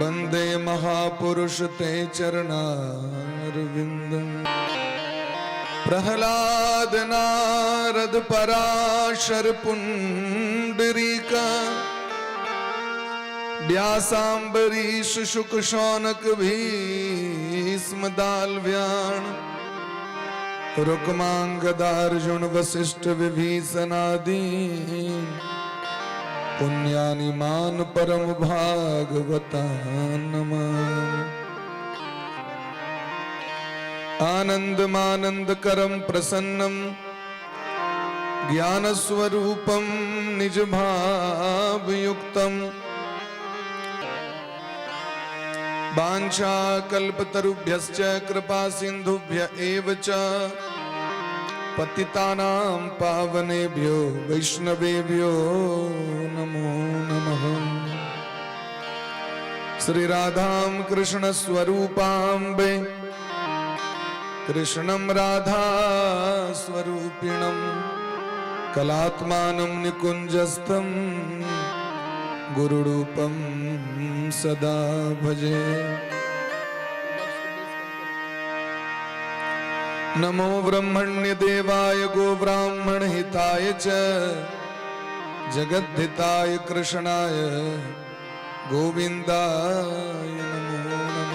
वंदे महापुरुष ते चरणारविंद। प्रहलाद नारद पराशर पुंडरीका, व्यासाम्बरीश शुक शौनक भीष्म दालव्याण, रुक्मांगदार्जुन वशिष्ठ विभीषणादि, पुण्यानि मान परम भागवता नमामि। आनंदमानंद करम प्रसन्नम, ज्ञानस्वरूपं निज भावयुक्तम, वाञ्छाकल्पतरुभ्यश्च कृपा सिन्धुभ्य एव च, पतितानां पावनेभ्यो वैष्णवेभ्यो नमो नमः। श्री राधां कृष्ण स्वरूपाम्बे, कृष्णं राधा स्वरूपिणं, कलात्मानं निकुञ्जस्थं, गुरुरूपं सदा भजे। नमो ब्रह्मण्य देवाय गोब्राह्मण हिताय च, जगद्धिताय कृष्णाय गोविंदाय नमो नमः।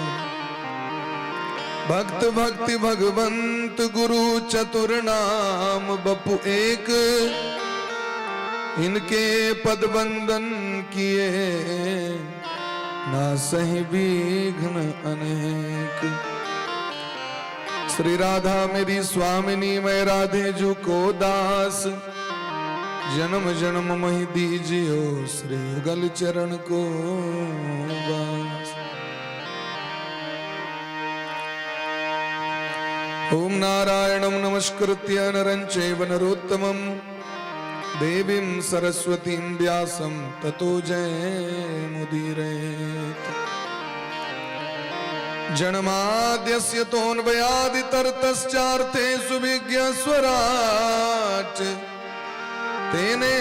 भक्त भक्ति भगवंत गुरु चतुर नाम बपु एक, इनके पद बंदन किए ना सही विघ्न अनेक। श्री राधा मेरी स्वामिनी, मैं राधे जू को दास, जन्म जन्म मही दीजियो श्री युगल चरण को वास। ओम नारायणं नमस्कृत्य नरं चैव नरोत्तमं, देवीं सरस्वतीं व्यासं ततो जयमुदीरयेत्। जन्माद्यस्य तोऽन्वयादितरतश्चार्थेषु विज्ञस्वराट्, तेने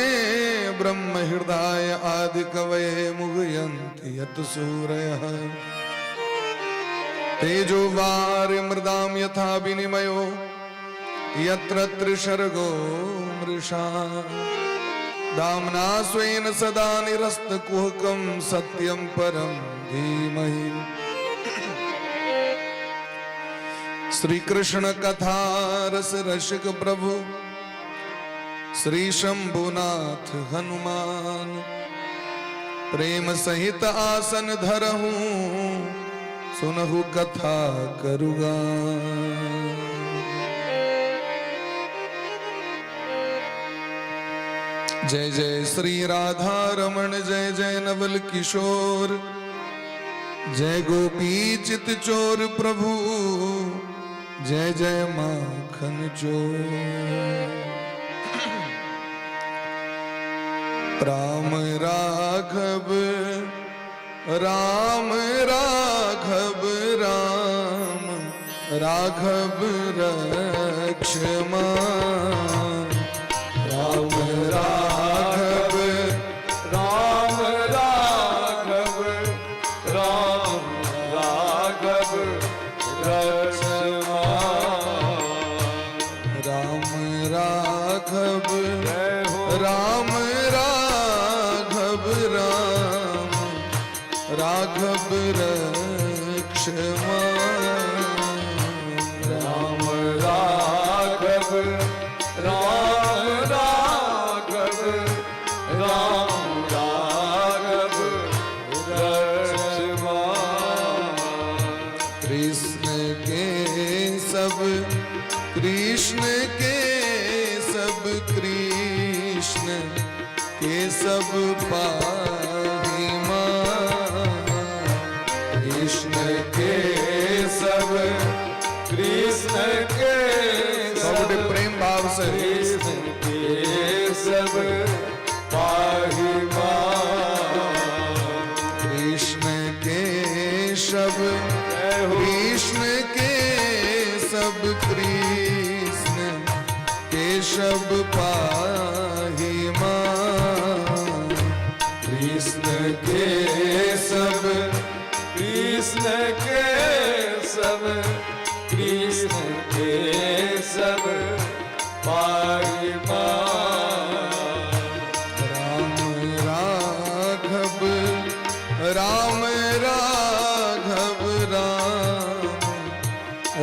ब्रह्म हृदाय आदि कवये मुह्यन्ति यत् सूरयः। तेजो वारि मृदां यथा विनिमयो यत्र त्रिसर्गो मृषा, दाम्ना स्वेन सदा निरस्तकुहकं सत्यं परं धीमहि। श्री कृष्ण कथा रस रसिक प्रभु श्री शंभुनाथ हनुमान, प्रेम सहित आसन धरहूं, सुनहु कथा करुगा। जय जय श्री राधा रमण, जय जय नवल किशोर, जय गोपी चित चोर प्रभु, जय जय माखन चोर। राम राघव राम राघव राम राघव रक्षमा, राम राघव राम राघव राम राघव रक्षमा, राम राघव जय हो। राम राघव राम राघव रक्षमा, राम राघव राम राघव राम राघव रक्षमा, कृष्ण के सब कृष्ण के सब कृष्ण के सब पाही मां, कृष्ण के सब कृष्ण के सब सब प्रेम भाव से कृष्ण के सब पाही मां, कृष्ण के सब जय हो। कृष्ण के सब कृष्ण के सब पाही मां, कृष्ण के सब कृष्ण केशव कृष्ण केशव पाहि मां। राम राघव राम राघव राम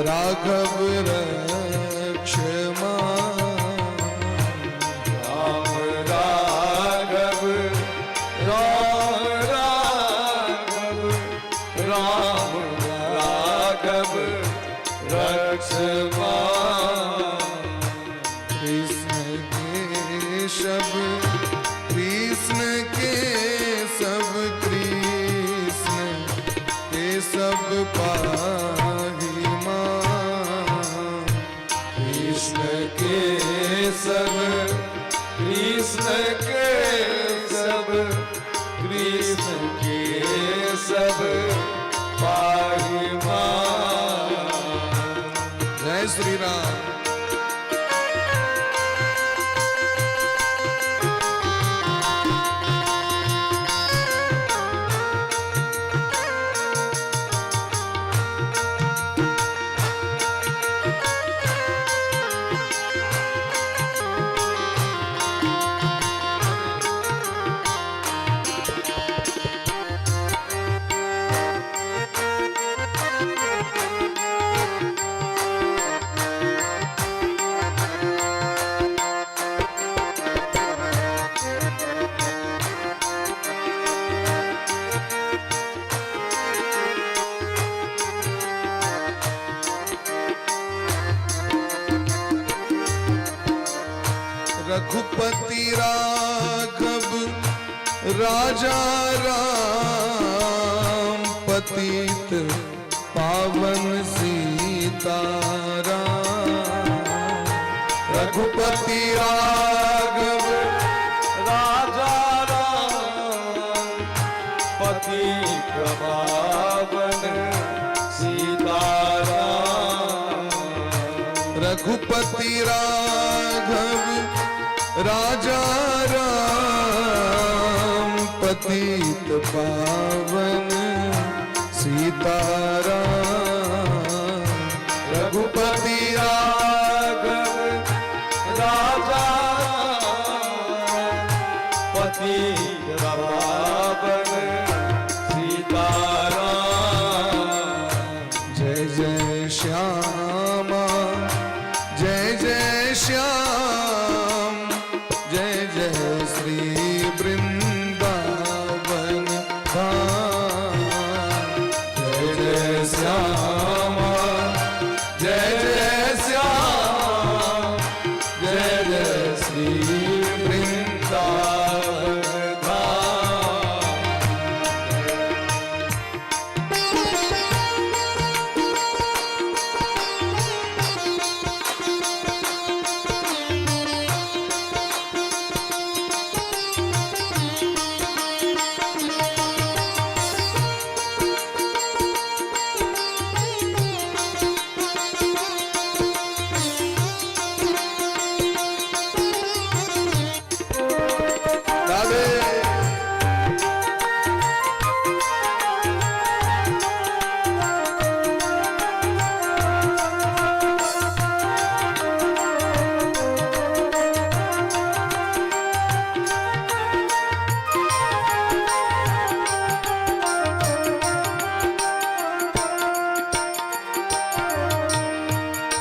राघव रक्ष मां। राम राघव राम राघव राम राघव रक्ष मां। कृष्ण केशव कृष्ण केशव कृष्ण केशव पाहि मां। कृष्ण केशव कृष्ण केशव कृष्ण केशव पाहि मां। जय श्री राम। रघुपति राघव राजा राम पतित पावन सीताराम। रघुपति राघव राजा राम पतित पावन सीताराम। रघुपति राघव राजा राम पतित पावन सीताराम। रघुपति राघव राजा राम पतित पावन सीताराम। जय जय श्यामा जय जय श्याम जय जय श्री वृंदावन धाम। जय जय श्यामा जय जय श्याम जय जय श्री वृंदावन धाम। राधे।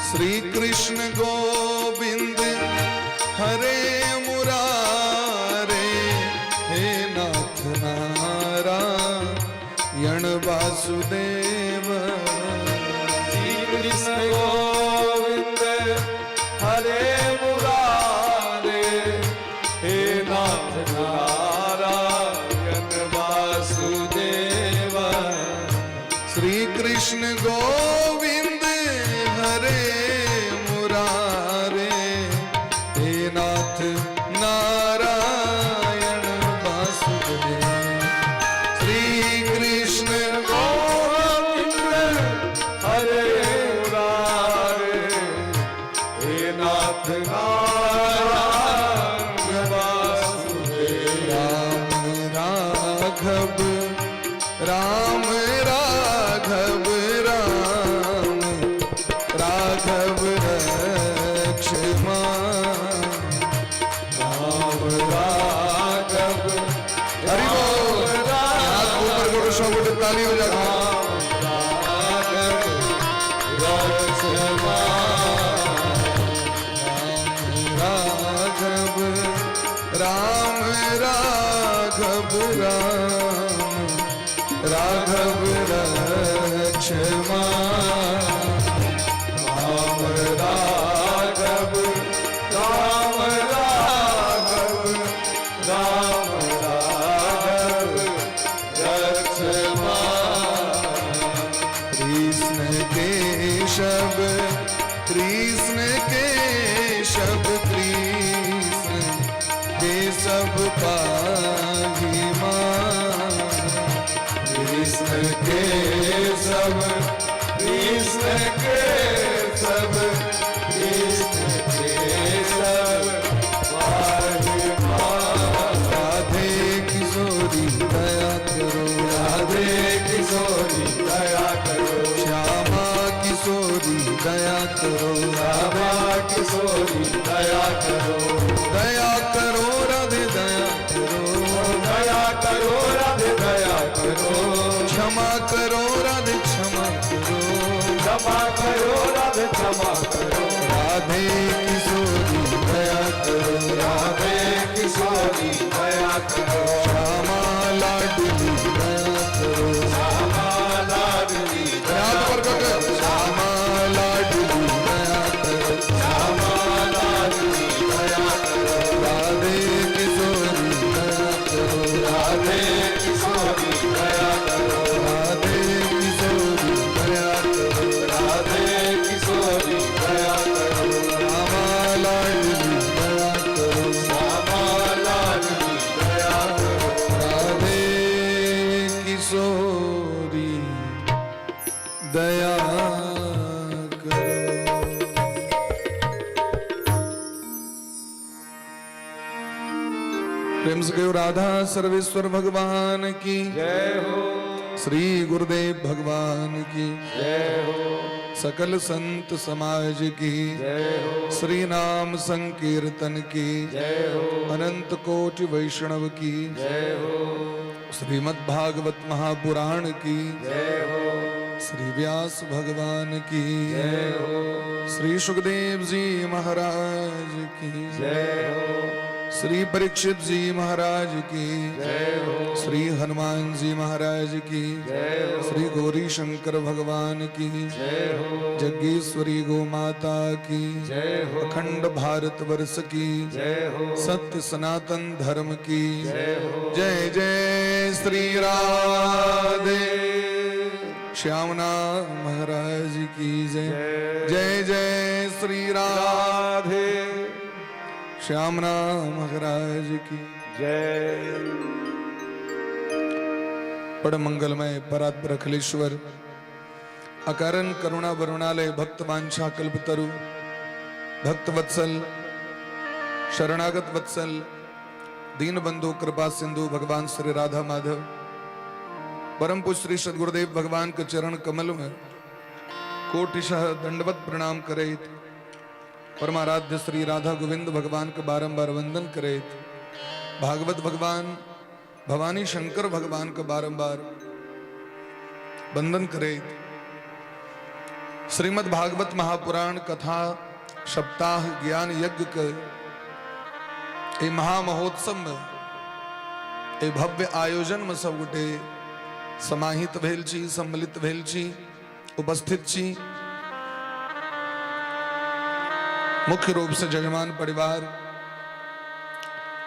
श्री कृष्ण गोविंद हरे मुरारे हे नाथ नारायण वासुदेव। श्री कृष्ण गोविंद हरे मुरारे हे नाथ नारायण वासुदेव। श्री कृष्ण गोविंद हरे मुरारे हे नाथ नारायण वासुदेव। श्री कृष्ण गोविंद हरे मुरारे हे नाथ नारायण वासुदेव। राम राघव राम राघव ताली हो जाए। राघव राम राघव राम राघव लक्ष्मण राम राघव राम राघव राम राघव लक्ष्मण। कृष्ण केशव कृष्ण केशव कृष्ण केशव पाहि मां। कृष्ण केशव कृष्ण केशव कृष्ण केशव पाहि मां। राधे किशोरी दया करो, राधे किशोरी दया करो, श्यामा किशोरी दया करो, रामा किशोरी दया करो, दया करो राधे दया करो, दया करो राधे दया करो, क्षमा करो राधे क्षमा करो, क्षमा करो राधे क्षमा करो, राधे किशोरी दया करो, राधे किशोरी दया करो, श्यामा लाडली दया करो, श्यामा लाडली हाथ ऊपर करके श्यामा लाडली दया करो, श्यामा लाडली दया करो, राधे किशोरी दया करो, राधे किशोरी दया करो, राधे किशोरी दया करो, राधे किशोरी दया करो, श्यामा लाडली दया करो, श्यामा लाडली दया करो, राधे किशोरी दया करो। प्रेम से कहो राधा सर्वेश्वर भगवान की जय हो। श्री गुरुदेव भगवान की जय हो। सकल संत समाज की जय हो। श्री नाम संकीर्तन की जय हो। अनंत कोटि वैष्णव की जय हो। श्रीमद् भागवत महापुराण की जय हो। श्री व्यास भगवान की जय हो। श्री सुखदेव जी महाराज की जय हो। श्री परीक्षित जी महाराज की जय हो। श्री हनुमान जी महाराज की जय हो। श्री गौरी शंकर भगवान की जय हो। जगेश्वरी गौ माता की जय हो। अखंड भारत वर्ष की जय हो। सत्य सनातन धर्म की जय हो। जय जय श्री राधे श्यामना महाराज की जय जय जय श्री राधे राधे श्यामना महाराज की जय। परम मंगलमय परात्पर अखिलेश्वर अकारण करुणा वरुणालय भक्त वांछा कल्पतरु भक्त वत्सल शरणागत वत्सल दीन बंधु कृपा सिंधु भगवान श्री राधा माधव परम पूज्य श्री सदगुरुदेव भगवान के चरण कमल में कोटिशः दंडवत प्रणाम करैत परमाराध्य श्री राधा गोविंद भगवान के बारंबार वंदन करैत भागवत भगवान भवानी शंकर भगवान के बारंबार वंदन करैत श्रीमद् भागवत महापुराण कथा सप्ताह ज्ञान यज्ञ के एहि महामहोत्सव में एहि भव्य आयोजन में सब गोटे समाहित भेल छी, सम्मिलित भेल छी, उपस्थित छी। मुख्य रूप से जजमान परिवार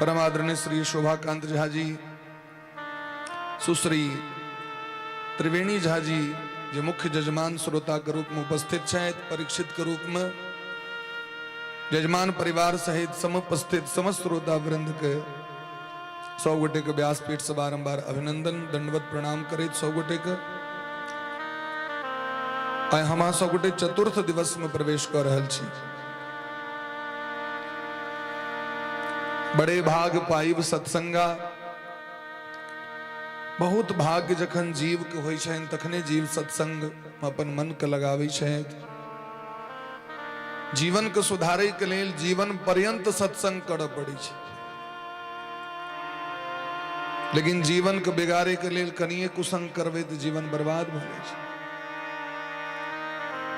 परम आदरणीय श्री शोभाकांत झा जी, सुश्री त्रिवेणी झा जी जे मुख्य जजमान श्रोता के रूप में उपस्थित छथि, परीक्षित के रूप में जजमान परिवार सहित समुपस्थित समस्त श्रोता वृंद के 100 गोटे के व्यासपीठ से बारंबार अभिनंदन दंडवत प्रणाम करैत 100 गोटे के आइ हम 100 गोटे चतुर्थ दिवस में प्रवेश कर रहल छी। बड़े भाग पाइब सत्संगा, बहुत भाग्य जखन जीव के होइ छनि तखने जीव सत्संग में अपन मन के लगाबै छथि। जीवन के सुधारे के लेल जीवन पर्यंत सत्संग करऽ पड़ै छै। लेकिन जीवन के बिगाड़े के लेल कनिए कुसंग करबै तऽ जीवन बर्बाद भऽ जाइ छै।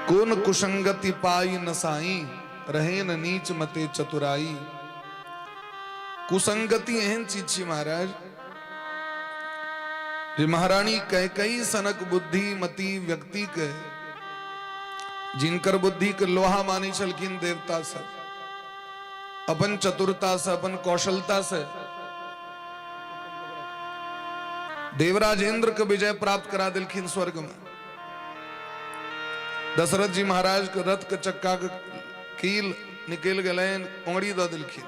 कोन कुसंगति पाई नसाई, रहे न नीच मते चतुराई। कुसंगति एहन चीज छी महाराज जे महारानी कैकई सनक बुद्धिमती व्यक्ति के, जिनकर बुद्धि के लोहा मानै छलखिन देवता सब, अपन चतुरता से, अपन कौशलता से देवराजेंद्र के विजय प्राप्त करा दिलखिन स्वर्ग में। दशरथ जी महाराज के रथ के चक्का के कील निकल गए, उंगली दऽ दिलखिन,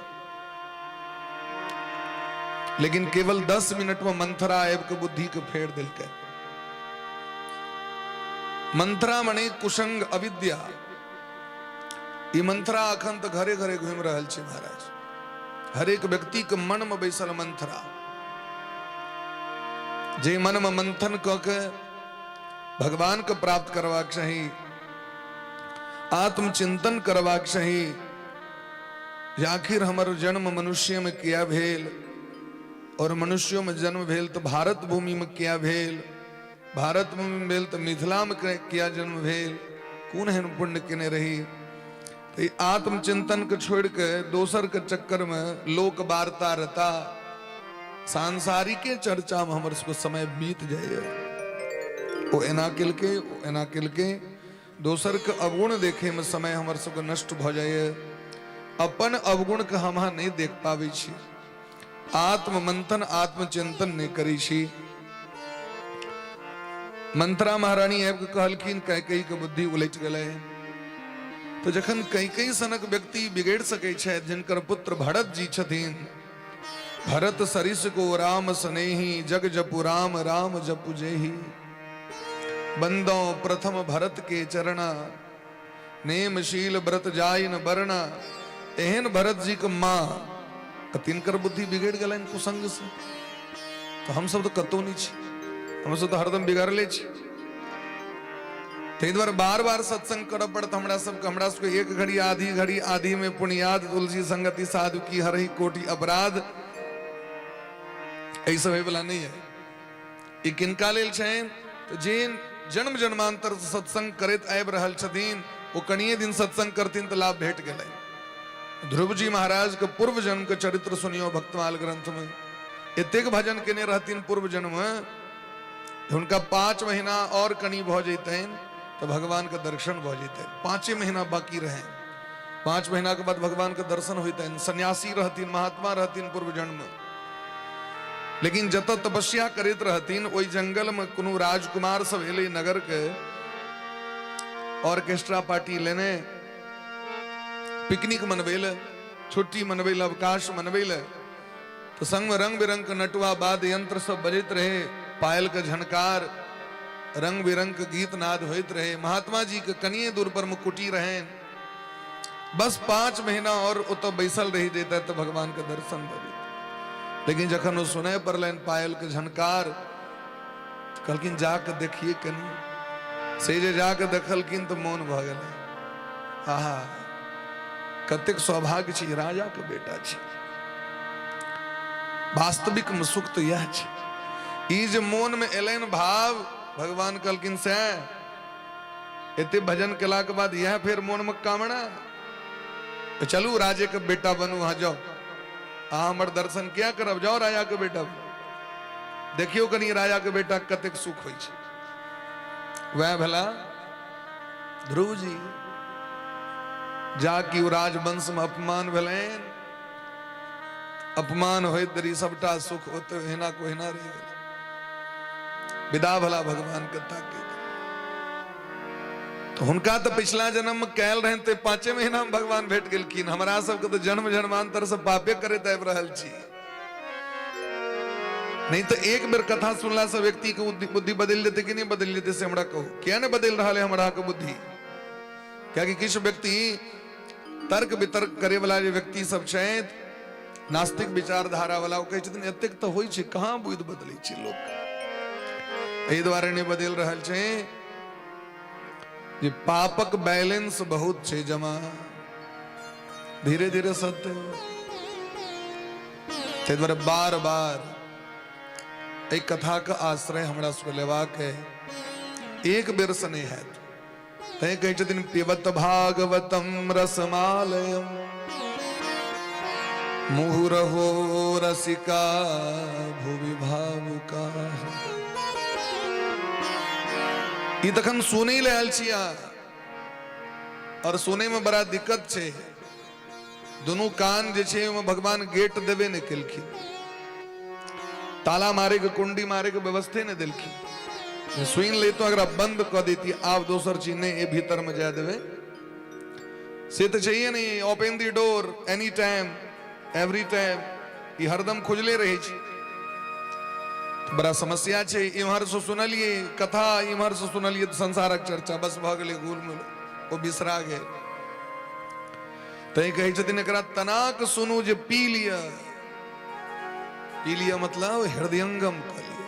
लेकिन केवल 10 मिनट में मंथरा आबि के बुद्धि के फेर दिलकै। मंथरा मने कुसंग, अविद्या। ई मंथरा अखन तऽ घरे घरे घूमि रहल छै महाराज। हरेक व्यक्ति के मन में बैसल मंथरा, जे मन में मंथन कऽ के भगवान के प्राप्त करबाक चाही, आत्मचिंतन करबाक चाही जे आखिर हमर जन्म मनुष्य में किया भेल, और मनुष्यों में जन्म भेल तो भारत भूमि में किया भेल, भारत भूमि में भेल तो मिथिला में किया जन्म भेल, कोन एहन पुण्य केने रही। तो ई आत्मचिंतन के छोड़ के दोसर के चक्कर में लोक वार्ता रता सांसारिके चर्चा में हमर सबके समय बीत जाइए। ओ एना केलकै, ओ एना केलकै, दोसर के अवगुण देखे में समय हमर सबके नष्ट भऽ जाइए। अपन अवगुण के हम अहाँ नहि देख पाबै छी, आत्ममंथन आत्मचिंतन नहि करै छी। मंत्रा महारानी आबि कऽ कहलखिन कैकेयी के बुद्धि उलटि गेलै। तऽ जखन कैकेयी सनक व्यक्ति बिगड़ि सकै छथि, जिनकर पुत्र भरत जी छथिन, भरत सरिस को राम स्नेही, जग जपु राम राम जपु जेही, बंदो प्रथम भरत के चरणा, नेम शील व्रत जाय न बरना। एहन भरत जी के माँ आ तिनकर बुद्धि बिगड़ि गेलनि कुसंग से, तऽ हमसब तऽ कतहु नहि छी, हमसब तऽ हरदम बिगड़ले छी। ताहि दुआरे बार बार सत्संग करऽ पड़त हमरा सबके। हमरा सबके एक घड़ी आधी घड़ी आधी में पुनियाद, तुलसी संगति साधु की हरही कोटि अपराध, एहि सब होइवला नहि है। ई किनका लेल छनि? तऽ जे जन्म जन्मांतर से सत्संग करैत आबि रहल छथिन, ओ कनिए दिन सत्संग करथिन तऽ लाभ भेट गेलै। ध्रुव जी महाराज के पूर्व जन्म के चरित्र सुनियो भक्तमाल ग्रंथ में, एतेक भजन केने रहथिन पूर्व जन्म में, हुनका 5 महीना और कनि भऽ जैतनि तऽ भगवान के दर्शन भऽ जैतनि। 5 महीना बाकी रहे, 5 महीना के बाद भगवान के दर्शन होइतनि। सन्यासी रहथिन, महात्मा रहथिन पूर्व जन्म में, लेकिन जतऽ तपस्या करैत रहथिन ओहि जंगल में कोनो राजकुमार सब एलै नगर के, ऑर्केस्ट्रा पार्टी लेने पिकनिक मनबै लए, छुट्टी मनबै लए, अवकाश मनबै लए। तऽ संग में रंग बिरंग के नटुआ वाद्य यंत्र सब बजैत रहे, पायल के झनकार, रंग बिरंग के गीत नाद होइत रहे। महात्मा जी के कनिए दूर पर में कुटी रहे, बस 5 महीना और ओतऽ बैसल रहि जैता तऽ भगवान के दर्शन भऽ जेतै। लेकिन जखन ओ सुनय पड़लनि पायल के झनकार, तऽ कहलखिन जाके देखिए कनि। से जे जाके देखलखिन तऽ मोन भऽ गेलै, आहा कतेक सौभाग्य छी, राजा के बेटा छी। वास्तविक में सुख तऽ इएह छै। ई जे मोन में एलनि भाव, भगवान कहलखिन से एते भजन केला के बाद यह फेर मोन में कामना, तो चलू राजे के बेटा बनू, अहाँ जाओ, अहाँ हमर दर्शन किया करब, जाओ राजा के बेटा बनू, देखियो कनि राजा के बेटा कतेक सुख होइ छै। वह भेला ध्रुव जी, जा कि ओ राजवंश में अपमान भेलनि, अपमान होइत देरी सबटा सुख ओते ओहिना को ओहिना रहि गेल। विदा भला भगवान के ताके तो हुनका तो पिछला जन्म में कैल रहन ते 5 महीना में भगवान भेट गेलखिन। हमरा सबके तो जन्म जन्मांतर से पापे करैत आबि रहल छी। नहीं तो एक बेर कथा सुनला से व्यक्ति के बुद्धि बदलि जेतै कि नहीं बदलि जेतै से हमरा कहू, किया नहीं बदलि रहल है हमरा के बुद्धि? कियाकि किछु व्यक्ति तर्क वितर्क करे वाला जे व्यक्ति सब छथि, नास्तिक विचारधारा वाला, ओ कहै छथिन एतेक तऽ होइ छै, कहाँ बुद्धि बदलै छै लोक। एहि दुआरे नहि बदलि रहल छै जे पापक बैलेंस बहुत छै जमा, धीरे धीरे सत्य। ताहि दुआरे बार बार एहि कथाके आश्रय हमरा सबके लेबाक अइ। एक बेरसँ नहि हैत। तैं कहै छथिन पिबत भागवतम रसमालयम मुहुरहो रसिका भुवि भावुका। ई तखन सुनै लए आयल छी अहाँ, और सुनै में बड़ा दिक्कत छै। दुनू कान जे छै ओहिमे भगवान गेट देबे नहि केलखिन, ताला मारे के कुंडी मारे के व्यवस्थे नहि देलखिन। सुनि लेतो अगर बंद कऽ देती, आब दोसर चीज नहि ए भीतर में जाय देवे से तऽ चाहिए नहीं। Open the door any time every time, ई हरदम खुजले रहै छै। बड़ा समस्या छै। इम्हर से सुनलिए कथा, इम्हर से सुनलिए तऽ संसारक चर्चा, बस भऽ गेलै घुल मिल, ओ बिसरा गेल। तैं कहै छथिन एकरा तनाक सुनू जे पी लिअ। पी लिअ मतलब हृदयंगम कऽ लिअ।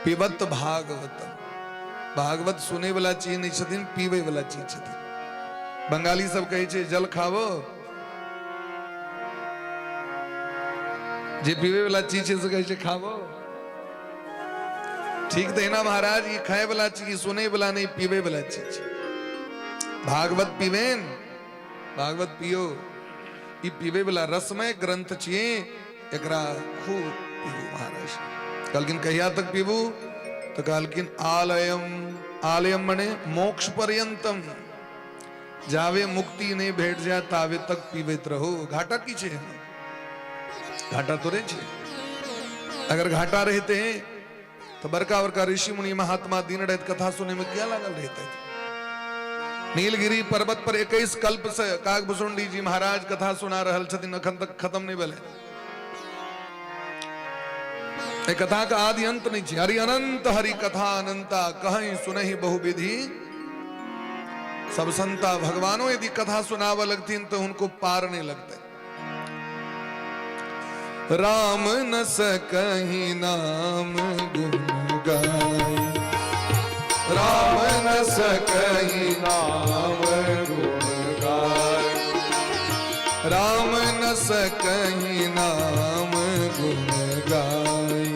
पिबत भागवतम, भागवत सुनै वाला चीज नहि छथिन, पीबै वाला चीज छथिन। बंगाली सब कहै छै जल खाबो, जे पीबै वाला चीज छै से कहै छै खाबो। ठीक तहिना महाराज ई खाय वाला चीज, सुनै वाला नहि, पीबै वाला चीज छै। भागवत पीबेन, भागवत पियो, ई पीबै वाला रसमय ग्रंथ छियै, एकरा खूब पीबू। महाराज कहलखिन कहिया तक पीबू? तऽ कहलखिन आलयम, आलयम मने मोक्ष पर्यंतम, जावे मुक्ति नहि भेट जाए तावे तक पीबैत रहू। घाटा की छै? घाटा थोड़े छै। अगर घाटा रहते तो बड़का बड़का ऋषि मुनि महात्मा दिन रात कथा सुने में क्या लागल रहते। नीलगिरी पर्वत पर 21 कल्प से काकभूषुंडी जी महाराज कथा सुना रहल छथिन, अखन तक खत्म नहीं भेलै। एहि कथा के आदि अंत नहीं छै। हरि अनंत हरि कथा अनंता, कहीं सुनहि बहुविधि सब संता। भगवानो यदि कथा सुनाबऽ लगथिन तो उनको पार नहीं लगते। राम न सकही नाम गुण गाई, राम न सकही नाम गुण गाई, राम न सकही नाम गुण गाई,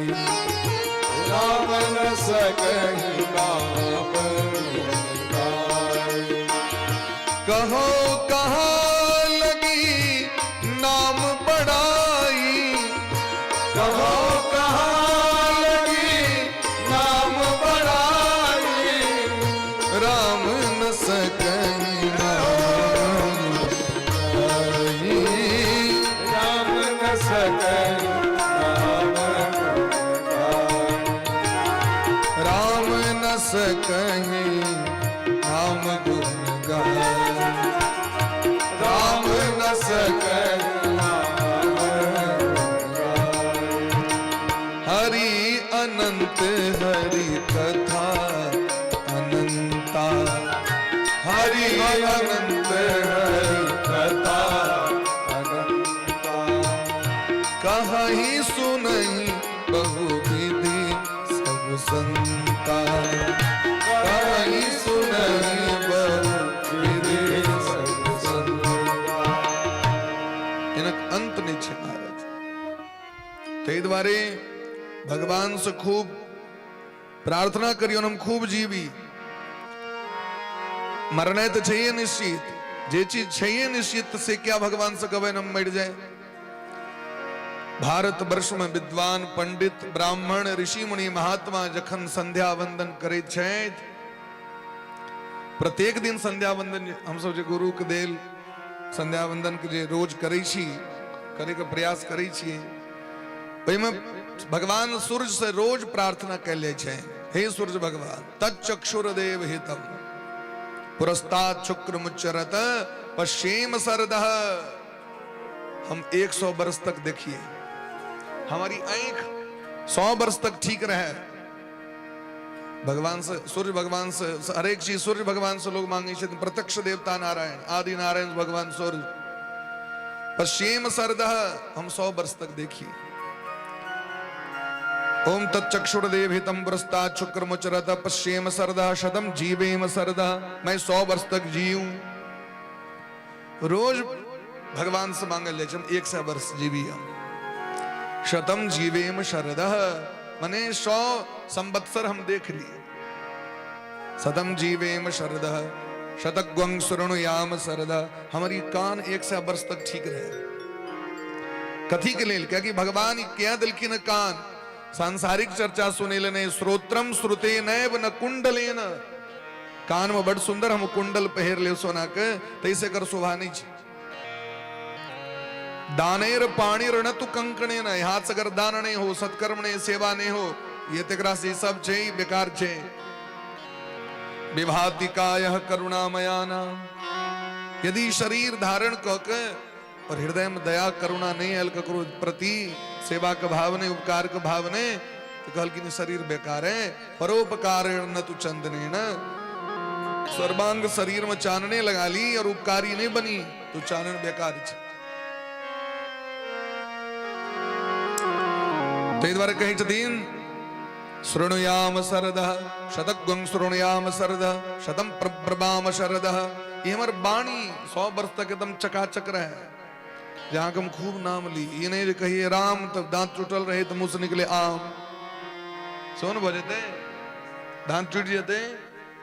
राम न सकही नाम गुण गाई। कहो कहाँ लगी नाम बड़ाई, कहो कहाँ लगी नाम बड़ाई, राम न सकही नाम गाई, राम न सकही नाम गुण गाई, राम न सकही नाम गुण गाई, राम न सकही नाम गुण गाई। हरि अनंत हरि कथा अनंता, हरि अनंत हरि कथा अनंता, कहीं सुनहि बहुविधि सब संता, कहीं सुनहि बहुविधि सब संता। हिनक अंत नहि छै महाराज। ताहि दुआरे भगवान से खूब प्रार्थना करियौन हम खूब जीवी। मरनाइ तऽ छैहे निश्चित, जे चीज छैहे निश्चित से क्या भगवान से कहबै हम मरि जाए। भारत वर्ष में विद्वान पंडित ब्राह्मण ऋषि मुनि महात्मा जखन संध्या वंदन करैत छथि, प्रत्येक दिन संध्या वंदन हमसब जे गुरु के देल संध्या वंदन के जे रोज करै छी, करे के प्रयास करै छियै, ओहिमे भगवान सूर्य से रोज प्रार्थना कयल जाइ छै, हे सूर्य भगवान तच्चक्षुर देव हितम पुरस्तात् शुक्र मुच्चरत पश्चिम सरदः। हम 100 वर्ष तक देखिए, हमारी आंख 100 वर्ष तक ठीक रहे। भगवान से सूर्य भगवान से हरेक चीज सूर्य भगवान से लोग मांगे छथिन, प्रत्यक्ष देवता नारायण आदि नारायण भगवान सूर्य पश्चिम सरदः, हम 100 वर्ष तक देखिए। ओम तच्चक्षुर्देव हितम पुरस्तात् शुक्र मुचरत पश्चिम सरदः शतम जीवेम सरदः, मैं 100 वर्ष तक जीऊं। रोज भगवान से मांगल जाइ छै हम 100 वर्ष जीवी। हम शतम जीवेम शरदः, मने 100 संवत्सर हम देख लिए। शतम जीवेम शरदः शतग्वं शृणुयाम शरदः, हमारी कान 100 वर्ष तक ठीक रहे। कथी के लेल? कियाकि भगवान क्या दिलखिन कान सांसारिक चर्चा सुने ले नहीं, श्रोत्रम श्रुते नैव न कुंडलेन। कान में बड़ सुंदर हम कुंडल पहिर ले सोना के, तैसे एकर शोभा नहीं छै। दानेर पाणिर न तु कंकणे न, हाथ से अगर दान नहीं हो, सत्कर्म नहीं, सेवा नहीं हो, ये तेकरा से सब छै बेकार छै। विभाति काय करुणामयाना, यदि शरीर धारण क के और हृदय में दया करुणा नहीं आयल ककरो प्रति, सेवा के भाव नहीं, उपकार के भाव नहीं, तो कहलखिन शरीर बेकार है। परोपकार न तु चंदने न, सर्वांग शरीर में चानने लगा ली और उपकारी नहीं बनी तो चानन बेकार छै। ताहि दुआरे कहै छथिन शृणुयाम शरदः शतग्वं शृणुयाम शरदः शतम प्रब्रवाम शरदः। ई हमर वाणी 100 वर्ष तक एकदम चकाचक रहे, जहाँ के हम खूब नाम ली। ई नहीं जे कहिए राम तब दांत टूटल रहे तो मुंह से निकले आम, सोन भऽ जेतै, दांत टूटि जेतै,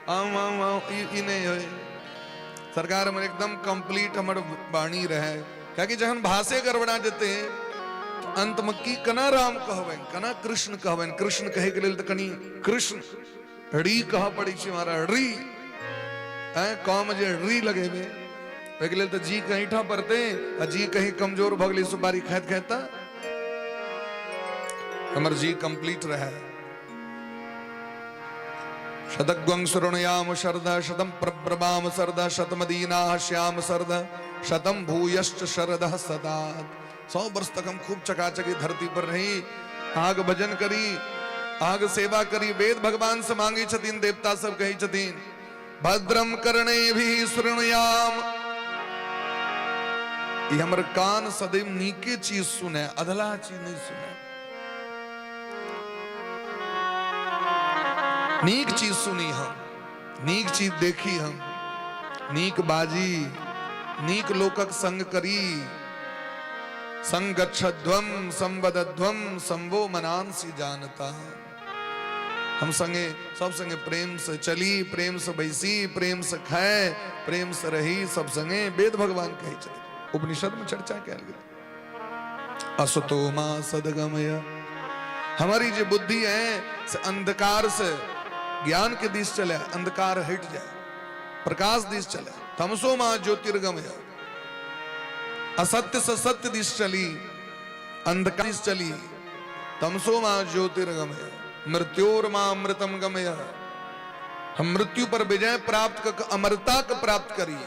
आम आम आम, ई नहीं होय। सरकार हमर एकदम कंप्लीट हमर वाणी रहे, कियाकि जहन भाषे गड़बड़ा जेतै तऽ अंत में की कना राम कहबनि, कना कृष्ण कहबनि। कृष्ण कहै के लेल तऽ कनी कृष्ण री कहऽ पड़ै छै महाराज, री कम जे री लगेबै ओहिके लेल तऽ जी कहीं ठाम पड़तै, आ जी कहीं कमजोर भऽ गेलै सुपारी खाइत खाइत, तऽ हमर जी कंप्लीट रहै। शतग्वं शृणुयाम शरद शतम प्रब्रवाम शरद शतमदीना श्याम शरद शतम भूयश्च शरद सदा। 100 वर्ष तक हम खूब चकाचकी धरती पर रही, आग भजन करी, आग सेवा करी। वेद भगवान से मांगे छथिन, देवता सब कहै छथिन भद्रम करणे भी शृणुयाम, ई हमर कान सदैव नीके चीज सुने, अधलाह चीज नहीं सुने, नीक चीज सुनी हम, नीक चीज देखी हम, नीक बाजी, नीक लोकक संग करी। संगच्छध्वम संवदध्वम संवो मनांसि जानता। हम संगे सब संगे प्रेम से चली, प्रेम से बैसी, प्रेम से खाए, प्रेम से रही, सब संगे। वेद भगवान कहै छथिन, उपनिषद में चर्चा कयल गेल। असतो मा सदगमय, हमारी जो बुद्धि है से अंधकार से ज्ञान के दिश चले, अंधकार हट जाए, प्रकाश दिश चले। तमसो मा ज्योतिर्गमय, असत्य से सत्य दिश चली, अंधकार दिश चली। तमसो मा ज्योतिर्गमय, मृत्योर मा अमृतम गमय, हम मृत्यु पर विजय प्राप्त कर अमरता के प्राप्त करी।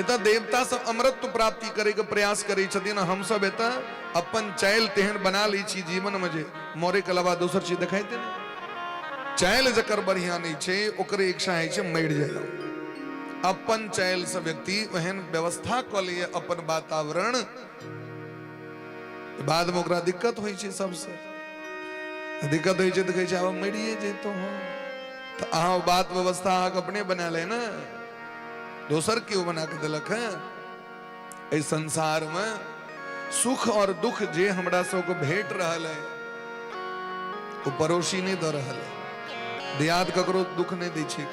एतऽ देवता सब अमरत्व प्राप्ति करे के प्रयास करे छथिन, हम सब एतऽ अपन चैल तेहन बना लै छी जीवन में जे मरे के अलावा दोसर चीज देखाइते नहीं। चैल जकर बढ़िया नहीं छै ओकरे इच्छा होइ छै मरि जाय। अपन चैल से व्यक्ति ओहन व्यवस्था कऽ लैए अपन वातावरण, बाद में ओकरा दिक्कत होइ छै। सबसे दिक्कत होइ छै तऽ कहै छै आब मरिए जैतहुँ हम। तऽ अहाँ बात व्यवस्था अहाँके अपने बना ले ने, दोसर केओ बना के देलक है। एहि संसार में सुख और दुख जे हमरा सबके भेट रहल है ओ पड़ोसी नहीं दऽ रहल है। दियाद ककरो दुख नहीं दै छै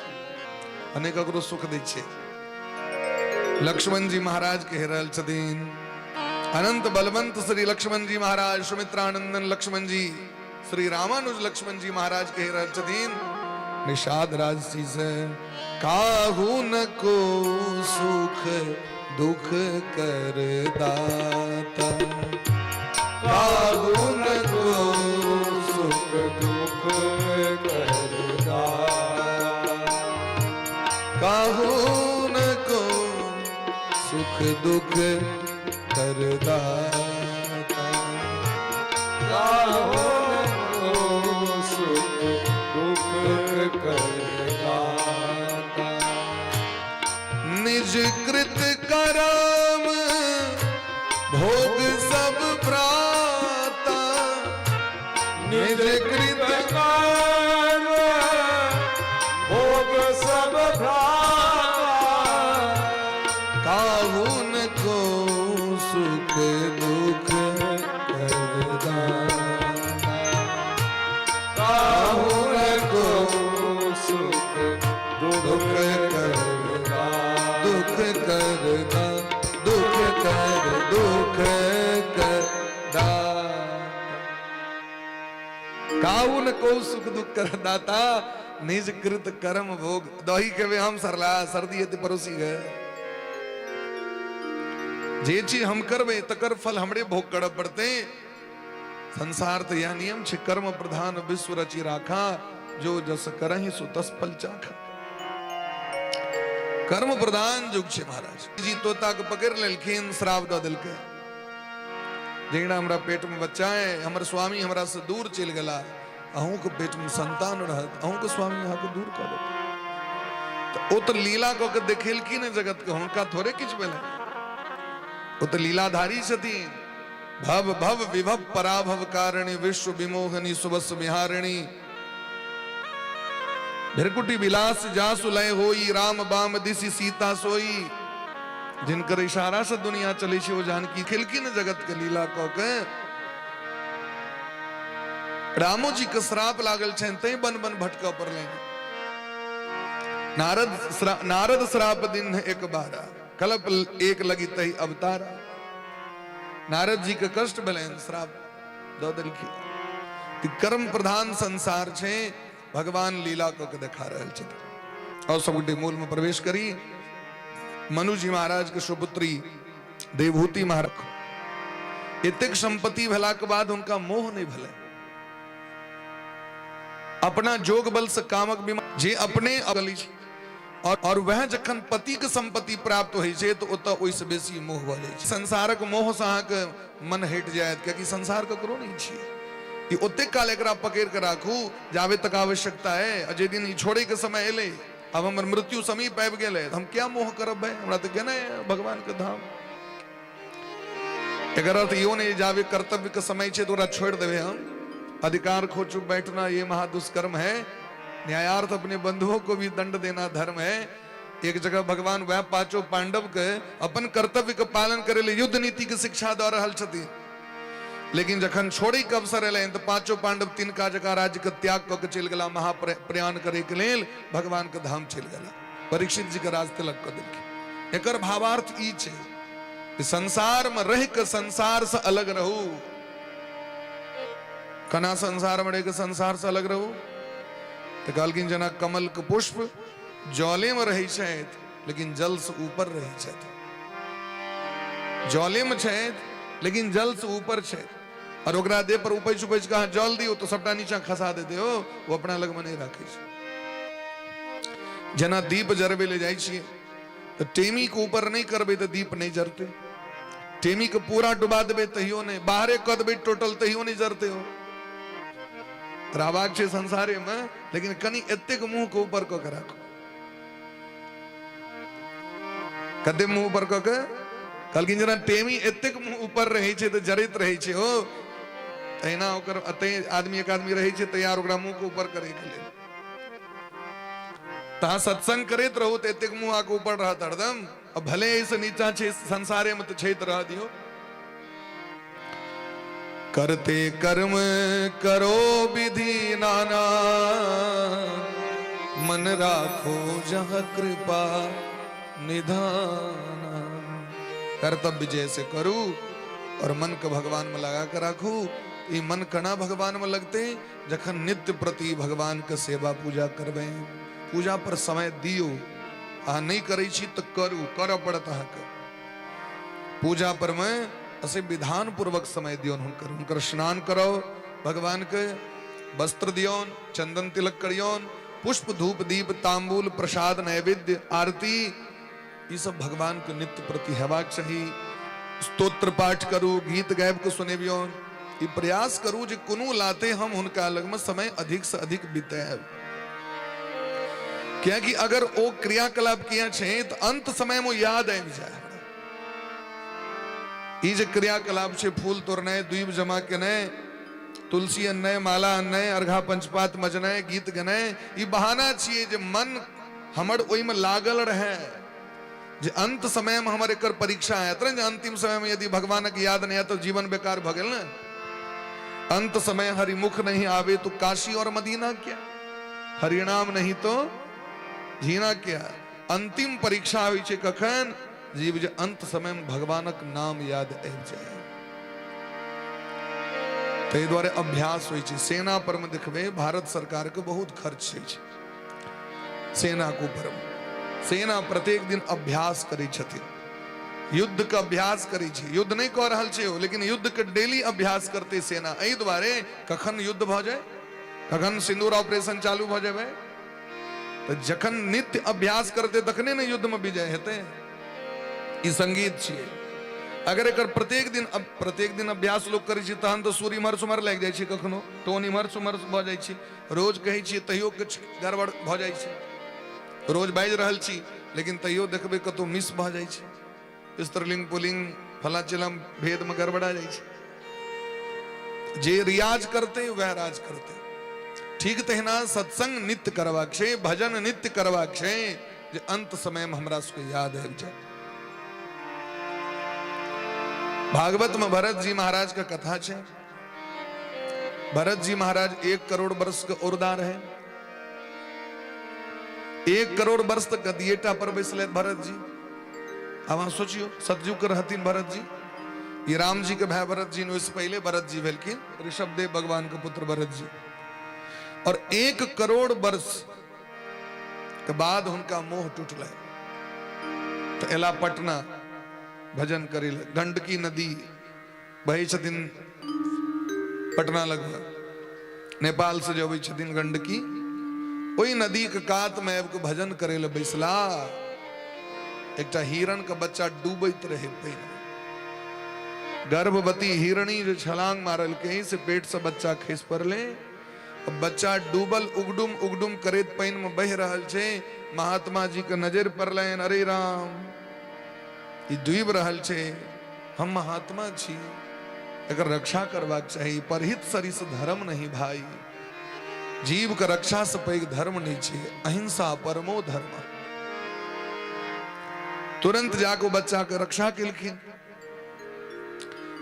आ नहि ककरो सुख दै छै। लक्ष्मण जी महाराज कहि रहल छथिन, अनंत बलवंत श्री लक्ष्मण जी महाराज, सुमित्रानंदन लक्ष्मण जी, श्री रामानुज लक्ष्मण जी महाराज कहि रहल छथिन निषाद राज जी से, काहू न को सुख दुख कर दाता, काहू न को सुख दुख कर दाता, काहू न को सुख दुख कर दाता, काहू न को सुख दुख कर दाता। निज कृत करम भोग सब भ्राता, निज कृत कर्म भोग सब भ्राता, काहू न को सुख दुख कर काहू न को सुख दुख दुख करदा, दुख करदा, दुख कर दुख करदा। काहू न को सुख दुख कर दाता, निज कृत कर्म भोग। दही के हम सरला सर्दी हेतै पड़ोसी गए। जे चीज हम करबै तकर फल हमरे भोग करऽ पड़तै। संसार तऽ इएह नियम छै, कर्म प्रधान विश्व रचि राखा, जो जस करहि सो तस फल चाखा। कर्म प्रधान युग छै महाराज जी। तोता के पकड़ लेलखिन, श्राप दऽ देलकै, जहिना हमरा पेट में बच्चा है, हमर स्वामी हमरा से दूर चलि गेला, अहूँके पेट में संतान रहत, अहूँके स्वामी अहाँके दूर कऽ देत। तऽ ओ तऽ लीला कऽ के देखेलखिन हँ जगत के, हुनका थोड़े किछु भेलै, ओ तऽ लीलाधारी छथिन। भव भव विभव पराभव कारणी, विश्व विमोहनी सुबस विहारिणी, भृकुटी विलास जासु लय होई, राम बाम दिशि सीता सोई। जिनकर इशारा से दुनिया चलै छै, ओ जानकी खेलखिन जगत के लीला कऽ के। रामो जी के श्राप लागल छनि, तैं बन बन भटकऽ पड़लनि। नारद नारद श्राप दिन एक बारा, कलप एक लगी तही अवतारा। नारद जी के कष्ट भेलनि, श्राप दऽ देलखिन। कर्म प्रधान संसार छै, भगवान लीला कऽ के देखा रहल छथिन। और सब गोटे मूल में प्रवेश करी। मनु जी महाराज के सुपुत्री देवहूति महाराज, एतेक संपत्ति भेला के बाद हुनका मोह नहीं भेलै। अपना जोग बल से कामक बीमार जे अपने अगली छै, और वह जखन पति के संपत्ति प्राप्त होइ छै तऽ ओतऽ ओहिसँ बेसी मोह भऽ जाइ छै। संसारक मोहसँ अहाँके मन हटि जायत, कियाकि संसार ककरो नहि छियै। ई ओतेक काल एकरा पकड़ि कऽ राखू जाबे तक आवश्यकता है, आ जाहि दिन ई छोड़ैके समय एलै, आब हमर मृत्यु समीप आबि गेलै, हम क्या मोह करब भाई, हमरा तऽ गेनाइ है भगवानके धाम। एकर अर्थ इहो नहि जाबे कर्तव्य के समय छै तऽ ओकरा छोड़ि देबै हम। अधिकार खो चुप बैठना ये महादुष्कर्म है, न्यायार्थ अपने बंधुओं को भी दंड देना धर्म है। एक जगह भगवान वह पांचों पांडव के अपन कर्तव्य के पालन करे ले युद्ध नीति के शिक्षा दऽ रहल छथिन, लेकिन जखन छोड़े के अवसर एलनि तऽ पांचों पांडव तिनका जकाँ राज्य के त्याग कऽ के चलि गेला महाप्रयाण करे के लेल, भगवान के धाम चलि गेला, परीक्षित जी के राज तिलक कऽ देलखिन। एकर भावार्थ ई छै कि संसार में रहि के संसार से अलग रहू। कना संसार में रहि के संसार से अलग रहू? तऽ कहलखिन जेना कमल के पुष्प जले में रहै छथि, लेकिन जल से ऊपर रहै छथि। जले में छथि लेकिन जल से ऊपर छथि, और ओकरा देह पर उपैच उपैच के अहाँ जल दियौ तऽ सबटा नीचा खसा देते हो, ओ अपना लगमे नहि राखै छै। जेना दीप जरबै लए जाइ छियै तऽ टेमीके ऊपर नहि करबै तऽ दीप नहि जरतै, टेमीके पूरा डुबा देबै तहियो नहि, बाहरे कऽ देबै टोटल तहियो नहि जरतै। हो रहबाक छै संसारेमे, लेकिन कनि एतेक मुँहके ऊपर कऽ के राखू। कते मुँह ऊपर कऽ के? कहलखिन जेना टेमी एतेक मुँह ऊपर रहै छै तऽ जरैत रहै छै हो, तहिना ओकर एते आदमी एक आदमी रहै छै तैयार ओकरा मुँहके ऊपर करैके लेल। तहाँ सत्संग करैत रहू तऽ एतेक मुँह आके ऊपर रहत हरदम, आ भले एहिसँ नीचा छै संसारेमे तऽ छै तऽ रह दियौ। करते कर्म करो विधि नाना, मन राखो जह कृपा निधाना। कर्तव्य जैसे करू और मन के भगवान में लगा के राखू। ई मन कना भगवान में लगते? जखन नित्य प्रति भगवान के सेवा पूजा करबै। पूजा पर समय दियौ, अहाँ नहि करै छी तऽ करू, करऽ पड़त अहाँके। पूजा पर में असे विधान पूर्वक समय दियौन हुनकर, हुनकर स्नान कराओ, भगवान के वस्त्र दियौन, चंदन तिलक करियौन, पुष्प धूप दीप तांबूल प्रसाद नैवेद्य आरती, ई सब भगवान के नित्य प्रति हेबाक चाही। स्तोत्र पाठ करू, गीत गाबि के सुनेबियौन। ई प्रयास करू जे कोनो लाते हम हुनका लगमे समय अधिक से अधिक बितायब, कियाकि अगर ओ क्रियाकलाप किया छै तऽ अंत समय में याद आबि जाय। ई जे क्रियाकलाप छै, फूल तोड़नाइ, दूब जमा केनाइ, तुलसी अननाइ, माला अननाइ, अर्घा पंचपात मजनाइ, गीत गेनाइ, ई बहाना छियै जे मन हमर ओहिमे लागल रहै, जे अंत समय में हमर एकर परीक्षा आयत ने, जे अंतिम समय में यदि भगवानक याद नहीं आयत तो जीवन बेकार भऽ गेल ने। अंत समय हरिमुख नहीं आवे तो काशी और मदीना क्या, हरिनाम नहीं तो जीना क्या। अंतिम परीक्षा होइ छै कखन? जीव जे अंत समय में भगवानक नाम याद आबि जाय। ताहि दुआरे अभ्यास होइ छै। सेना पर में देखबै भारत सरकार के बहुत खर्च होइ छै सेना के ऊपर में। सेना प्रत्येक दिन अभ्यास करै छथिन, युद्ध के अभ्यास करै छै। युद्ध नहि कऽ रहल छै ओ, लेकिन युद्ध के डेली अभ्यास करते सेना। एहि दुआरे कखन युद्ध भऽ जाय, कखन सिंदूर ऑपरेशन चालू भऽ जेबै, तऽ जखन नित्य अभ्यास करते तखने ने युद्ध में विजय हेतै। ई संगीत छियै। अगर एकर प्रत्येक दिन प्रत्येक दिन अभ्यास लोक करै छै तहन तऽ सुर इम्हर सुम्हर लागि जाइ छै, कखनो टोन इम्हर सुम्हर भऽ जाइ छै। रोज कहै छियै तैयो किछु गड़बड़ भऽ जाइ छै। रोज बाजि रहल छी लेकिन तैयो देखबै कतहु मिस भऽ जाइ छै, स्त्रीलिंग पुलिंग फला चिलम भेद में गड़बड़ा जाइ छै। जे रियाज करते वह राज करते। ठीक तहिना सत्संग नित्य करबाक छै, भजन नित्य करबाक छै, जे अंत समय में हमरा सबके याद आबि जाय। भागवत में भरत जी महाराज का कथा छै। भरत जी महाराज 1 करोड़ वर्ष के औरदा रहे। 1 करोड़ वर्ष तक गदिएटा पर बैसले भरत जी। अब अहाँ सोचियो, सतयुग के रहथिन भरत जी, ये राम जी के भाई भरत जी, ओहिसँ पहिले भरत जी भेलखिन, ऋषभदेव भगवान के पुत्र भरत जी। और 1 करोड़ वर्ष के बाद हुनका मोह टूटलै तो एला पटना भजन करै लए। गंडकी नदी बहै छथिन पटना लगमे, नेपाल से जे अबै छथिन गंडकी, ओहि नदी के कात में आबि कऽ भजन करै लए बैसला। एकटा हिरण के बच्चा डूबैत रहे पानि में। गर्भवती हिरणी जे छलांग मारलकै से पेट से बच्चा खसि पड़लै। बच्चा डूबल उगडुम उगडुम करैत पानि में बहि रहल छै। महात्मा जी के नजर पड़लनि, अरे राम, ई डूबि रहल छै, हम महात्मा छी, एकर रक्षा करबाक चाही। परहित सरिस धर्म नहीं भाई, जीव के रक्षा से पैघ धर्म नहीं छै, अहिंसा परमो धर्म। तुरंत जाके बच्चा के रक्षा केलखिन।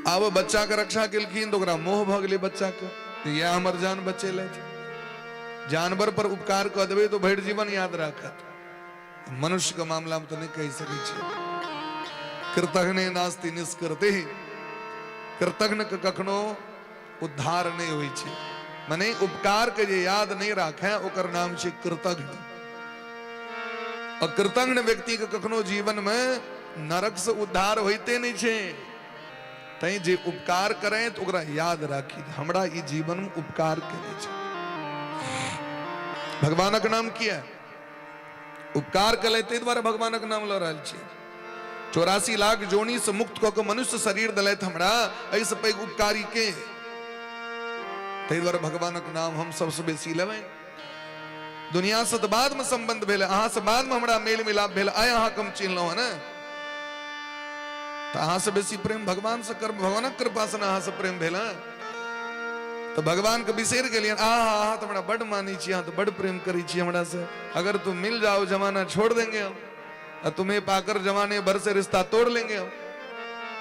आब बच्चा के रक्षा केलखिन तो ओकरा मोह भऽ गेलै बच्चा के, इएह हमर जान बचेलथि। जानवर पर उपकार कऽ देबै तो भरि जीवन याद राखत, मनुष्य के मामला में तो नहीं कहि सकै छियै। कृतघ्ने नास्ति निष्कृति, कृतघ्न के कखनो उद्धार नहीं होइ छै। मने उपकार के जे याद नहीं राखे ओकर नाम छै कृतघ्न। और कृतघ्न व्यक्ति के कखनो जीवन में नरक से उद्धार होइते नहीं छै। तैं जे उपकार करे तो ओकरा याद राखी, हमरा ई जीवन में उपकार केने छै। भगवानक नाम किया उपकार कले, ताहि दुआरे भगवानक नाम लऽ रहल छी। 84 लाख जोनी से मुक्त कऽ के मनुष्य शरीर देलथि हमरा, एहिसँ पैघ उपकारी के? ताहि दुआरे भगवानक नाम हम सबसँ बेसी लेबै। दुनिया से तऽ बाद में संबंध भेल, अहाँ से बाद में हमरा मेल मिलाप भेल, आइ अहाँके हम चिन्हलहुँ हँ ने, तऽ अहाँ से बेसी प्रेम भगवान से कर, भगवानक कृपा से ने अहाँ से प्रेम भेल हँ। तऽ भगवान के बिसरि गेलियनि, आहा अहाँ तऽ हमरा बड्ड मानै छी, अहाँ तऽ बड्ड प्रेम करै छी हमरा से, अगर तुम मिल जाओ जमाना छोड़ देंगे हम, आ तुम्हें पाकर जमाने भर से रिश्ता तोड़ लेंगे हम।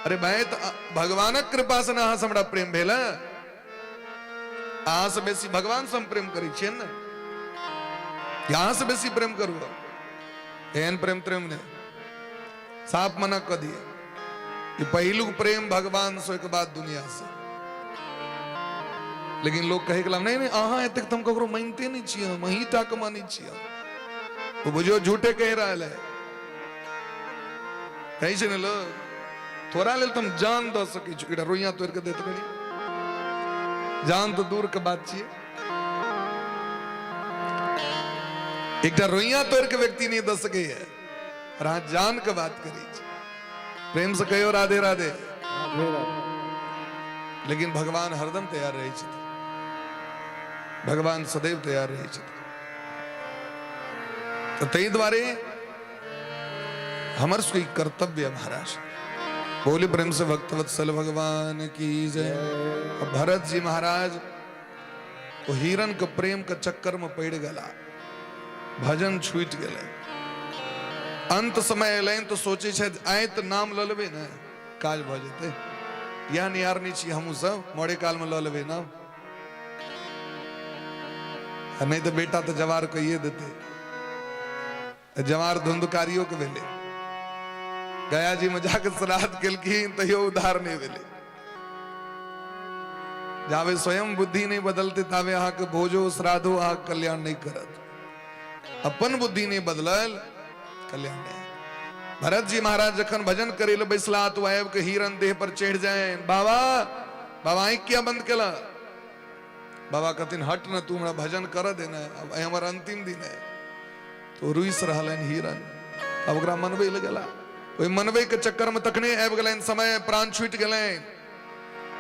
अरे भाई, तो भगवानक कृपा से ने अहाँ से हमरा प्रेम भेल हँ, अहाँ से बेसी भगवान से हम प्रेम करै छियै ने, अहाँ से बेसी प्रेम करू, एहन प्रेम प्रेम नहि, साफ मना कऽ दिए कि पहिलुक प्रेम भगवान से, ओहिके बाद दुनिया से। लेकिन लोग कहे के नहीं नहीं अहाँ एतेक तऽ हम ककरो मानिते नहि छियै, हम अहीं टा के मानै छियै। ओ बुझियौ झूठे कहि रहल है। कहै छै ने लोग, तोरा लेल तऽ हम जान दऽ सकै छी, एकटा रोइयाँ तोड़ि कऽ देत करी, जान तऽ दूर के बात छियै, एकटा रोइयाँ तोड़ि के व्यक्ति नहि दऽ सकैया, और अहाँ जान के बात करै छी। प्रेम से कहियो राधे राधे। राधे राधे। लेकिन भगवान हरदम तैयार रहै छथिन, भगवान सदैव तैयार रहै छथिन। तऽ ताहि दुआरे हमर सबके ई कर्तव्य है महाराज। बोले प्रेम से भक्तवत्सल भगवान की जय। अब भरत जी महाराज ओ हिरण के प्रेम के चक्कर में पड़ गला, भजन छूट गेलै। अंत समय एलनि तऽ सोचै छथि आइ तऽ नाम लऽ लेबै ने, काज भऽ जेतै। इएह निहारने छी हमहूँ सब, मरे कालमे लऽ लेबै नाम। आ नहि तऽ बेटा तऽ जवार कहिए देतै। जवार धुंधकारियो के भेलै। गया जी में जाके श्राद्ध केलखिन तैयो उद्धार नहि भेलै। जाबे स्वयं बुद्धि नहि बदलते ताबे अहाँके भोजो श्राद्धो अहाँके कल्याण नहि करत। अपन बुद्धि नहि बदलल, कल्याण नहि। भरत जी महाराज जखन भजन करे लए बैसला तो आबि के हिरण देह पर चढ़ि जाय, बाबा बाबा आँखि किया बंद केला? बाबा कहथिन हट न, तू हमरा भजन कर देना, अब हमर अंतिम दिन है। तो रुसि रहलनि हिरण, अब ओकरा मनबै लए गेला। ओहि मनबै के चक्कर में तखने आबि गेलनि समय, प्राण छूटि गेलनि।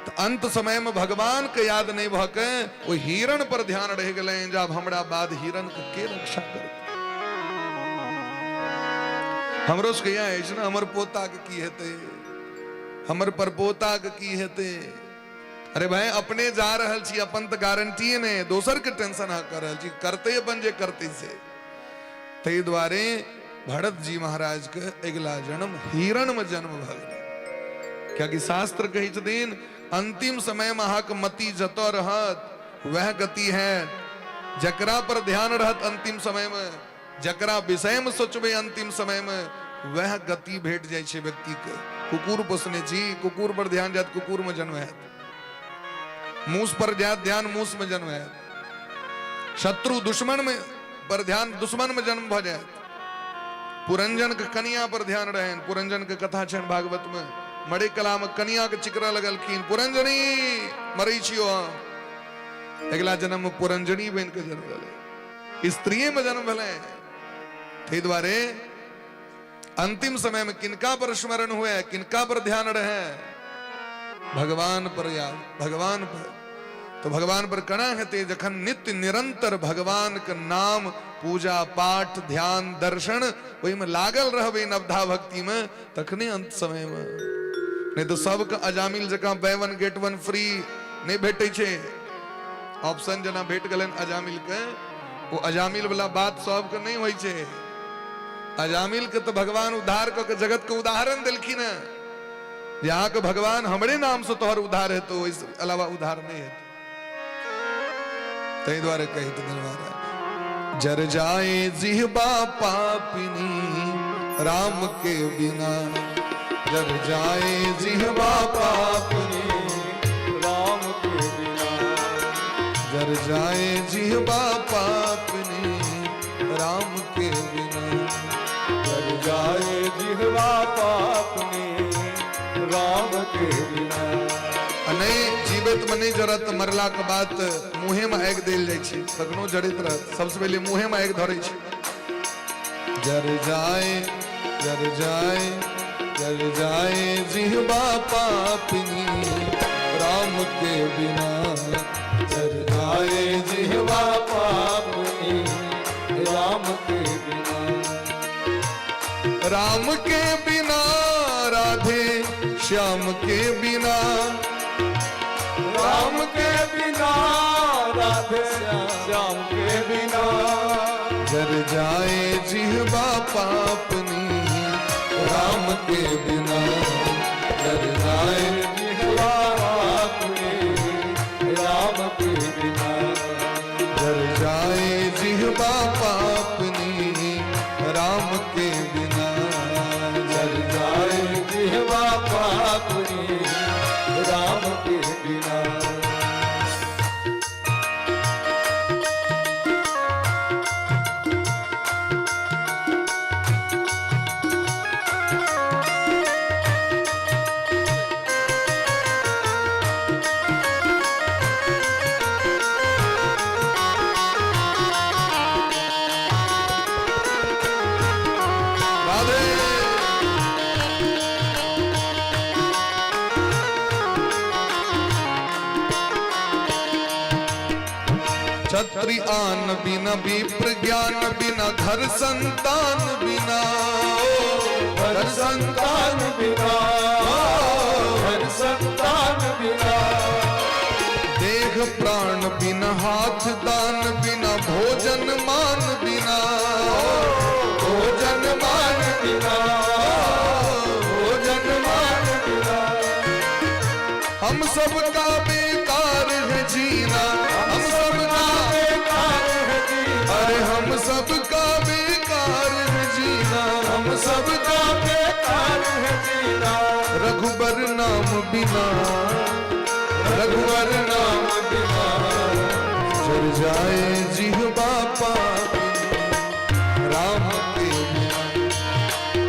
तऽ अंत समय में भगवान के याद नहीं भऽ के ओहि हिरण पर ध्यान रहि गेलनि जे आब हमरा बाद हिरण के के रक्षा करत। हमरो सबके इएह अछि ने, हमर पोता के की हेतै, हमर परपोता के की हेतै। अरे भाई अपने जा रहल छी, अपन तऽ गारंटीए नहि, दोसर के टेंशन अहाँ कर रहल छी, करते अपन जे करते से। ताहि दुआरे भरत जी महाराज के अगिला जन्म हिरण में जन्म भऽ गेलै। कियाकि शास्त्र कहै छथिन अंतिम समय में अहाँके मति जतऽ रहत वएह गति है। जकरा पर ध्यान रहत अंतिम समय में, जकरा विषय में सोचबै अंतिम समय में, वएह गति भेट जाइ छै व्यक्ति के। कुकुर पोसने छी, कुकुर पर ध्यान जायत कुकुर में जन्म हैत, मूस पर जायत ध्यान मूस में जन्म हैत, शत्रु दुश्मन में पर ध्यान दुश्मन में जन्म भऽ जायत। पुरंजन के कनिया पर ध्यान रहनि, पुरंजन के कथा छनि भागवत में, मरे कला में कनिया के चिकरऽ लगलखिन, पुरंजनी मरै छियो हम। अगिला जन्म में पुरंजनी बनि के जन्म लेलै, स्त्रिये में जन्म भेलै। ताहि दुआरे अंतिम समय में किनका पर स्मरण हुए, किनका पर ध्यान रहे? भगवान पर याद, भगवान पर। तो भगवान पर कना हेतै जखन नित्य निरंतर भगवान के नाम, पूजा पाठ, ध्यान, दर्शन ओहिमे लागल रहबै नवधा भक्ति में, तखने अंत समय में। नहीं तो सबके अजामिल जकाँ buy one get one free नहीं भेटै छै। ऑप्शन जेना भेट गेलनि अजामिल के, ओ अजामिल वाला बात सबके नहीं होइ छै। अजामिल के तो भगवान उद्धार कऽ के जगत के उदाहरण देलखिन हेँ जे अहाँके भगवान हमरे नाम से तोहर उद्धार हेतौ, ओहि अलावा उद्धार नहीं हेतौ। ताहि दुआरे कहैत महाराज, जर जाए जिहबा पापिनी राम के बिना, जर जाए जिहबा पापिनी राम के बिना, जर जाए जिहबा पापिनी राम के बिना, जर जाए जिहवा पापनी राम के बिना। आ नहि जीवैत में नहि जरत तऽ मरला के बाद तऽ मुँहे में आगि देल जाइ छै, तखनो जरैत रहत। सबसे पहिले मुँहे में आगि धरै छै। जर जाए जर जाए जर जाए जिहबा पापिनी राम के बिना, जर जाए जिहबा पापिनी राम के बिना, राम के बिना राधे श्याम के बिना, राम के बिना राधे श्याम के बिना, जर जाए जिहबा पापनी राम के बिना, जर जाए जिहबा पापनी राम के बिना, जर जाए जिहबा पापनी राम के बिना, जर जाए जिहबा पापनी राम के बिना। राधे। छत्री आन बिना विप्र ज्ञान बिना घर संतान बिना, घर संतान बिना, घर संतान बिना, देह प्राण बिना हाथ दान बिना भोजन मान बिना, भोजन मान बिना, भोजन मान बिना, हम सबका बेकार है जीना, हम सबका बेकार है बिना, रघुवर नाम बिना, जर जाए जिह्वा पापी, राम के बिना,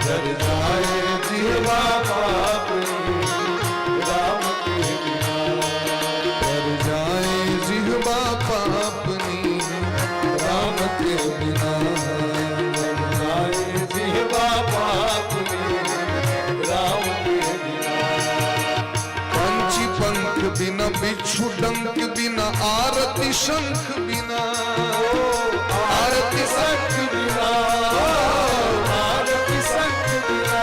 जर जाए जिह्वा पापी, राम के बिना, जर जाए जिह्वा पापनी, राम के बिना, जर जाए जिह्वा पापनी, राम के बिना। पंछी पंख बिना, बिच्छू डंक बिना, आरती शंख बिना, आरती शंख बिना, आरती शंख बिना,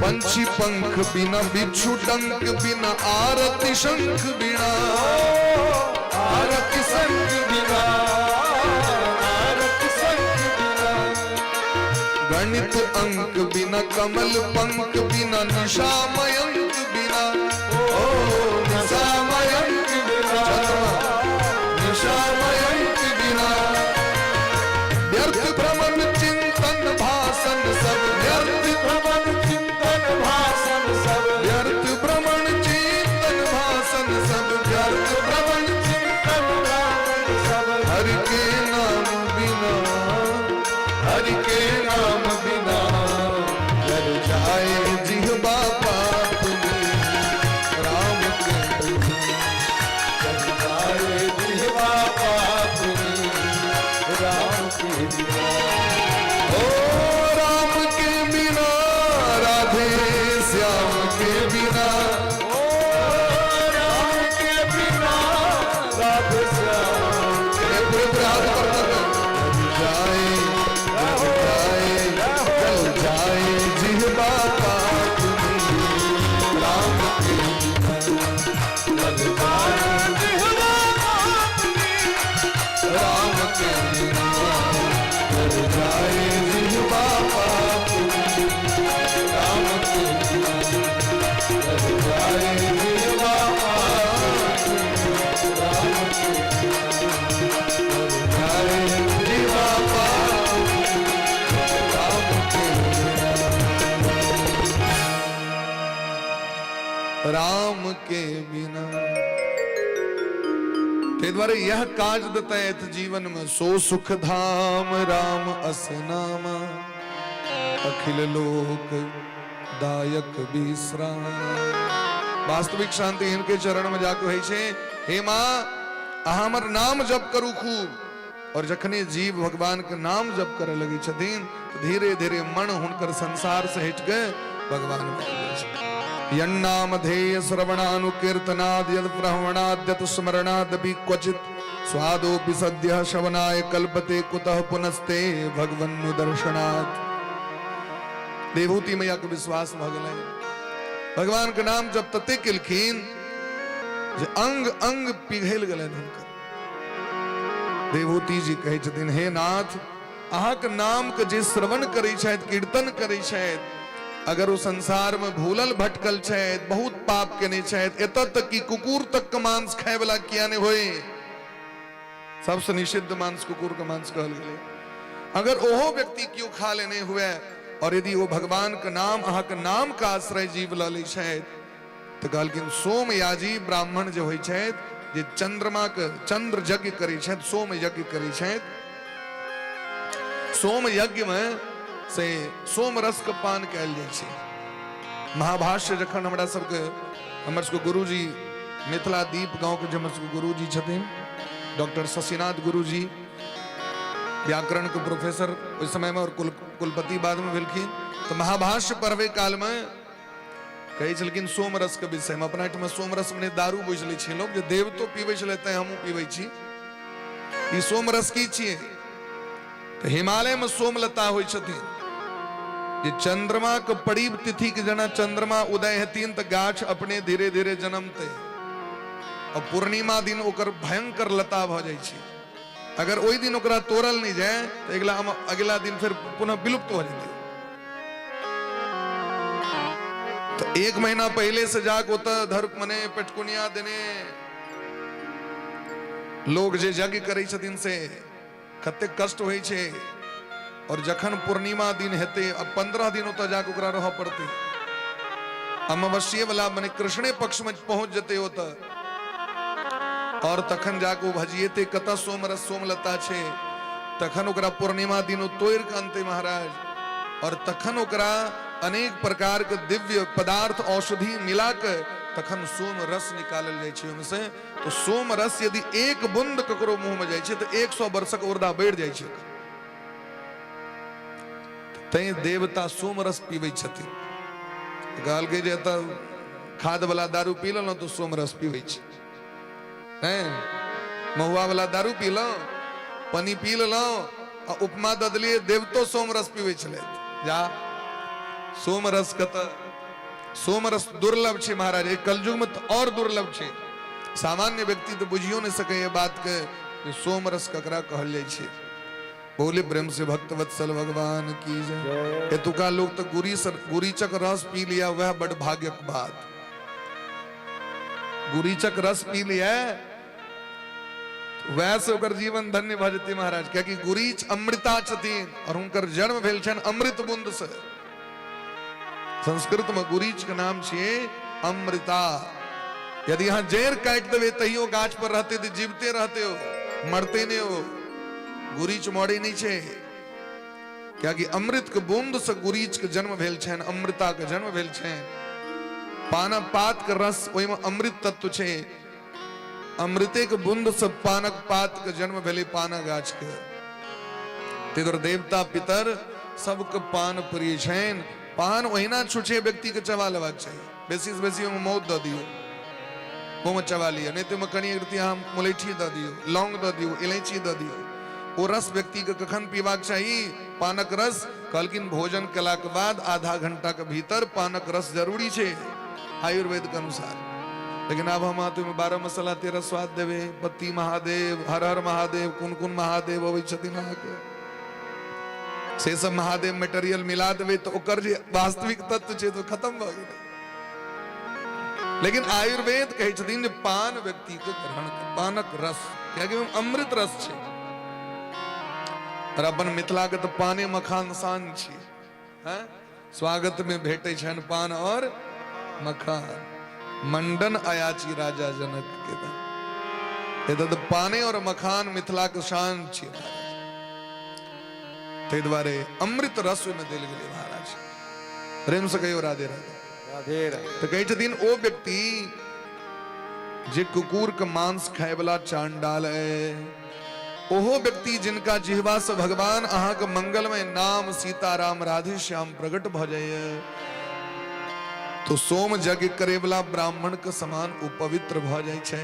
पंछी पंख बिना, बिच्छू डंक बिना, आरती शंख बिना, आरती शंख बिना, आरती शंख बिना, गणित अंक बिना, कमल पंख बिना, निशा मयंक बिना, ओ निशा मयंक बिना, निशा मयंक बिना, व्यर्थ भ्रमण चिंतन भाषण सब व्यर्थ, भ्रमण चिंतन भाषण सब, व्यर्थ भ्रमण चिंतन भाषण सब व्यर्थ, भ्रमण चिंतन भाषण सब, हरि के नाम बिना, हरि के नाम बिना, जर जाए जिह्वा पापनी, राम के बिना, जर जाए जिह्वा पापनी, राम के बिना। ओ राम के बिना, राधे श्याम के बिना, ओ राम के बिना, राधे श्याम के पूरे पूरे हाथ ऊपर कर जाए, जल जाए, जल जाए जिह्वा पापनी, राम के बिना, जल जाए जिह्वा पापनी, राम के बिना, जल जाए जिह्वा पापनी, राम के बिना, जल जाए जिह्वा पापनी, राम के बिना, जल जाए जिह्वा पापनी, राम के बिना, राम के बिना। ताहि दुआरे यह काज देतैथ जीवन में, सो सुख धाम राम अस नामा, अखिल लोक दायक विश्राम। वास्तविक शांति हिनके चरण में जाके होइ छै। हे माँ, अहाँ हमर नाम जप करू खूब। और जखने जीव भगवान के नाम जप करे लगे छथिन, तऽ धीरे धीरे मन हुनकर संसार से हटि के भगवान में आबि जाइ छै। यन्नामधेय श्रवणानुकीर्तनाद यद प्रहवणाद्यत स्मरणादपि क्वचित स्वादोपि सद्यः शवनाय कल्पते कुतः पुनस्ते भगवन्नु दर्शनात्। देवहूति मैया के विश्वास भऽ गेलै। भगवान के नाम जब तते केलखिन जे अंग अंग पिघलि गेलनि हुनकर। देवहूति जी कहै छथिन, हे नाथ, अहाँके नाम के जे श्रवण करै छथि, कीर्तन करै छथि, अगर ओ संसार में भूलल भटकल छथि, बहुत पाप केने छथि, एतऽ तक कि कुकुर तक के मांस खाय वाला किया नहि होय, सबसे निषिद्ध मांस कुकुर के मांस कहल गेलै, अगर ओहो व्यक्ति केओ खा लेने हुए और यदि वो भगवान के नाम, अहाँ के नाम के आश्रय जीव लऽ लै छथि, तऽ कहलखिन सोमयाजी ब्राह्मण जे होइ छथि, जे चंद्रमा के चंद्र यज्ञ करै छथि, सोम यज्ञ करै छथि, सोम यज्ञ में से सोम रस के पान कयल जाइ छै। महाभाष्य जखन हमरा सबके, हमर सबके गुरुजी मिथिला दीप गांव के जे हमर सबके गुरुजी छथिन डॉक्टर शशिनाथ गुरुजी, व्याकरण के प्रोफेसर ओहि समय में और कुलपति बाद में भेलखिन, तऽ महाभाष्य पढ़बै काल में कहै छलखिन सोम रस के विषय में। अपना एहिठाम सोम रस मने दारू बुझि लै छै लोक, जे देवतो पीबै छलै तैं हमहूँ पीबै छी। ई सोम रस की छियै? तऽ हिमालय में सोमलता होइ छथिन, जे चंद्रमा के परीब तिथि के जेना चंद्रमा उदय हेथिन तऽ गाछ अपने धीरे धीरे जनमतै, और पूर्णिमा दिन ओकर भयंकर लता भऽ जाइ छै। अगर ओहि दिन ओकरा तोड़ल नहि जाय तऽ अगिला दिन फेर पुनः विलुप्त भऽ जेतै। तऽ एक महीना पहिले से जाके ओतऽ धर मने पेटकुनिया देने लोग जे यज्ञ करै छथिन से कतेक कष्ट होइ छै। और जखन पूर्णिमा दिन हेतै, अब 15 दिन ओतऽ जाके ओकरा रहऽ पड़तै। अमावस्ये वाला मने कृष्णे पक्ष में पहुंच जेतै ओतऽ, और तखन जाके ओ भजिएतै कतऽ सोमरस सोमलता छै, तखन ओकरा पूर्णिमा दिन ओ तोड़ि कऽ अनतै महाराज, और तखन ओकरा अनेक प्रकार के दिव्य पदार्थ औषधि मिला के तखन सोम रस निकालल जाइ छै ओहिमे से। तो सोम रस यदि एक बूंद ककरो मुंह में जाइ छै तऽ 100 वर्षक उर्दा बढ़ि जाइ छै। तैं देवता सोम रस पीबै छथिन। कहलकै जे एतऽ खाद वाला दारू पी लेलहुँ तऽ सोम रस पीबै छी, हैं महुआ वाला दारू पीलहुँ, पनी पी लेलहुँ आ उपमा दऽ देलियै, देवतो सोम रस पीबै छलथि। जा सोम रस कतऽ, सोम रस दुर्लभ छै महाराज, एहि कलयुग में तऽ और दुर्लभ छै। सामान्य व्यक्ति तऽ बुझियो नहि सकैए बात के जे सोम रस ककरा कहल जाइ छै। बोले प्रेम से भक्त वत्सल भगवान की जय। एतुका लोग तो गुरी गुरीचक रस पी लिया, वह बड़ भाग्यक बात। गुरीचक रस पी लिया वैह से ओकर जीवन धन्य भऽ जेतै महाराज, कियाकि गुरीच अमृता छथिन और हुनकर जन्म भेल छनि अमृत बूंद से। संस्कृत में गुरीच के नाम छियै अमृता। यदि अहाँ जड़ि काटि देबै तैयो गाछ पर रहते तऽ जीवते रहते हो, मरते नहीं हो। गुरीच मरे नहीं छै, कियाकि अमृत के बूंद से गुरीच के जन्म भेल छनि, अमृता के जन्म भेल छनि। पानक पात के रस ओहिमे अमृत तत्व छै, अमृते के बूंद से पानक पात के जन्म भेलै पानक गाछ के। ताहि दुआरे देवता पितर सबके पान प्रिय छनि। पान ओहिना छुछे व्यक्ति के चबा लेबाक चाही, बेसी से बेसी ओहिमे मौत दऽ दियौ, मुँहमे चबा लिअ, नहि तऽ ओहिमे कनि एक रत्ती अहाँ मुलैठी दऽ दियौ, लौंग दऽ दियौ, इलायची दऽ दियौ। ओ रस व्यक्तिके कखन पीबाक चाही पानक रस? कहलखिन भोजन केलाके बाद आधा घंटा के भीतर पानक रस जरूरी छै आयुर्वेद के अनुसार। लेकिन आब हम अहाँ 12 मसाला 13 स्वाद देबै, पत्ती महादेव, हर हर महादेव, कोन कोन महादेव अबै छथिन अहाँके, से सब महादेव मटेरियल मिला देबै तऽ ओकर जे वास्तविक तत्व छै तऽ खत्म भऽ गेलै। लेकिन आयुर्वेद कहै छथिन जे पान व्यक्ति के ग्रहण कर, पानक रस, कियाकि ओहिमे अमृत रस छै। और अपन मिथिला के तऽ पाने मखान शान छी, हैं स्वागत में भेटै छनि पान और मखान। मंडन अयाची राजा जनक के दन, एतऽ तऽ पाने और मखान मिथिला के शान छी महाराज। ताहि दुआरे अमृत रस ओहिमे देल गेलै महाराज। प्रेम से कहियो राधे राधे। राधे राधे। तऽ कहै छथिन ओ व्यक्ति जे कुकुर के मांस खाय वाला चांडाल है, ओहो व्यक्ति जिनका जिहवा से भगवान अहाँके मंगलमय नाम सीताराम राधे श्याम प्रकट भऽ जाइए, तो सोम यज्ञ करे वाला ब्राह्मण के समान ओ पवित्र भऽ जाइ छै।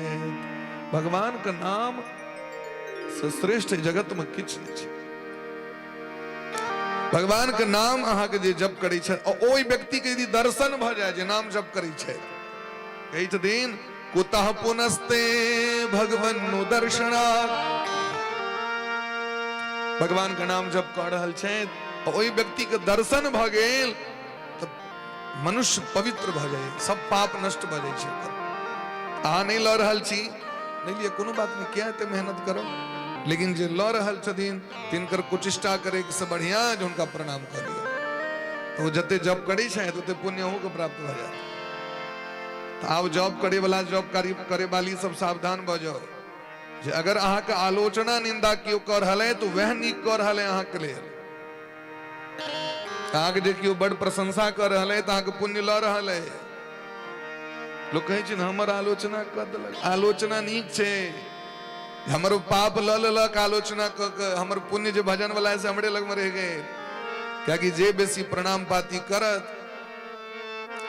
भगवान के नाम से श्रेष्ठ जगत में किछु नहि छै। भगवान के नाम अहाँके जे जप करै छै, आ ओहि व्यक्ति के यदि दर्शन भऽ जाय जे नाम जप करै छै, कहै छथिन कुतः पुनस्ते भगवन्नु दर्शनात्। भगवान के नाम जप कऽ रहल छै, ओहि व्यक्ति के दर्शन भऽ गेल तऽ मनुष्य पवित्र भऽ जाय, सब पाप नष्ट भऽ जाइ छै। अहाँ नहि लऽ रहल छी, नहि लिअ, कोनो बात नहि, किया एते मेहनत करब, लेकिन जे लऽ रहल छथिन तिनकर कुचिष्टा करे से बढ़िया जे हुनका प्रणाम कऽ लिअ। तो जते जप करै छथि ओते पुण्य अहूँके प्राप्त भऽ जायत। तऽ आब जॉब करे वाला, जॉब करे वाली सब सावधान भऽ जाउ जे अगर अहाँके आलोचना निंदा केओ कऽ रहल है तऽ वएह नीक कऽ रहल है अहाँके लेल। अहाँके जे केओ बड़ प्रशंसा कऽ रहल है तऽ अहाँके पुण्य लऽ रहल है। लोक कहै छै ने हमर आलोचना कऽ देलक, आलोचना नीक छै, हमर पाप लऽ लेलक आलोचना कऽ के, हमर पुण्य जे भजन वाला है से हमरे लगमे रहि गेल। कियाकि जे बेसी प्रणाम पाती करत,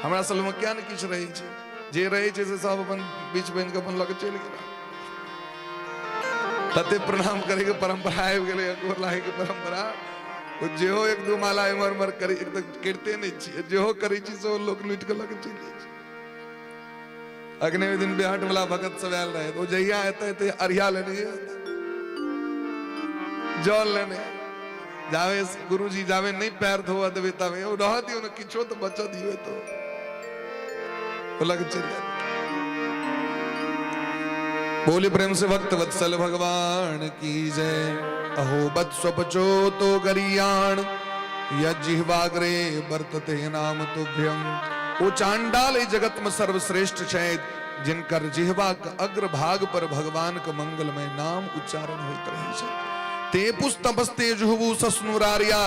हमरा सब लगमे किया ने किछु रहै छै, जे रहै छै से सब अपन बीच बनि कऽ अपन लऽ कऽ चलि गेल। तते प्रणाम करैके परम्परा आबि गेलै, गोर लागैके परम्परा। ओ जेहो एक दू माला इम्हर उम्हर करी, एक तऽ करिते नहि छियै, जेहो करै छी सेहो लोक लूटि कऽ लऽ कऽ चलि जाइ छै। अखने ओहि दिन बिहाट वाला भगत सब आयल रहै, ओ जहिया एतै तऽ अरिया लेने जल लेने जावे, गुरुजी जावे नहि पैर धोआ देबै तबे ओ रह दियौ ने, किछो तऽ बचऽ दियौ, तो ओ लग चलि जायत। बोले प्रेम से भक्त वत्सल भगवान की जय। अहो बत स्वपचो तो गरियाण यज्जिह्वाग्रे वर्तते नाम तुभ्यम। ओ चांडाल एहि जगत में सर्वश्रेष्ठ छथि जिनकर जिह्वा के अग्रभाग पर भगवान के मंगलमय नाम उच्चारण होइत रहै छै। ते पुस्तपस्ते जुहबू सस्नुरारिया,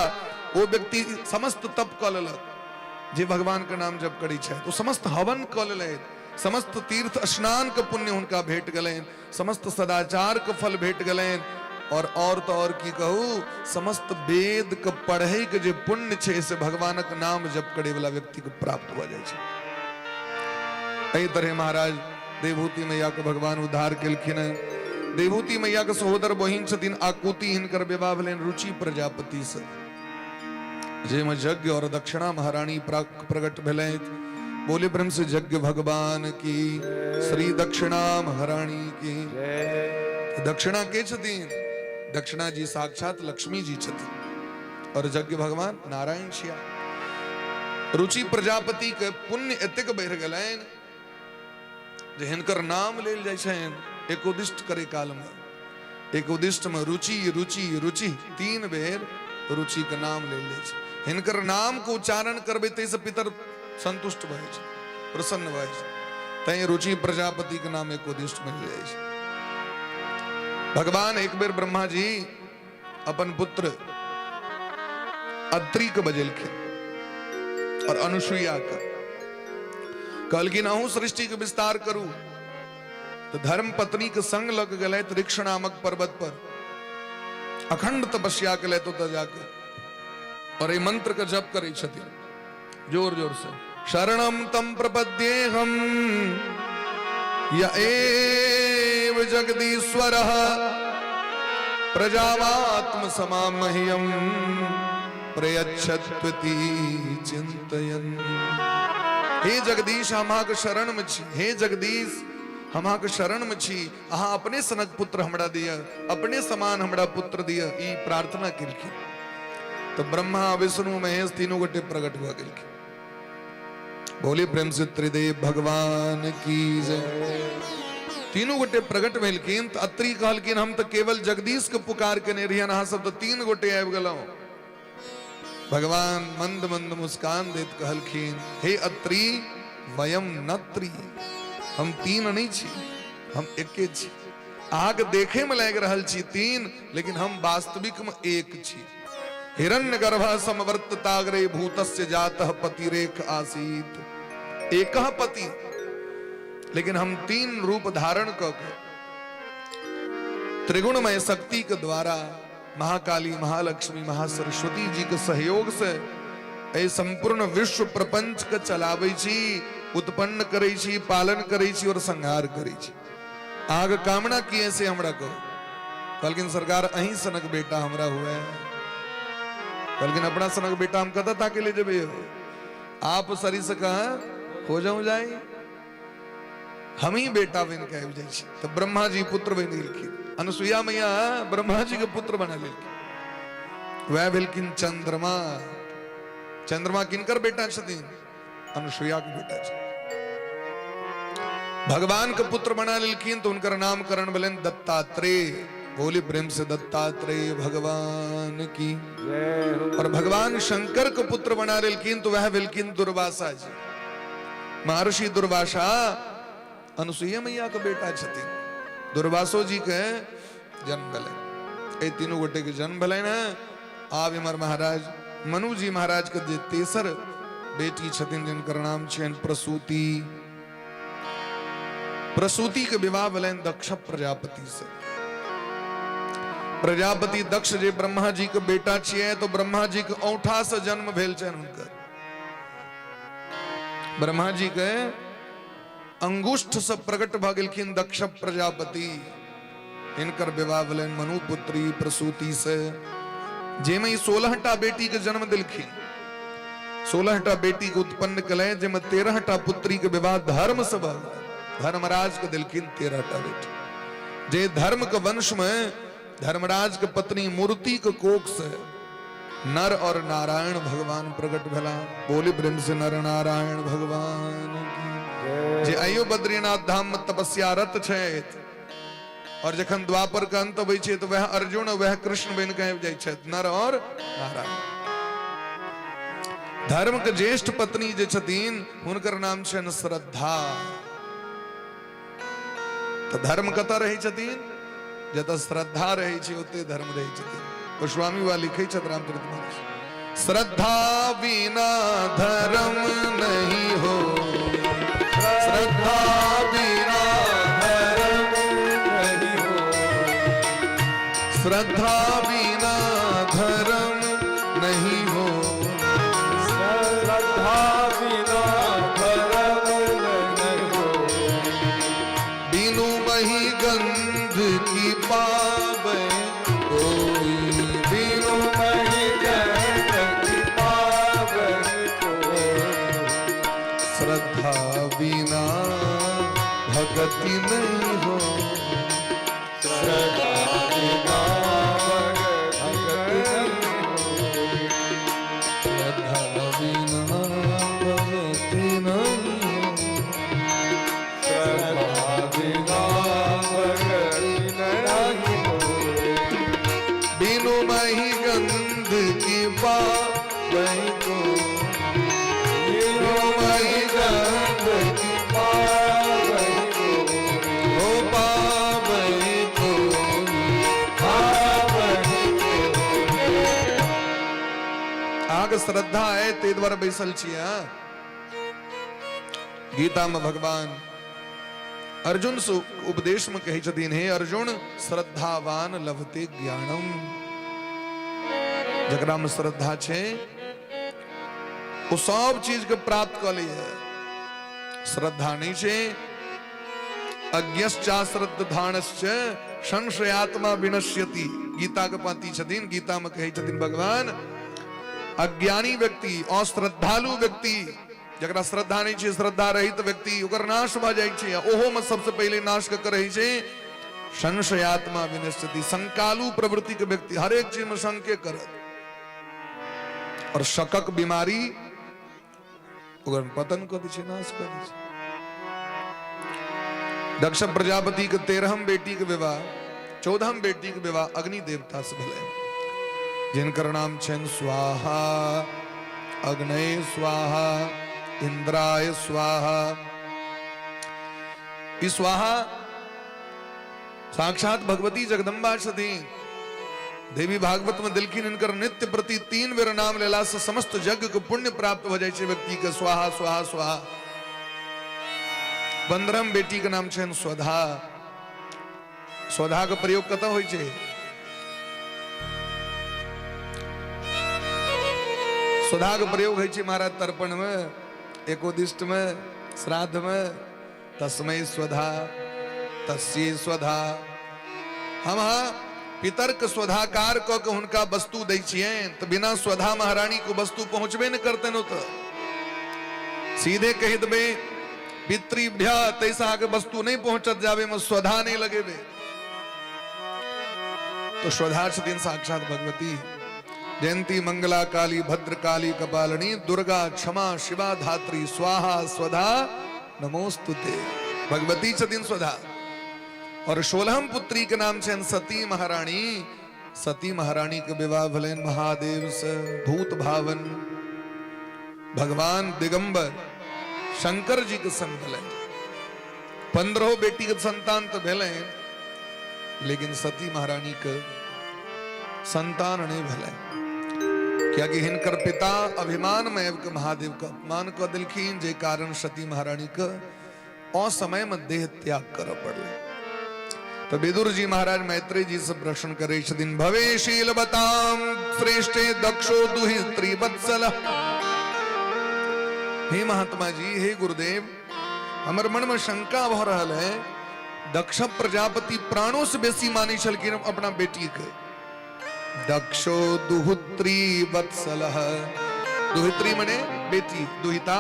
ओ व्यक्ति समस्त तप कऽ लेलक जे भगवान के नाम जप करै छथि। ओ समस्त हवन कऽ लेलथि, समस्त तीर्थ स्नान के पुण्य हुनका भेट गेलनि, समस्त सदाचार के फल भेट गेलनि, और तो और की कहू, समस्त वेद के पढ़े के जे पुण्य छै से भगवानक नाम जप करे वाला व्यक्ति के प्राप्त भऽ जाइ छै। एहि तरह महाराज देवहूति मैया के भगवान उद्धार केलखिन हैं। देवहूति मैया के सहोदर बहिन छथिन आकुति, हिनकर विवाह भेलनि रुचि प्रजापति से, जाहिमे यज्ञ और दक्षिणा महारानी प्रकट भेलथि। बोले ब्रह्म से यज्ञ भगवान की, श्री दक्षिणा महारानी की। दक्षिणा के छथिन? दक्षिणा जी साक्षात लक्ष्मी जी छथिन और यज्ञ भगवान नारायण छिया। रुचि प्रजापति के पुण्य एतेक बढ़ि गेलनि जे हिनकर नाम लेल जाइ छनि एकोदिष्ट करे काल में। एकोदिष्ट में रुचि रुचि रुचि 3 बेर रुचि के नाम लेल जाइ छै। हिनकर नाम के उच्चारण करबै ताहिसँ पितर संतुष्ट भऽ जाइ छै, प्रसन्न भऽ जाइ छै। तैं रुचि प्रजापति के नाम एकोदिष्ट में लेल जाइ छै। भगवान एक बेर ब्रह्मा जी अपन पुत्र अत्रि के बजेलखिन और अनुसुईया के कहलखिन अहूँ सृष्टि के विस्तार करू। तो धर्म पत्नी के संग लग गेलथि ऋक्ष नामक पर्वत पर, अखंड तपस्या केलथि ओतऽ जाके और एहि मंत्र के जप करै छथिन जोर जोर से, शरणम तम प्रपद्येहम य एव जगदीश्वरः प्रजावात्म समामह्यम प्रयच्छत्वति चिंतयन्। हे जगदीश, हम अहाँके शरण में छी। हे जगदीश, हम अहाँके शरण में छी, अहाँ अपने सनक पुत्र हमरा दिअ, अपने समान हमरा पुत्र दिअ, ई प्रार्थना केलखिन। तो ब्रह्मा विष्णु महेश तीनों गोटे प्रकट भऽ गेलखिन। बोले प्रेम से त्रिदेव भगवान की जय। तीनों गोटे प्रकट भेलखिन। तो अत्रि कहलखिन हम तो केवल जगदीश के पुकार केने रहियन, अहाँ सब तो 3 गोटे आबि गेलहुँ। भगवान मंद मंद मुस्कान देत कहलखिन हे अत्रि, वयम न त्रि, हम 3 नहीं छी, हम एके छी। अहाँके देखे में लागि रहल छी 3, लेकिन हम वास्तविक में एक छी। हिरण्य गर्भ समवर्तताग्रे भूतस्य जातः पतिरेक आसीत, एकः पति, लेकिन हम 3 रूप धारण क के त्रिगुणमय शक्ति के द्वारा महाकाली महालक्ष्मी महासरस्वती जी के सहयोग से एहि संपूर्ण विश्व प्रपंच के चलाबै छी, उत्पन्न करै छी, पालन करै छी और संहार करै छी। अहाँके कामना की है से हमरा कहू। कहलखिन सरकार अहीं सनक बेटा हमरा हुए। कहलखिन अपना सनक बेटा हम कतऽ ताके ले जेबै, आप सरी से कहा हो जाऊं जाई, हम ही बेटा बन के आबि जाइ छी। तऽ ब्रह्मा जी पुत्र बनि गेलखिन, अनुसुईया मैया ब्रह्मा जी के पुत्र बना लेलखिन। वएह भेलखिन चंद्रमा। चंद्रमा किनकर बेटा छथिन? अनुसुईया के बेटा छथिन। भगवान के पुत्र बना लेलखिन तो उनकर नामकरण भेलनि दत्तात्रेय। बोली प्रेम से दत्तात्रेय भगवान की जय हो। और भगवान शंकर के पुत्र बना लेलखिन तो वह भेलखिन दुर्वासा जी। महर्षि दुर्वासा अनुसुईया मैया के बेटा छथिन। दुर्वासो जी के जन्म भेलनि, एहि तीनू गोटे के जन्म भेलनि हैं। आब इमहर महाराज मनु जी महाराज के जे तेसर बेटी छथिन जिनकर नाम छनि प्रसूति। प्रसूति के विवाह भेलनि दक्ष प्रजापति से। प्रजापति दक्ष जे ब्रह्मा जी के बेटा छियै तो ब्रह्मा जी के औंठा से जन्म भेल छनि हुनकर। ब्रह्मा जी के अंगुष्ठ से प्रकट भऽ गेलखिन दक्ष प्रजापति। हिनकर विवाह भेलनि मनुपुत्री प्रसूति से, जाहिमे ई 16टा बेटी के जन्म देलखिन। 16टा बेटी के उत्पन्न केलनि, जाहिमे 13टा पुत्री के विवाह धर्म से भऽ गेलनि। धर्मराज के देलखिन 13टा बेटी। जे धर्म के वंश में धर्मराज के पत्नी मूर्ति के कोख से नर और नारायण भगवान प्रकट भेला। बोली प्रेम से नर नारायण भगवान की। जे आइयो बद्रीनाथ धाम में तपस्यारत छथि और जखन द्वापर के अंत अबै छै तो वह अर्जुन वह कृष्ण बनि के आबि जाइ छथि, नर और नारायण। धर्मके ज्येष्ठ पत्नी जे छथिन हुनकर नाम छनि श्रद्धा। तऽ धर्म कतऽ रहै छथिन? जतऽ श्रद्धा रहै छै ओते धर्म रहै छथिन। गोस्वामी वा लिखै छथि रामचरितमानस, श्रद्धा बिना धर्म नहीं हो, श्रद्धा बिना धर्म नहीं हो, श्रद्धा बिना धर्म नहीं हो, श्रद्धा बिना धर्म नहीं हो, बिनु मही गंध की पावे कोई, बिनु मही गंध की पावे कोई, श्रद्धा बिना भगति नहीं हो, श्रद्धा बिना भगति नहीं हो, श्रद्धा बिना भगति नहीं हो, श्रद्धा बिना भगति नहीं हो, बिनु मही गंध की पावे को, बिनु मही गंध की पावे को, हो पावे को, पावे को। अहाँके श्रद्धा है ताहि दुआरे बैसल छी। अहाँ गीता में भगवान अर्जुन से उपदेश में कहै छथिन, हे अर्जुन श्रद्धावान लभते ज्ञानम। जकरा में श्रद्धा छै ओ सब चीज के प्राप्त कऽ लैए। श्रद्धा नहि छै, अज्ञश्चाश्रद्धानश्च संशयात्मा विनश्यति। गीता के पांति छथिन, गीता में कहै छथिन भगवान, अज्ञानी व्यक्ति, अश्रद्धालु व्यक्ति, जकरा श्रद्धा नहि छै, श्रद्धा रहित व्यक्ति, ओकर नाश भऽ जाइ छै। ओहो में सबसे पहिले नाश ककर रहै छै? संशयात्मा विनश्यति। शंकालु प्रवृत्ति के व्यक्ति हरेक चीज में शंके करत, और शकक बीमारी ओकर पतन कऽ दै छै, नाश कऽ दै छै। दक्ष प्रजापति के 13हम बेटी के विवाह, 14हम बेटी के विवाह अग्नि देवता से भेलै, जिनकर नाम छनि स्वाहा, अग्नय स्वाहा, इंद्राय स्वाहा। ई स्वाहा साक्षात भगवती जगदम्बा छथिन। देवी भागवत में दिलखिन हिनकर नित्य प्रति 3 बेर नाम लेला से समस्त यज्ञ के पुण्य प्राप्त हो जाइ छै व्यक्ति के। स्वाहा स्वाहा स्वाहा। 15म बेटी के नाम छनि स्वधा। स्वधा के प्रयोग कतऽ होइ छै? स्वधा के प्रयोग होइ छै महाराज तर्पण में, एकोदिष्ट में, श्राद्ध में। तस्मै स्वधा तस्यै स्वधा। हम पितर के स्वधाकार कऽ के हुनका वस्तु दै छियनि तऽ बिना स्वधा महारानी को वस्तु पहुँचबे नहि करतनि। ओतऽ सीधे कहि देबै पितृभ्य, ताहिसँ अहाँके वस्तु नहि पहुँचत जाबे में स्वधा नहि लगेबै। तो स्वधा छथिन साक्षात भगवती। जयंती मंगला काली भद्रकाली कपालिनी दुर्गा क्षमा शिवा धात्री स्वाहा स्वधा नमोस्तुते। भगवती छथिन स्वधा। और 16हम पुत्री के नाम छनि सती महारानी। सती महारानी के विवाह भेलनि महादेव से, भूत भावन भगवान दिगंबर शंकर जी के संग भेलनि। 15 बेटी के संतान तो भेलनि, लेकिन सती महारानी के संतान नहीं भेलनि, कियाकि हिनकर पिता अभिमान में आबि के महादेव के अपमान कऽ देलखिन, जे कारण सती महारानी के असमय में देह त्याग करऽ पड़लै। तो विदुर जी महाराज मैत्रेय जी से प्रश्न करै छथिन, भवे शीलवताम श्रेष्ठे दक्षो दुहित्री वत्सल। हे महात्मा जी, हे गुरुदेव, हमर मन में शंका भऽ रहल है, दक्ष प्रजापति प्राणों से बेसी मानै छलखिन अपना बेटी के। दक्षो दुहुत्री वत्सल, दुहित्री मने बेटी, दुहिता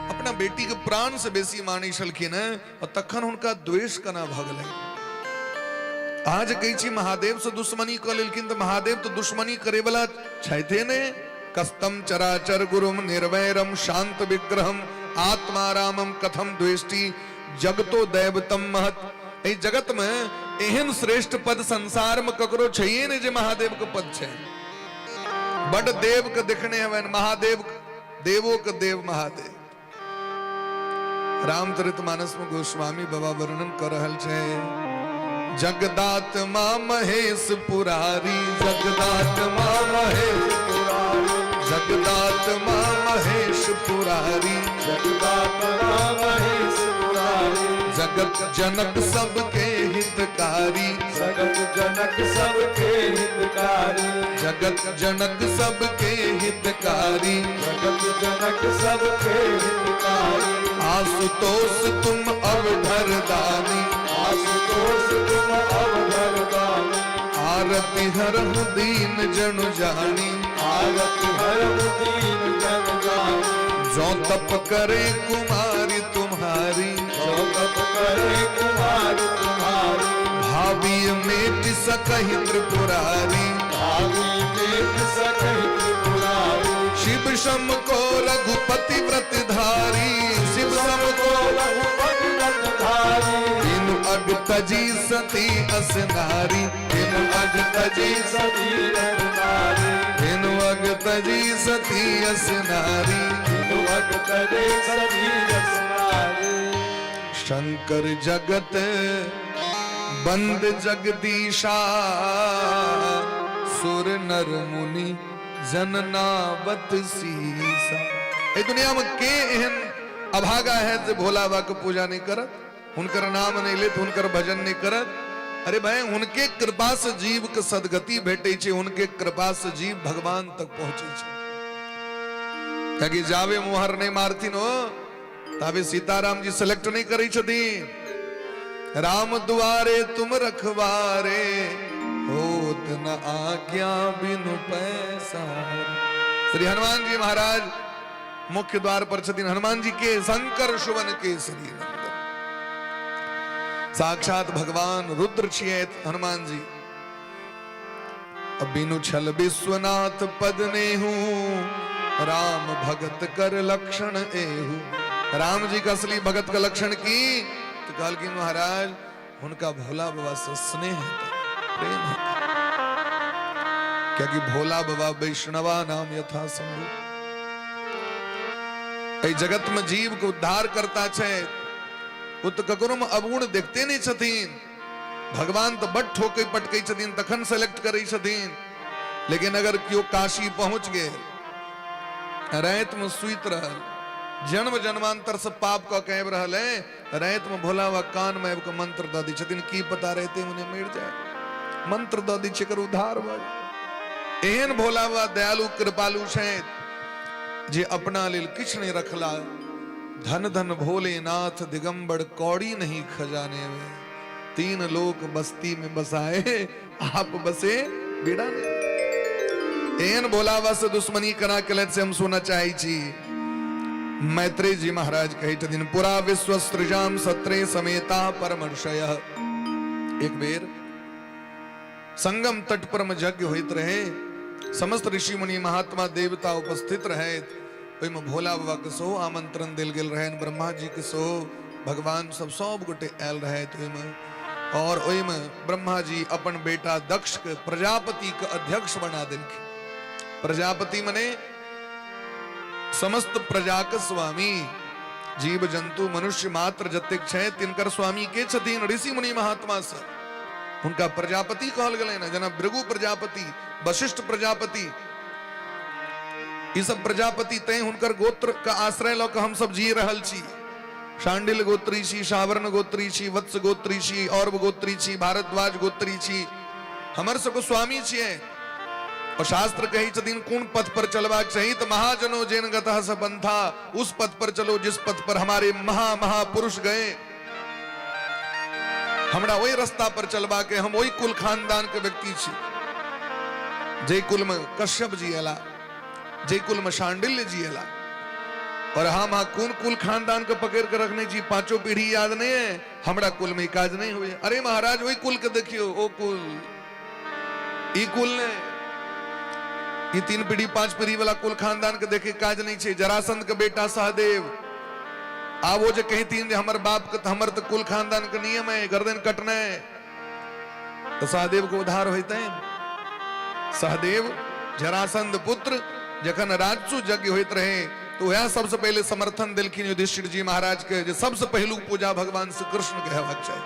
अपना बेटी के प्राण से बेसी मानै छलखिन हैं, और तखन हुनका द्वेष केना भऽ गेलै? अहाँ जे कहै छी महादेव से दुश्मनी कऽ लेलखिन, तऽ महादेव तऽ दुश्मनी करे वाला छथिए ने। कस्तम चराचर गुरुम निर्वैरम शांत विग्रहम आत्मा रामम कथम द्वेष्टि जगतो दैवतम महत। एहि जगत में एहन श्रेष्ठ पद संसार में ककरो छैये नहीं जे महादेव के पद छै। बड देव के देखने हेबनि, महादेव, देवो के देव महादेव। रामचरित मानस में गोस्वामी बाबा वर्णन कर रहल छै, जगदात्मा महेश पुरारी, जगदात्मा महेश पुरारी, जगदात्मा महेश पुरारी, जगदात्मा महेश पुरारी, जगत जनक सबके हितकारी, जगत जनक सबके हितकारी, जगत जनक सबके हितकारी, जगत जनक सबके हितकारी, आशुतोष तुम अवधर दानी, आशुतोष तुम अवधर दानी, आरती हरहु दीन जनु जानी, आरती हरहु दीन जन जानी, जो तप करे कुमारी तुम्हारी, जो तप करे कुमारी तुम्हारी, भाभी मेट सकहि त्रिपुरारी, भाभी मेट सकहि त्रिपुरारी, शिव शम को रघुपति व्रत धारी, शिव शम को रघुपति व्रत धारी, बिनु अग तजी सती अस नारी, बिनु अग तजी सती अस नारी, बिनु अग तजी सती अस नारी, बिनु अग तजी सती अस नारी। शंकर जगत बंद जगदीशा, सुर नर मुनि जन नावत सीसा। एहि दुनिया में के एहन अभागा है जे भोला बाबा के पूजा नहीं करत, हुनकर नाम नहीं लेत, हुनकर भजन नहीं करत? अरे भाई, हुनके कृपा से जीव के सदगति भेटे छै, हुनके कृपा से जीव भगवान तक पहुंचे छै। कियाकि जावे मोहर नहीं मारथिन हो ताबे सीताराम जी सेलेक्ट नहीं करै छथिन। राम दुआरे तुम रखवारे, होत न आज्ञा बिनु पैसा। श्री हनुमान जी महाराज मुख्य द्वार पर छथिन। हनुमान जी के शंकर सुवन केसरी नंदन, साक्षात भगवान रुद्र छियै हनुमान जी। अब बिनु छल विश्वनाथ पद नेहू, राम भगत कर लक्षण एहू। राम जी का असली भगत का लक्षण की? तो कहलखिन महाराज हुनका भोला बाबा से स्नेह हेतै, प्रेम हेतै, कियाकि भोला बाबा वैष्णवा नाम यथा शंभु। एहि जगत में जीव के उद्धार करता छै, ओ तऽ ककरो में अवगुण देखते नहीं छथिन। भगवान तऽ बड ठोकै पटकै छथिन तखन सेलेक्ट करै छथिन, लेकिन अगर केओ काशी पहुंच गेल, राति में सुति रहल, जन्म जन्मांतर से पाप कऽ के आबि रहल है, राति में भोला बाबा कान में आबि कऽ मंत्र दऽ दै छथिन, की पता राति में मरि जाय, मंत्र दऽ दै छै, एकर उद्धार भऽ जाय। एहन भोला बाबा दयालु कृपालु छथि जे अपना लेल किछु नहि रखला। धन धन भोलेनाथ दिगंबर, कौड़ी नहीं खजाने में, तीन लोक बस्ती में बसाए, आप बसे बीड़ा ने। एहन भोला बाबा से दुश्मनी करा के से हम सुनना चाहे छी। मैत्रेय जी महाराज कहै छथिन, पुरा विश्व सृजाम सत्रे समेता परमर्षय। एक बेर संगम तट पर में यज्ञ होइत रहे, समस्त ऋषि मुनि महात्मा देवता उपस्थित रहे, ओहिमे भोला बाबा के सेहो आमंत्रण देल गेल रहनि, ब्रह्मा जी के सेहो, भगवान सब सब गोटे आयल रहथि ओहिमे। और ओहिमे ब्रह्मा जी अपन बेटा दक्ष के प्रजापति के अध्यक्ष बना देलखिन। प्रजापति मने समस्त प्रजा के स्वामी, जीव जंतु मनुष्य मात्र जतेक छै तिनकर स्वामी के छथिन? ऋषि मुनि महात्मा सब। हुनका प्रजापति कहल गेलै ने, जेना भृगु प्रजापति, वशिष्ठ प्रजापति, ई सब प्रजापति, तैं हुनकर गोत्र के आश्रय लऽ कऽ हम सब जी रहल छी। शांडिल गोत्री छी, सावर्ण गोत्री छी, वत्स गोत्री छी, और्व गोत्री छी, भारद्वाज गोत्री छी, हमर सबके स्वामी छियै। और शास्त्र कहै छथिन कोन पथ पर चलबाक चाही? तऽ महाजनो जेन गतः स पंथा, उस पथ पर चलो जिस पथ पर हमारे महा महापुरुष गए। हमरा ओहि रास्ता पर चलबाक, हम ओहि कुल खानदान के व्यक्ति छी जे कुल में कश्यप जी एला, जे कुल में शांडिल्य जी एला। और हम अहाँ कोन कुल खानदान के पकड़ के रखने छी? पांचों पीढ़ी याद नहीं है हमरा, कुल में काज नहीं हुए। अरे महाराज, वही कुल के देखियो, ओ कुल ई कुल ने, ई 3 पीढ़ी 5 पीढ़ी वाला कुल खानदान के देखे काज नहीं छे। जरासंध के बेटा सहदेव, आब ओ जे कहतीन जे हमर बाप के हमर तो कुल खानदान के नियम है गर्दन कटना है, तो सहदेव के उद्धार होते। सहदेव जरासंध पुत्र जखन राजसु यज्ञ होइत रहे तो वएह सबसे पहिले समर्थन देलखिन युधिष्ठिर जी महाराज के जे सबसे पहिलुक पूजा भगवान श्री कृष्ण के हेबाक चाही।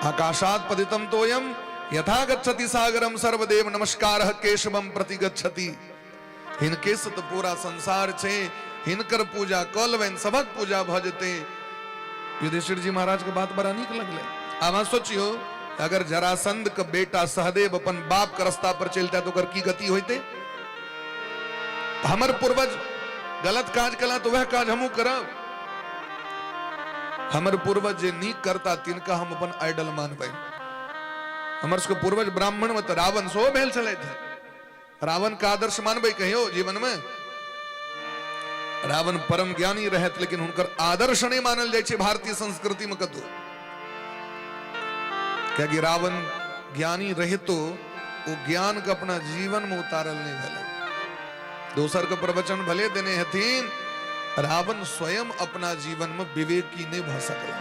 आकाशात पतितम तोयम यथा गच्छति सागरम सर्वदेव नमस्कार केशवम प्रति गच्छति। हिनके से तऽ पूरा संसार छै, हिनकर पूजा कऽ लेबनि सभक पूजा भऽ जेतै। युधिष्ठिर जी महाराज के बात बड़ा नीक लगलै। आब अहाँ सोचियौ, अगर जरासंध के बेटा सहदेव अपन बाप के रास्ता पर चलता तऽ ओकर की गति होइतै? हमर पूर्वज गलत काज कला तऽ वएह काज हमहूँ करब। हमर पूर्वज जे नीक करता तिनका हम अपन आइडल मानबै। हमर सबके पूर्वज ब्राह्मण में तऽ रावण सेहो भेल छलथि। रावण के आदर्श मानबै कहियो जीवन में? रावण परम ज्ञानी रहत, लेकिन हुनकर आदर्श नहीं मानल जाइ छै भारतीय संस्कृति में कतौ, कियाकि रावण ज्ञानी रहितो ओ ज्ञान के अपना जीवन में उतारल नहीं भेलै। दोसर के प्रवचन भले देने हथिन, रावण स्वयं अपना जीवन में विवेकी नहीं भऽ सकला।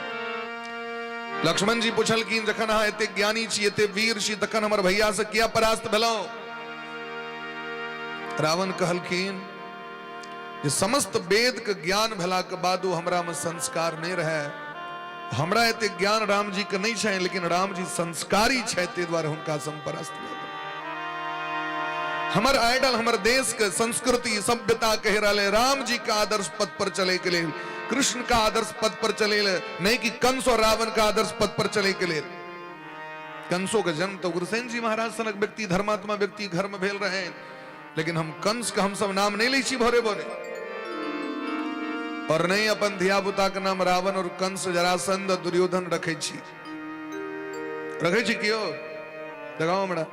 लक्ष्मण जी पुछलखिन, जखन अहाँ एते ज्ञानी छी, एते वीर छी, तखन हमर भैया से किया परास्त भेलहुँ? रावण कहलखिन जे समस्त वेद के ज्ञान भेला के बादो हमरा में संस्कार नहीं रहे। हमरा एते ज्ञान राम जी के नहीं छै, लेकिन राम जी संस्कारी छै, ताहि दुआरे हुनका से हम परास्त भऽ गेलहुँ। हमर आइडल, हमर देश के संस्कृति सभ्यता कहि रहल है राम जी के आदर्श पद पर चले के लेल, कृष्ण का आदर्श पद पर चले ले, नहीं कि कंस और रावण का आदर्श पद पर चले के लेल। कंसों के जन्म तो उग्रसेन जी महाराज सनक व्यक्ति, धर्मात्मा व्यक्ति घर में भेल रहे, लेकिन हम कंस के हम सब नाम नहीं लै छी भोरे भोरे, और नहीं अपन धिया पुता के नाम रावण और कंस, जरासंध, दुर्योधन रखे छी। रखे छी कियो? देखाओ हमरा।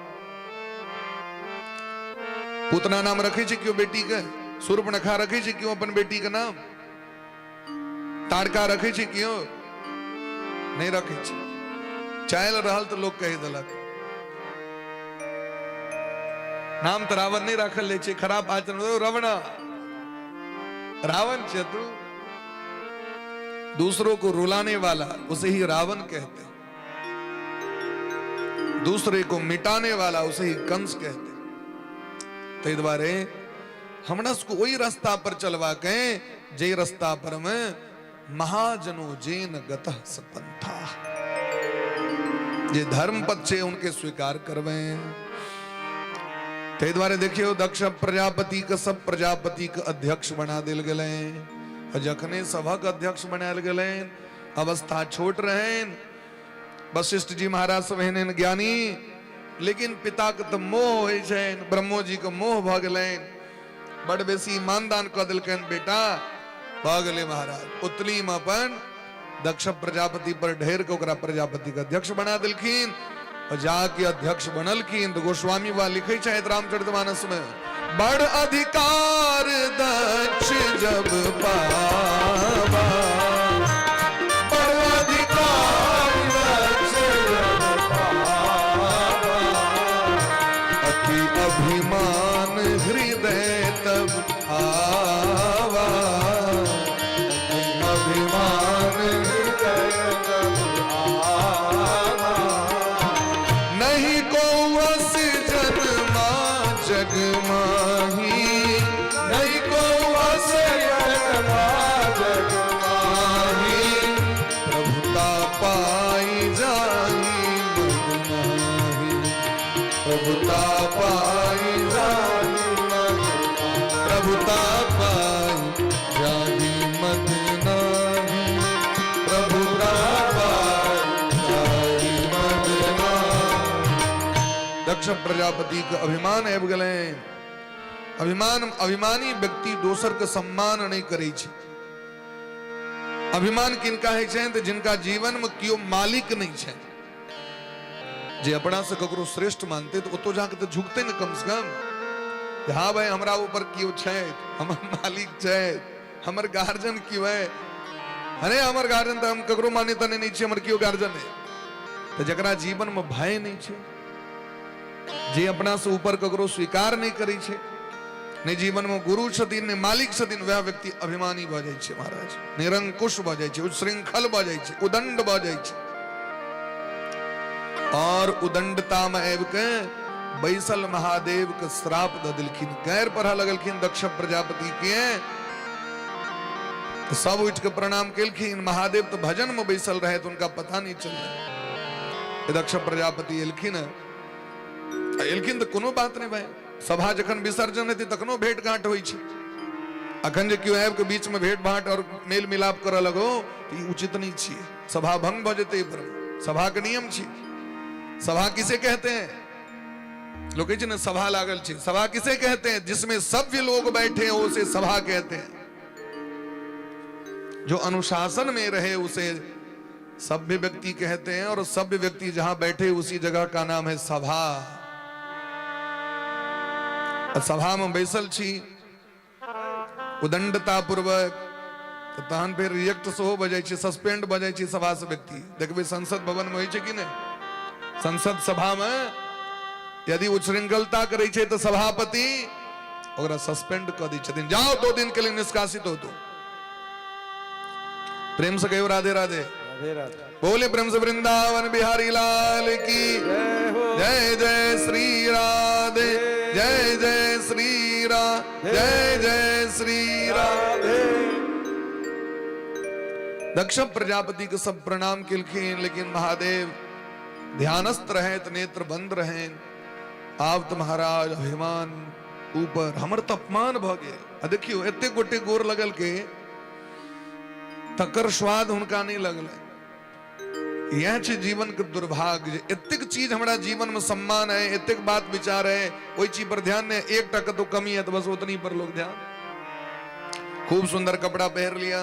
पूतना नाम रखे छी कियो बेटी के? शूर्पणखा रखे छी कियो अपन बेटी के नाम? ताड़का रखे छी कियो? नहीं रखे छी। चाइल रहल तो लोग कहि देलक नाम तो रावण नहीं राखल ले छै, खराब आचरण रवणा रावण छै तू। दूसरों को रुलाने वाला उसे ही रावण कहते हैं, दूसरे को मिटाने वाला उसे ही कंस कहते हैं। ताहि दुआरे हमरा सबके ओहि रास्ता पर चलबाक है जे रास्ता पर में महाजनो जेन गतः सपंथा, जे धर्म पथ छै उनके स्वीकार करबै। ताहि दुआरे देखियौ दक्ष प्रजापति के सब प्रजापति के अध्यक्ष बना देल गेलै। आ जखने सभक अध्यक्ष बनायल गेलै, अवस्था छोट रहनि, वशिष्ठ जी महाराज सब एहन एहन ज्ञानी, लेकिन पिता के तऽ मोह होइ छनि, ब्रह्मो जी के मोह भऽ गेलनि, बड बेसी मानदान कऽ देलकनि, बेटा भऽ गेलै महाराज। उतली में अपन दक्ष प्रजापति पर ढेर के ओकरा प्रजापति के अध्यक्ष बना देलखिन। और जाके अध्यक्ष बनलखिन तो गोस्वामी बा लिखे छथि रामचरितमानस में, बड़ अधिकार दक्ष जब पावा, बड़ अधिकार दक्ष जब पावा, अति अभिमान हृदय तब आवा, अभिमान हृदय तब आवा, नहीं को वस जन्मा जग माही, नहीं को वस जन्मा जग माही, प्रभुता पाई जाही मद माही, प्रभुता पाई जाही मद, प्रभुता पाई जाही मद नाही, प्रभुता पाई जाही मद नाही। दक्ष प्रजापति के अभिमान आबि गेलै। अभिमान, अभिमानी व्यक्ति दोसर के सम्मान नहीं करै छै। अभिमान किनका होइ छै? तऽ जिनका जीवन में केओ मालिक नहीं छै, जे अपना से ककरो श्रेष्ठ मानते तऽ ओतो जाके तऽ झुकते ने कम से कम, जे हाँ भाई हमरा ऊपर केओ छै, हमर मालिक छै, हमर गार्जियन केओ है। अरे हमर गार्जियन तऽ हम ककरो मान्यता नहीं छियै, हमर केओ गार्जियन नहीं। तऽ जकरा जीवन में भय नहीं छै, जे अपना से ऊपर ककरो स्वीकार नहीं करै छै, नहि जीवन में गुरु छथिन नहि मालिक छथिन, वएह व्यक्ति अभिमानी भऽ जाइ छै महाराज, निरंकुश भऽ जाइ छै, उच्छृंखल भऽ जाइ छै, उदंड भऽ जाइ छै। और उदंडता में आबि के बैसल महादेव के श्राप दऽ देलखिन। गैर पढ़ऽ लगलखिन दक्ष प्रजापति के, तऽ सब उठि के प्रणाम केलखिन। महादेव तऽ भजन में बैसल रहे, तऽ उनका पता नहीं चललै। दक्ष प्रजापति एलखिन, आ एलखिन तऽ कोनो बात नहीं भाई, सभा जखन विसर्जन हेतै तखनो भेंट घाट होइ छै। अखन जे केओ आबि के बीच में भेंट भाट और मेल मिलाप करऽ लगो तऽ ई उचित नहीं छियै, सभा भंग भऽ जेतै। पर सभा के नियम छी। सभा किसे कहते हैं? लोग कहै छै ने सभा लागल छै। सभा किसे कहते हैं? जिसमें सभ्य लोग बैठे हो उसे सभा कहते हैं। जो अनुशासन में रहे उसे सभ्य व्यक्ति कहते हैं, और सभ्य व्यक्ति जहां बैठे उसी जगह का नाम है सभा। सभा में बैसल छी उदंडता पूर्वक तऽ तहन फेर रिएक्ट सेहो भऽ जाइ छै, सस्पेंड भऽ जाइ छै सभा से व्यक्ति। देखबै संसद भवन में होइ छै कि नहि? संसद सभा में यदि उच्छृंखलता करै छै तऽ सभापति ओकरा सस्पेंड कऽ दै छथिन, जाओ 2 दिन के लिए निष्कासित हो तू। प्रेम से कहियो राधे राधे। राधे राधे। बोले प्रेम से वृंदावन बिहारी लाल की जय हो। जय जय श्री राधे, जय जय श्री राधे, जय जय श्री राधे। दक्ष प्रजापति के सब प्रणाम केलखिन, लेकिन महादेव ध्यानस्थ रहे, नेत्र बंद रहे। आब तऽ महाराज अभिमान ऊपर, हमर तऽ अपमान भऽ गेल। आ देखियौ एते गोटे गोर लगल के तकर स्वाद हुनका नहि लगलै। इएह छै जीवन के दुर्भाग्य, जे एतेक चीज हमरा जीवन में सम्मान है, एतेक बात विचार है, ओहि चीज पर ध्यान नहीं, एकटा कतौ कमी है तो बस उतनी पर लोग ध्यान। खूब सुंदर कपड़ा पहन लिया,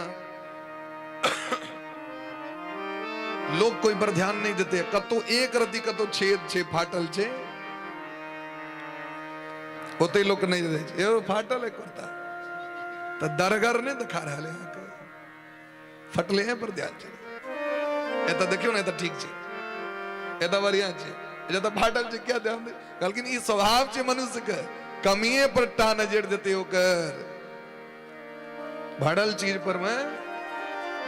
लोग कोई पर ध्यान नहीं देते, कतौ एक रति कतौ छेद छे, फाटल छे, ओते लोग नहीं दे छे, एगो फाटल है कुर्ता तो दरगर नहीं दिखा रहा है, अहाँके फटले हैं पर ध्यान छै। एतऽ देखियौ ने, एतऽ ठीक छै, एतऽ बढ़िया छै, जतऽ फाटल छै क्या ध्यान दे। कहलखिन ई स्वभाव छै मनुष्य के, कमिए पर टा नजर देते, ओकर भरल चीज पर में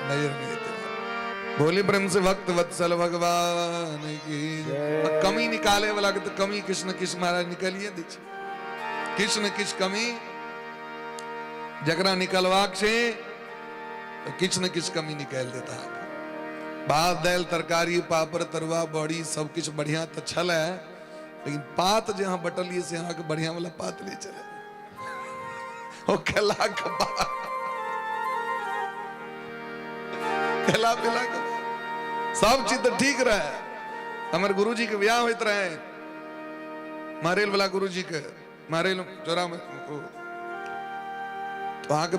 नजर नहीं देते। बोली प्रेम से भक्त वत्सल भगवान की। कमी निकाले वाला के तो कमी किछु न किछु महाराज निकालिए दै छै, किछु न किछु कमी जकरा निकलबाक छै तऽ किछु ने किछु कमी निकालि देत अहाँके। भात दालि तरकारी पापड़ तरुआ बड़ी सब किछु बढ़िया तऽ छलै, लेकिन पात जे अहाँ बटलियै से अहाँके बढ़िया वाला पात नहि छलै। ओ खेला के बाद, खेला पीला के बाद सब चीज तऽ ठीक रहे। हमर गुरुजी के ब्याह होइत रहे, मारेल वाला गुरुजी के, मारेल चोरा में, तो अहाँके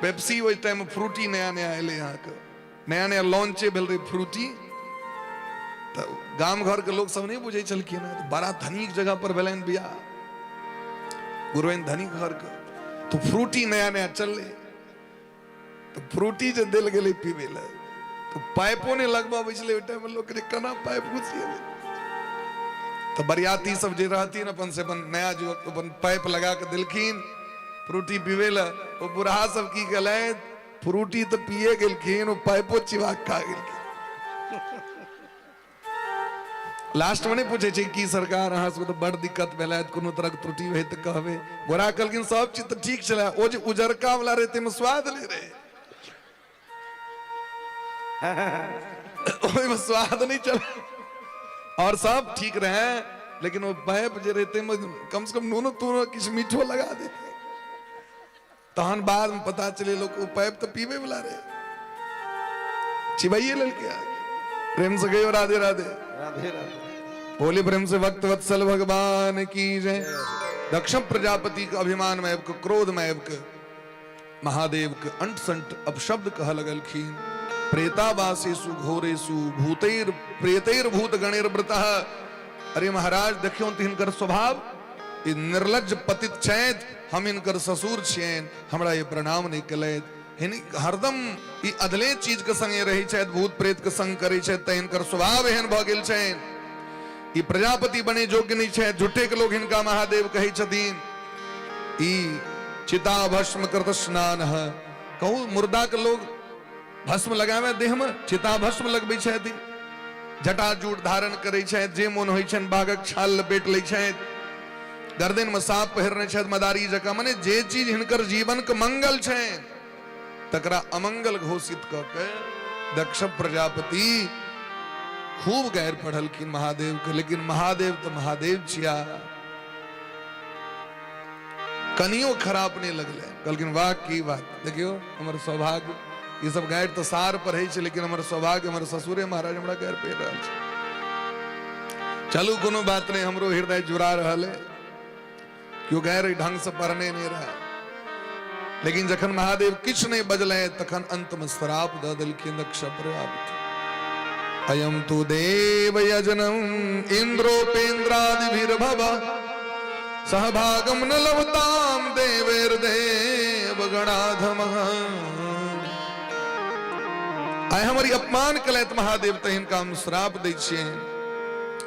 पेप्सी ओहि टाइम फ्रूटी नया नया एलै, अहाँके नया नया लॉन्चे भेल रहै फ्रूटी। तऽ गाम घर के लोग सब नहि बुझै छलखिन हँ, तऽ बड़ा धनिक जगह पर भेलनि बियाह, गुरुआइन धनिक घर के, तो फ्रूटी नया नया चललै, तऽ फ्रूटी जे देल गेलै पीबै लए तऽ पाइपो नहि लगबाबै छलै ओहि टाइममे लोक, जे केना पाइप घुसिएबै। तऽ बरियाती सब जे रहथिन अपन से अपन नया युवक अपन पाइप लगा कऽ देलखिन फ्रूटी पीबै लए। ओ बुढ़ा सब की केलथि, फ्रूटी तऽ पिए गेलखिन, ओ पाइपो चिबा कऽ खा गेलखिन। लास्ट में नहीं पूछे छै की सरकार अहाँ सबके तऽ बड़ दिक्कत भेलै, कोनो तरहक त्रुटि भेल तऽ कहबै। गोरा कहलखिन सब चीज तऽ ठीक छलै, ओ जे उजरका वाला रहै ताहिमे स्वाद नहि रहै, ओहिमे स्वाद नहि छलै, और सब ठीक रहे, लेकिन ओ पाइप जे रहै ताहिमे कम से कम नूनो तूनो किछु मीठो लगा देते। तहन बाद में पता चले लोग ओ पाइप तऽ पीबे वाला रहे, चिबाइए लेलकै। प्रेम से कहियो राधे राधे। राधे राधे। बोले प्रेम से भक्त वत्सल भगवान की जय। दक्ष प्रजापति के अभिमान में आबि कऽ, क्रोध में आबि कऽ महादेव के अंट संट अपशब्द कह लगलखिन। प्रेतावासेसु घोरेसु भूतैर प्रेतैर भूत गणेर व्रतः। अरे महाराज देखियौ तऽ हिनकर स्वभाव, ई निर्लज्ज पतित छथि, हम हिनकर ससुर छियनि, हमरा ये प्रणाम नहि केलथि, हिन हरदम ई अधले चीज के संगे रहै छथि, भूत प्रेत के संग करै छथि, तऽ हिनकर स्वभाव एहन भऽ गेल छनि, ई प्रजापति बने योग्य नहि छथि, झूठे के लोग हिनका महादेव कहै छथिन। ई चिता भस्म कृत स्नान है, कहू मुर्दा के लोग भस्म लगावे देह में, चिता भस्म लगबै छथि। जटाजूट धारण करै छथि, जे मोन होइ छनि बाघक छाल लपेट लै छथि, गर्दन में साँप पहिरने छथि मदारी जकाँ, मने जे चीज हिनकर जीवन के मंगल छनि तकरा अमंगल घोषित कऽ के दक्ष प्रजापति खूब गैर पढ़लखिन महादेव के। लेकिन महादेव तऽ महादेव छिया, कनियो खराब नहीं लगले, कहलखिन वाह की बात, देखियो हमर सौभाग्य, ई सब गारि तऽ सार पढ़ै छै, लेकिन हमर सौभाग्य हमर ससुरे महाराज हमरा गारि पढ़ि रहल छै। चलू कोनो बात नहीं, हमरो हृदय जुड़ा रहल है, केओ गारि ढंग से पढ़ने नहीं रहा। लेकिन जखन महादेव किछु नहीं बजले तखन अंत में श्राप दऽ देलखिन दक्ष प्रजापति, अयम तु देव यजनम इंद्रोपेन्द्रादिभिर्भव सहभागम न लभताम देवेर्देव गणाधम। आइ हमर ई अपमान कलैत महादेव, तऽ हिनका हम श्राप दै छियनि,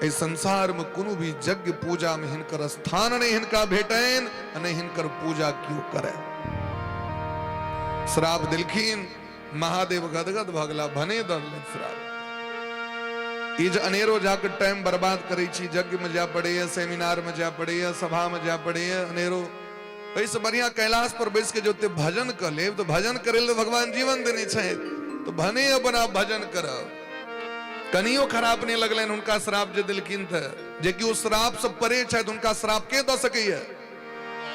एहि संसार में कोनो भी यज्ञ पूजा में हिनकर स्थान नहीं हिनका भेटनि आ नहि हिनकर पूजा केओ करे। श्राप देलखिन, महादेव गदगद भऽ गेला, भने दऽ देलथि श्राप। ई जे अनेरो जाके टाइम बर्बाद करै छी, यज्ञ में जाय पड़ैया, सेमिनार में जाय पड़ैया, सभा में जाय पड़ैया, अनेरो, एहिसँ बढ़िया कैलाश पर बैस के जे ओते भजन कऽ लेब, तऽ भजन करै लए भगवान जीवन देने छथि, तऽ भने अपन आप भजन करब। कनियो खराब नहि लगलनि हुनका श्राप जे देलखिन, तऽ जे कि ओ श्राप से परे छथि, हुनका श्राप के दऽ सकैया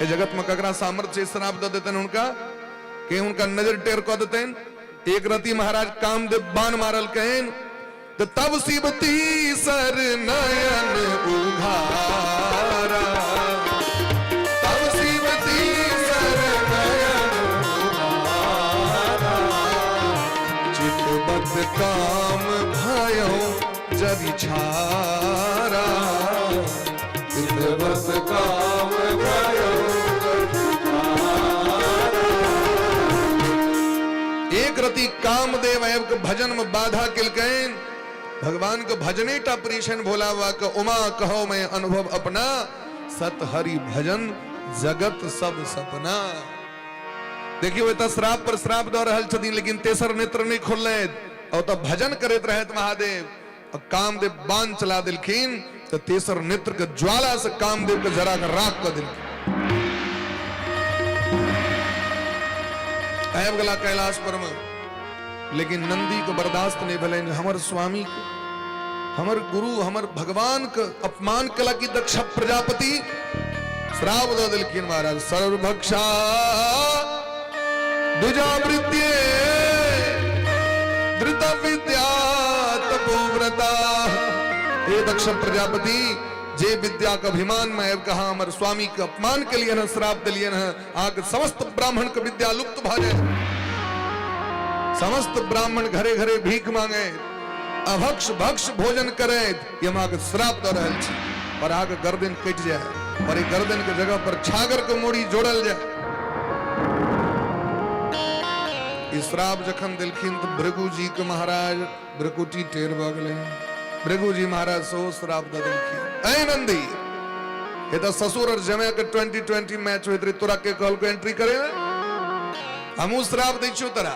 एहि जगत में? ककरा सामर्थ्य छै श्राप दऽ देतनि हुनका? के हुनका नजर टेर कऽ देतनि? एक रति महाराज कामदेव बाण मारलकनि, तऽ तब शिव तीसर नयन उघारा, तब शिव तीसर नयन उघारा, चितबत काम भयो जरि छारा, चितबत काम भयो। एक रति कामदेव आबि के भजन में बाधा केलकनि। भगवान के भजने टा प्रिय छनि भोला बाबा के। उमा कहो मैं अनुभव अपना, सत हरि भजन जगत सब सपना। देखियौ, एतऽ श्राप पर श्राप दऽ रहल छथिन, लेकिन तेसर नेत्र नहि खोललथि। ओतऽ भजन करैत रहथि महादेव, आ कामदेव बाण चला देलखिन, तऽ तेसर नेत्र के ज्वाला से कामदेव के जरा के राख कऽ देलखिन। आबि गेला कैलाश पर में, लेकिन नंदी के बर्दाश्त नहीं भेलनि, हमर स्वामी के, हमर गुरु, हमर भगवान के अपमान कला की दक्ष प्रजापति। श्राप दऽ देलखिन महाराज, सर्वभक्षा द्विजावृत्ये धृत विद्या तपोव्रता। हे दक्ष प्रजापति, जे विद्या के अभिमान में आबि कऽ अहाँ हमर स्वामी के अपमान केलियनि हँ, श्राप देलियनि हँ, अहाँके समस्त ब्राह्मण के विद्या लुप्त भऽ जाय, समस्त ब्राह्मण घरे घरे भीख मांगे, अभक्ष भक्ष भोजन करे, ई हम अहाँके श्राप दऽ रहल छी, और अहाँके गर्दन कटि जाय और ई गर्दन के जगह पर छागर के मूड़ी जोड़ल जाय। ई श्राप जखन देलखिन तऽ भृगु जी के महाराज भृकुटी टेर भऽ गेलै। भृगु जी महाराज सेहो श्राप दऽ देलखिन, ऐ नंदी, हे तऽ ससुर और जमाय के 20-20 मैच होइत रहे, तोरा के कहलको एंट्री करे? हमहूँ श्राप दै छियौ तोरा,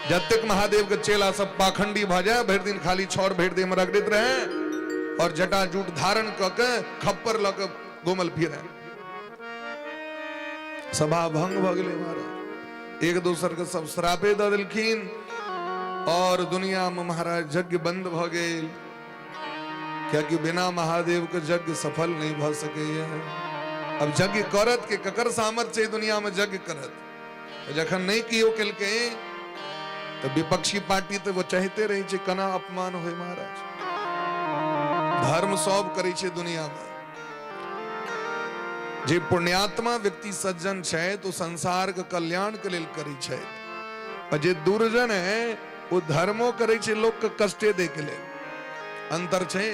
जतेक महादेव के चेला सब पाखंडी भऽ जाय, भरि दिन खाली छड़ भरि देह में रगड़ैत रहे और जटा जूट धारण कऽ के खप्पर लऽ के घूमल फिरे। सभा भंग भऽ गेलै महाराज, एक दोसर के सब श्रापे दऽ देलखिन और दुनिया में महाराज यज्ञ बंद भऽ गेल, कियाकि बिना महादेव के यज्ञ सफल नहीं भऽ सकैया। अब यज्ञ करत के ककर सामर्थ्य छै दुनिया में यज्ञ करत? जखन नहीं केओ केलकै तऽ विपक्षी पार्टी तऽ वो चाहते रहै छै केना अपमान होय। महाराज, धर्म सब करै छै दुनिया में, जे पुण्यात्मा व्यक्ति सज्जन छथि ओ संसार के कल्याण के लेल करै छथि, आ जे दुर्जन है ओ धर्मो करै छै लोक के कष्टे दै के लेल। अंतर छै।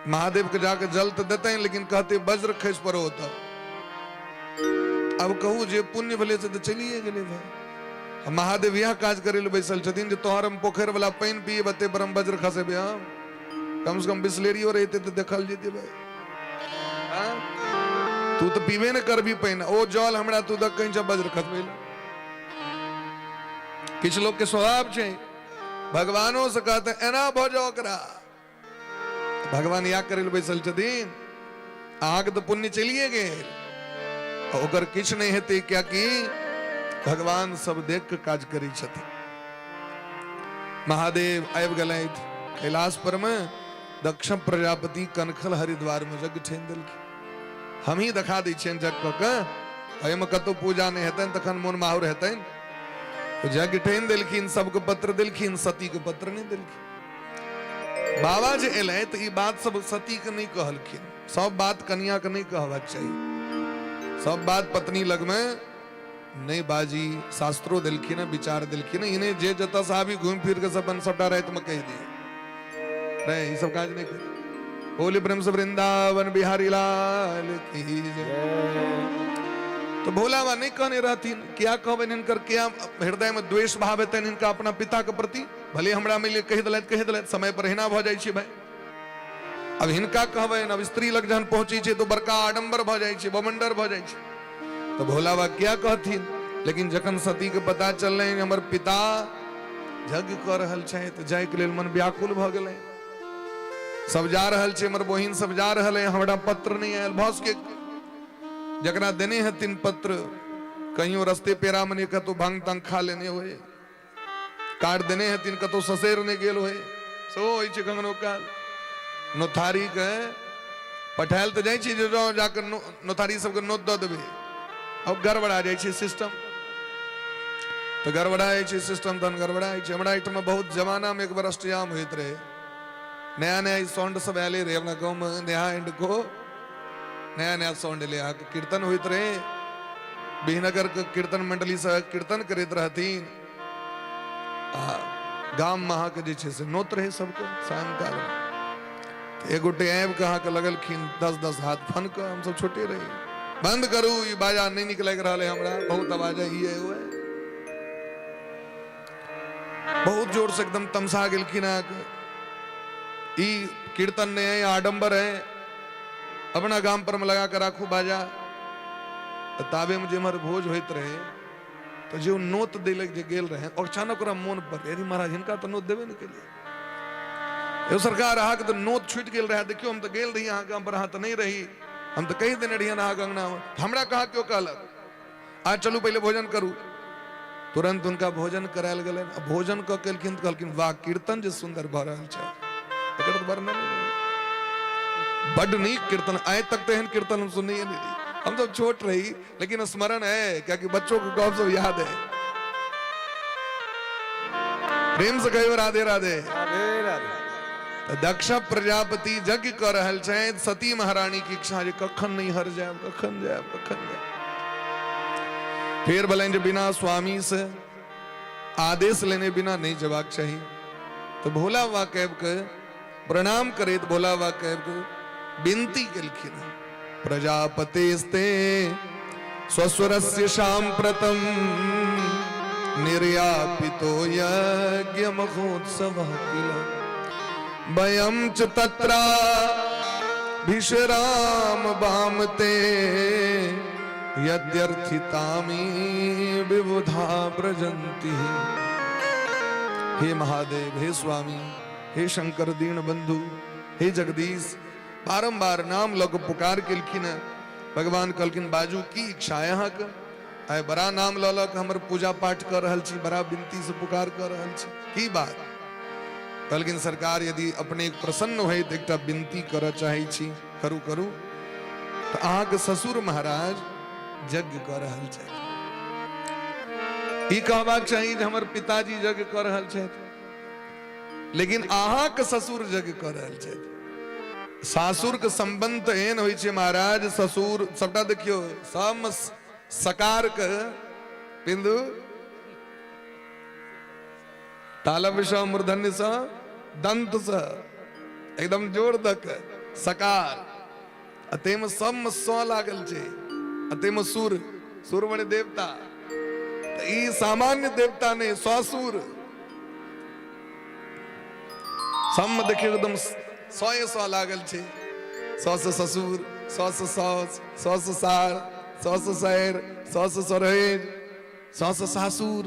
महादेव के जाके जल तऽ देतै, लेकिन कहते वज्र खसि पड़ो ओतऽ। अब कहू, जे पुण्य भेलै से तऽ चलिए गेलै भाई। आ महादेव इएह काज करै लए बैसल छथिन जे तोहर हम पोखरि वाला पानि पियब, एते पर हम वज्र खसेबै। हम कम से कम बिसलेरियो रहिते तऽ देखल जेतै भाई। हाँ? तू तऽ पीबे ने करबी पानि, ओ जल हमरा तू दऽ कहीं वज्र खसबै लए। किछु लोक के स्वभाव छै। भगवानो से कहते एना भऽ जाओ ओकरा। भगवान या करै लए बैसल छथिन, अहाँके तऽ पुण्य चलिए गेल, ओकर किछु नहि हेतै, कियाकि भगवान सब देख के काज करै छथिन। महादेव आबि गेलथि कैलाश पर में, दक्ष प्रजापति कनखल हरिद्वार में यज्ञ ठानि देलखिन। हमही देखा दै छियनि यज्ञ कऽ के, एहिमे कतहु पूजा नहि हेतनि तखन मोन माहुर हेतनि। तो यज्ञ ठानि देलखिन, सबके पत्र देलखिन, सती के पत्र नहि देलखिन। बाबा जे एलै तऽ ई बात सब सती के नहि कहलखिन। सब बात कनिया के नहि कहबाक चाही, सब बात पत्नी लगमे नहि बाजी। शास्त्रो देलखिन, विचार देलखिन, इने जे जतऽ से आबी घूमि फिर के सब अपन सबटा राति में कहि दिए, नहीं ई सब काज नहीं करी। बोली प्रेम से वृंदावन बिहारी लाल की जय। तो भोला बाबा नहीं कहने रहथिन, क्या कहबनि हिनकर, क्या हृदय में द्वेष भाव हेतनि हिनका अपना पिता के प्रति, भले हमरा मिले कहि देलथि कहि देलथि, समय पर एहिना भऽ जाइ छै भाई। अब हिनका कहबनि, अब स्त्री लग जहन पहुंचे छै तो बड़का आडम्बर भऽ जाइ छै, बमंडर भऽ जाइ छै। तो भोला बाबा क्या कहथिन? लेकिन जखन सती के पता चललनि हमर पिता यज्ञ कऽ रहल छथि, तऽ जायके लेल मन व्याकुल भऽ गेलै। सब जा रहल छै, हमर बहिन सब जा रहल है, हमरा पत्र नहि आयल। भऽ सके जकरा देने हेथिन पत्र कहियो रस्ते पेरा में नहि कतहु भांग तांग खा लेने होय, कार्ड देने हेथिन कतहु ससैर नहि गेल होय, सेहो होइ छै कखनो काल। नोथारी के पठायल तऽ जाइ छै जे जाउ जाकऽ नोथारी सबके नोत दऽ देबै, अब गड़बड़ा जाइ छै सिस्टम, तऽ गड़बड़ा जाइ छै सिस्टम, तहन गड़बड़ा जाइ छै। हमरा एहिठाम बहुत जमानामे एक बेर अष्टयाम होइत रहै, नया नया ई साउंड सब आयले रहै अपना गाँवमे, नेहा एंड को नया नया साउंड एलै, अहाँके कीर्तन होइत रहै, बिहनगर के कीर्तन मंडली से कीर्तन करैत रहथिन, आ गाममे अहाँके जे छै से नोत रहै सबके सायंकालमे। तऽ एक गोटे आबि कऽ अहाँके लगलखिन 10-10 हाथ फन कऽ, हमसब छोटे रही, बंद करू ई बाजा नहि नीक लागि रहल है हमरा, बहुत आवाज है, ई है, ओ है, बहुत जोर से एकदम तमसा गेलखिन अहाँके, ई कीर्तन नहि है, आडम्बर है, अपना गाम पर में लगा के राखू बाजा। ताबे में जे एम्हर भोज होइत रहे तो जे नोत दै लए जे गेल रहे, अचानक ओकरा मोन पड़लै, अरे महाराज हिनका तऽ नोत देबे नहि केलियै, यौ सरकार अहाँके तऽ नोत छूटि गेल रहए, देखियौ हम तऽ गेल रही अहाँके गाम पर, अहाँ तऽ नहि रही, हम तऽ कहि देने रहियनि अहाँके अङ्गनामे, हमरा कहाँ केओ कहलक, आ चलू पहिले भोजन करू। तुरंत हुनका भोजन करायल गेलनि, आ भोजन कऽ केलखिन तऽ कहलखिन वाह कीर्तन जे सुंदर भऽ रहल छै, एकर तऽ वर्णन बड नीक कीर्तन, आइ तक तऽ एहन कीर्तन हम सुनने नहि रही, हम सब छोट रही लेकिन स्मरण है, कियाकि बच्चों को गप सब याद है। प्रेम से कहियो राधे राधे। राधे राधे। तऽ दक्ष प्रजापति यज्ञ कऽ रहल छथि, सती महारानी की इच्छा जे कखन नहीं हर जायब, कखन जायब, कखन जायब। फेर भेलनि जे बिना स्वामी से आदेश लेने बिना नहीं जेबाक चाही। तऽ भोला बाबा के आबि कऽ प्रणाम करैत भोला बाबा के आबि कऽ विनती केलखिन, प्रजापतिस्ते स्वसुरस्य साम्प्रतम निर्यापितो यज्ञ महोत्सव किल वयं च तत्रा विश्राम वामते यद्यर्थितामी विबुधा व्रजन्ति। हे महादेव, हे स्वामी, हे शंकर दीन बंधु, हे जगदीश, बारंबार नाम लऽ कऽ पुकार केलखिन हेँ। भगवान कहलखिन बाजू की इच्छा है अहाँके, आइ बड़ा नाम लऽ लऽ कऽ हमर पूजा पाठ कऽ रहल छी, बड़ा विनती से पुकार कऽ रहल छी, की बात? कहलखिन सरकार यदि अपने प्रसन्न होइत एकटा विनती करऽ चाहै छी। करू करू। तऽ अहाँके ससुर महाराज यज्ञ कऽ रहल छथि, ई कहबाक चाही जे हमर पिताजी यज्ञ कऽ रहल छथि, लेकिन अहाँके ससुर यज्ञ कऽ रहल छथि। सासुर के संबंध तऽ एहन होइ छै महाराज, ससुर सबटा देखियौ सब सकार के बिंदु तालव्य सँ मूर्धन्य सँ दंत सँ एकदम जोर दऽ के सकार, आ ताहिमे सबमे स लागल छै, आ ताहिमे सुर, सुर मने देवता, तऽ ई सामान्य देवता नहि, ससुर सबमे देखियौ एकदम सए सए लागल छै, स से ससुर, स से साउस, स से सार, स से सैर, स से सरहेज, स से सासुर।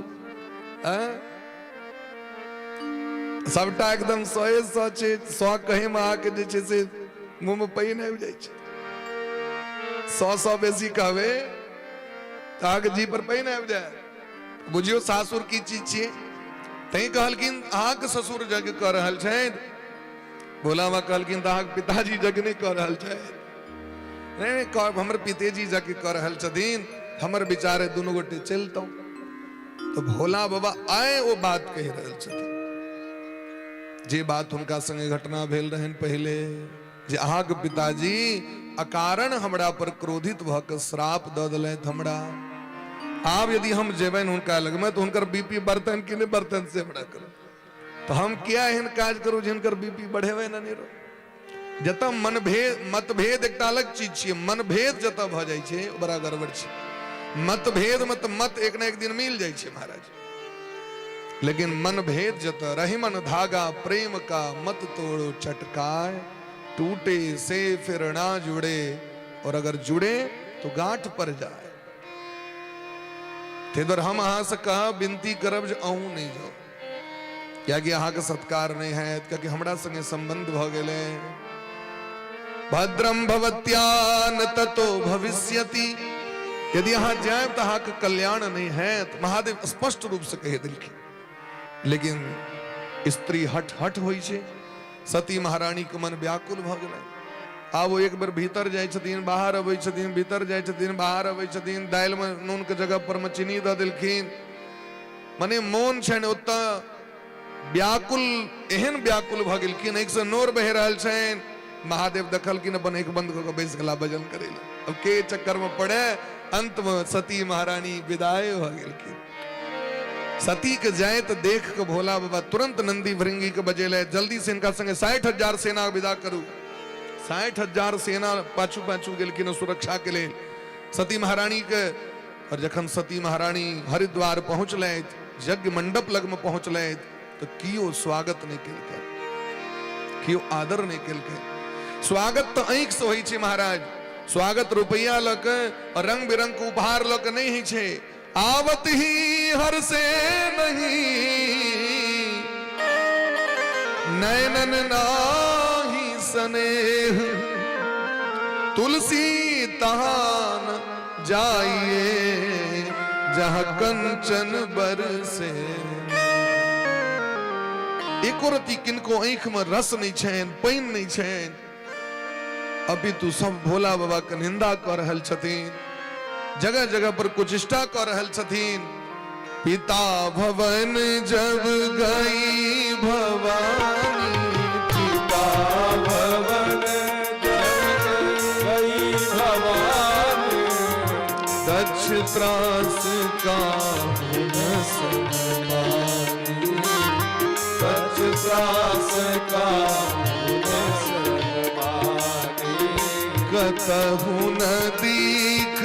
सबटा एकदम सए सए छै। सए कहैमे अहाँके जे छै से मुँहमे पानि आबि जाइ छै। सौ सौ बेसी कहबै तऽ अहाँके जी पर पानि आबि जायत। बुझियौ सासुर की चीज छियै। तैं कहलखिन अहाँके ससुर यज्ञ कऽ रहल छथि। भोला बाबा कहलखिन तऽ अहाँके पिताजी यज्ञ नहि कऽ रहल छथि? नहि नहि, हमर पितेजी यज्ञ कऽ रहल छथिन। हमर विचार है दुनू गोटे चलितहुँ। तऽ भोला बाबा आइ ओ बात कहि रहल छथिन जे बात हुनका संगे घटना भेल रहनि पहिले, जे अहाँके पिताजी अकारण हमरा पर क्रोधित भऽ कऽ श्राप दऽ देलथि हमरा। आब यदि हम जेबनि हुनका लगमे तऽ हुनकर बीपी बढ़तनि कि नहि बढ़तनि से हमरा करू। तऽ हम किया एहन काज करू जे हुनकर बीपी बढ़ेबै ने नेरो। जतऽ मनभेद मतभेद एकटा अलग चीज छियै, मनभेद जतऽ भऽ जाइ छै ओ बड़ा गड़बड़ छै। मतभेद मे तऽ मत एक ने एक दिन मिल जाइ छै महाराज, लेकिन मनभेद जतऽ रही मन धागा प्रेम का मत तोड़ो चटकाए, टूटे से फिर ना जुड़े और अगर जुड़े तो गांठ पर जाए। ताहि दुआरे हम अहाँ से कहब, विनती करब जे अहूँ नहि जाउ, कियाकि अहाँके सत्कार नहि हैत, कियाकि हमरा संगे संबंध भऽ गेलै। भद्रम भवत्या न ततो भविष्यति, यदि अहाँ जायब तऽ अहाँके कल्याण नहि हैत। महादेव स्पष्ट रूप से कहि देलखिन। लेकिन स्त्री हट हट होइ छै। सती महारानी के मन व्याकुल भऽ गेलै। आब ओ एक बेर भीतर जाइ छथिन, बाहर अबै छथिन, भीतर जाइ छथिन, बाहर अबै छथिन, दालि मे नून के जगह पर मे चीनी दऽ देलखिन। मने मोन छनि ओतऽ व्याकुल, एहन व्याकुल भऽ गेलखिन, आँखि से नोर बहि रहल छनि। महादेव देखलखिन, अपन आँखि बंद कऽ कऽ बैस गेला भजन करै लए। अब के चक्कर में पड़े, अंत में सती महारानी विदाई भऽ गेलखिन। सती के जाइत देख के भोला बाबा तुरंत नंदी भृंगी के बजेले, जल्दी से इनका संगे 60,000 सेना विदा करू। 60,000 सेना पाछू पाछू गेलखिन सुरक्षा के लेल सती महारानी के। और जखन सती महारानी हरिद्वार पहुँचलथि, यज्ञ मंडप लग में पहुँचलथि, तऽ कियो स्वागत नहि केलकै, कियो आदर नहि केलकै। स्वागत तऽ आँखि से होइ छै महाराज, स्वागत रुपैआ लऽ के और रंग बिरंग के उपहार लऽ के नहि होइ छै। आवत ही हर से नहीं नैनन नाही स्नेह, तुलसी तहान जाइए जहाँ कंचन बरसे। एको रति किनको आँखि में रस नहीं छनि, पानि नहीं छनि, अपितु सब भोला बाबा के निंदा कऽ रहल छथिन, जगह जगह पर कुचेष्टा कऽ रहल छथिन। पिता भवन जब गई भवानी, पिता भवन जब गई भवानी, दक्ष त्रास का न सनमानी, दक्ष त्रास का न सनमानी, कतहु न दीख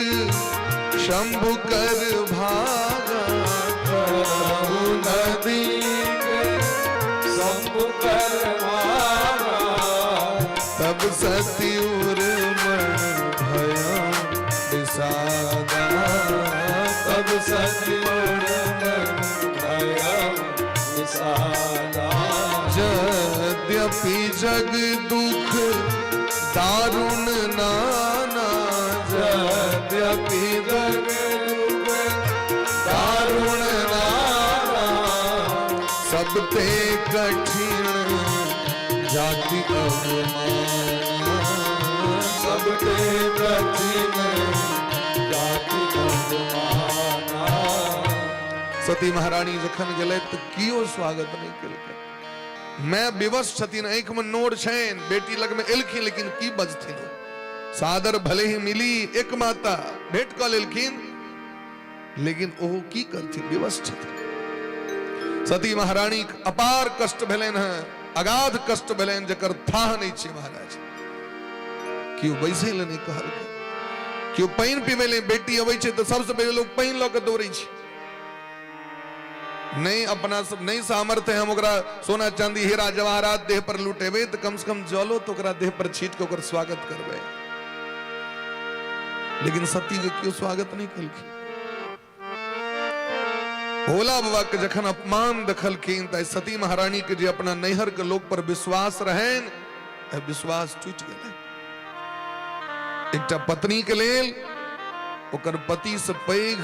शंभु कर भागा, कतहु न दीख शंभु कर भागा, तब सती उर मन भया विषादा, तब सती उर मन भया विषादा। यद्यपि जग दुख दारुण नाना, यद्यपि जग दुख दारुण नाना, सबते कठिन जाति अवमाना, सबते कठिन जाति अवमाना। सती महारानी जखन गेलै तऽ कियो स्वागत नहि केलकै। मैं विवश छथिन, आँखि में नोर छनि, बेटी लग में एलखिन, लेकिन की बजथिन? सादर भले ही मिली, एक माता भेंट कऽ लेलखिन, लेकिन ओहो की करथिन, विवश छथिन। सती महारानी अपार कष्ट भेलनि हेँ, अगाध कष्ट भेलनि, जकर थाह नहि छै महाराज। केओ बैसै लए नहि कहलकै, केओ पानि पीबै लए, बेटी अबै छै तऽ सबसँ पहिले लोक पानि लऽ कऽ दौड़ै छै। नहीं अपना सब नहीं सामर्थ्य है हम ओकरा सोना चांदी हीरा जवाहरात देह पर लुटेबै तऽ कम से कम जलो तऽ ओकरा देह पर छीट के ओकर स्वागत करबै। लेकिन सती के केओ स्वागत नहीं केलखिन। भोला बाबा के जखन अपमान देखलखिन तऽ सती महारानी के जे अपना नैहर के लोक पर विश्वास रहनि, विश्वास टूटि गेलै। एकटा पत्नी के लेल ओकर पति से पैघ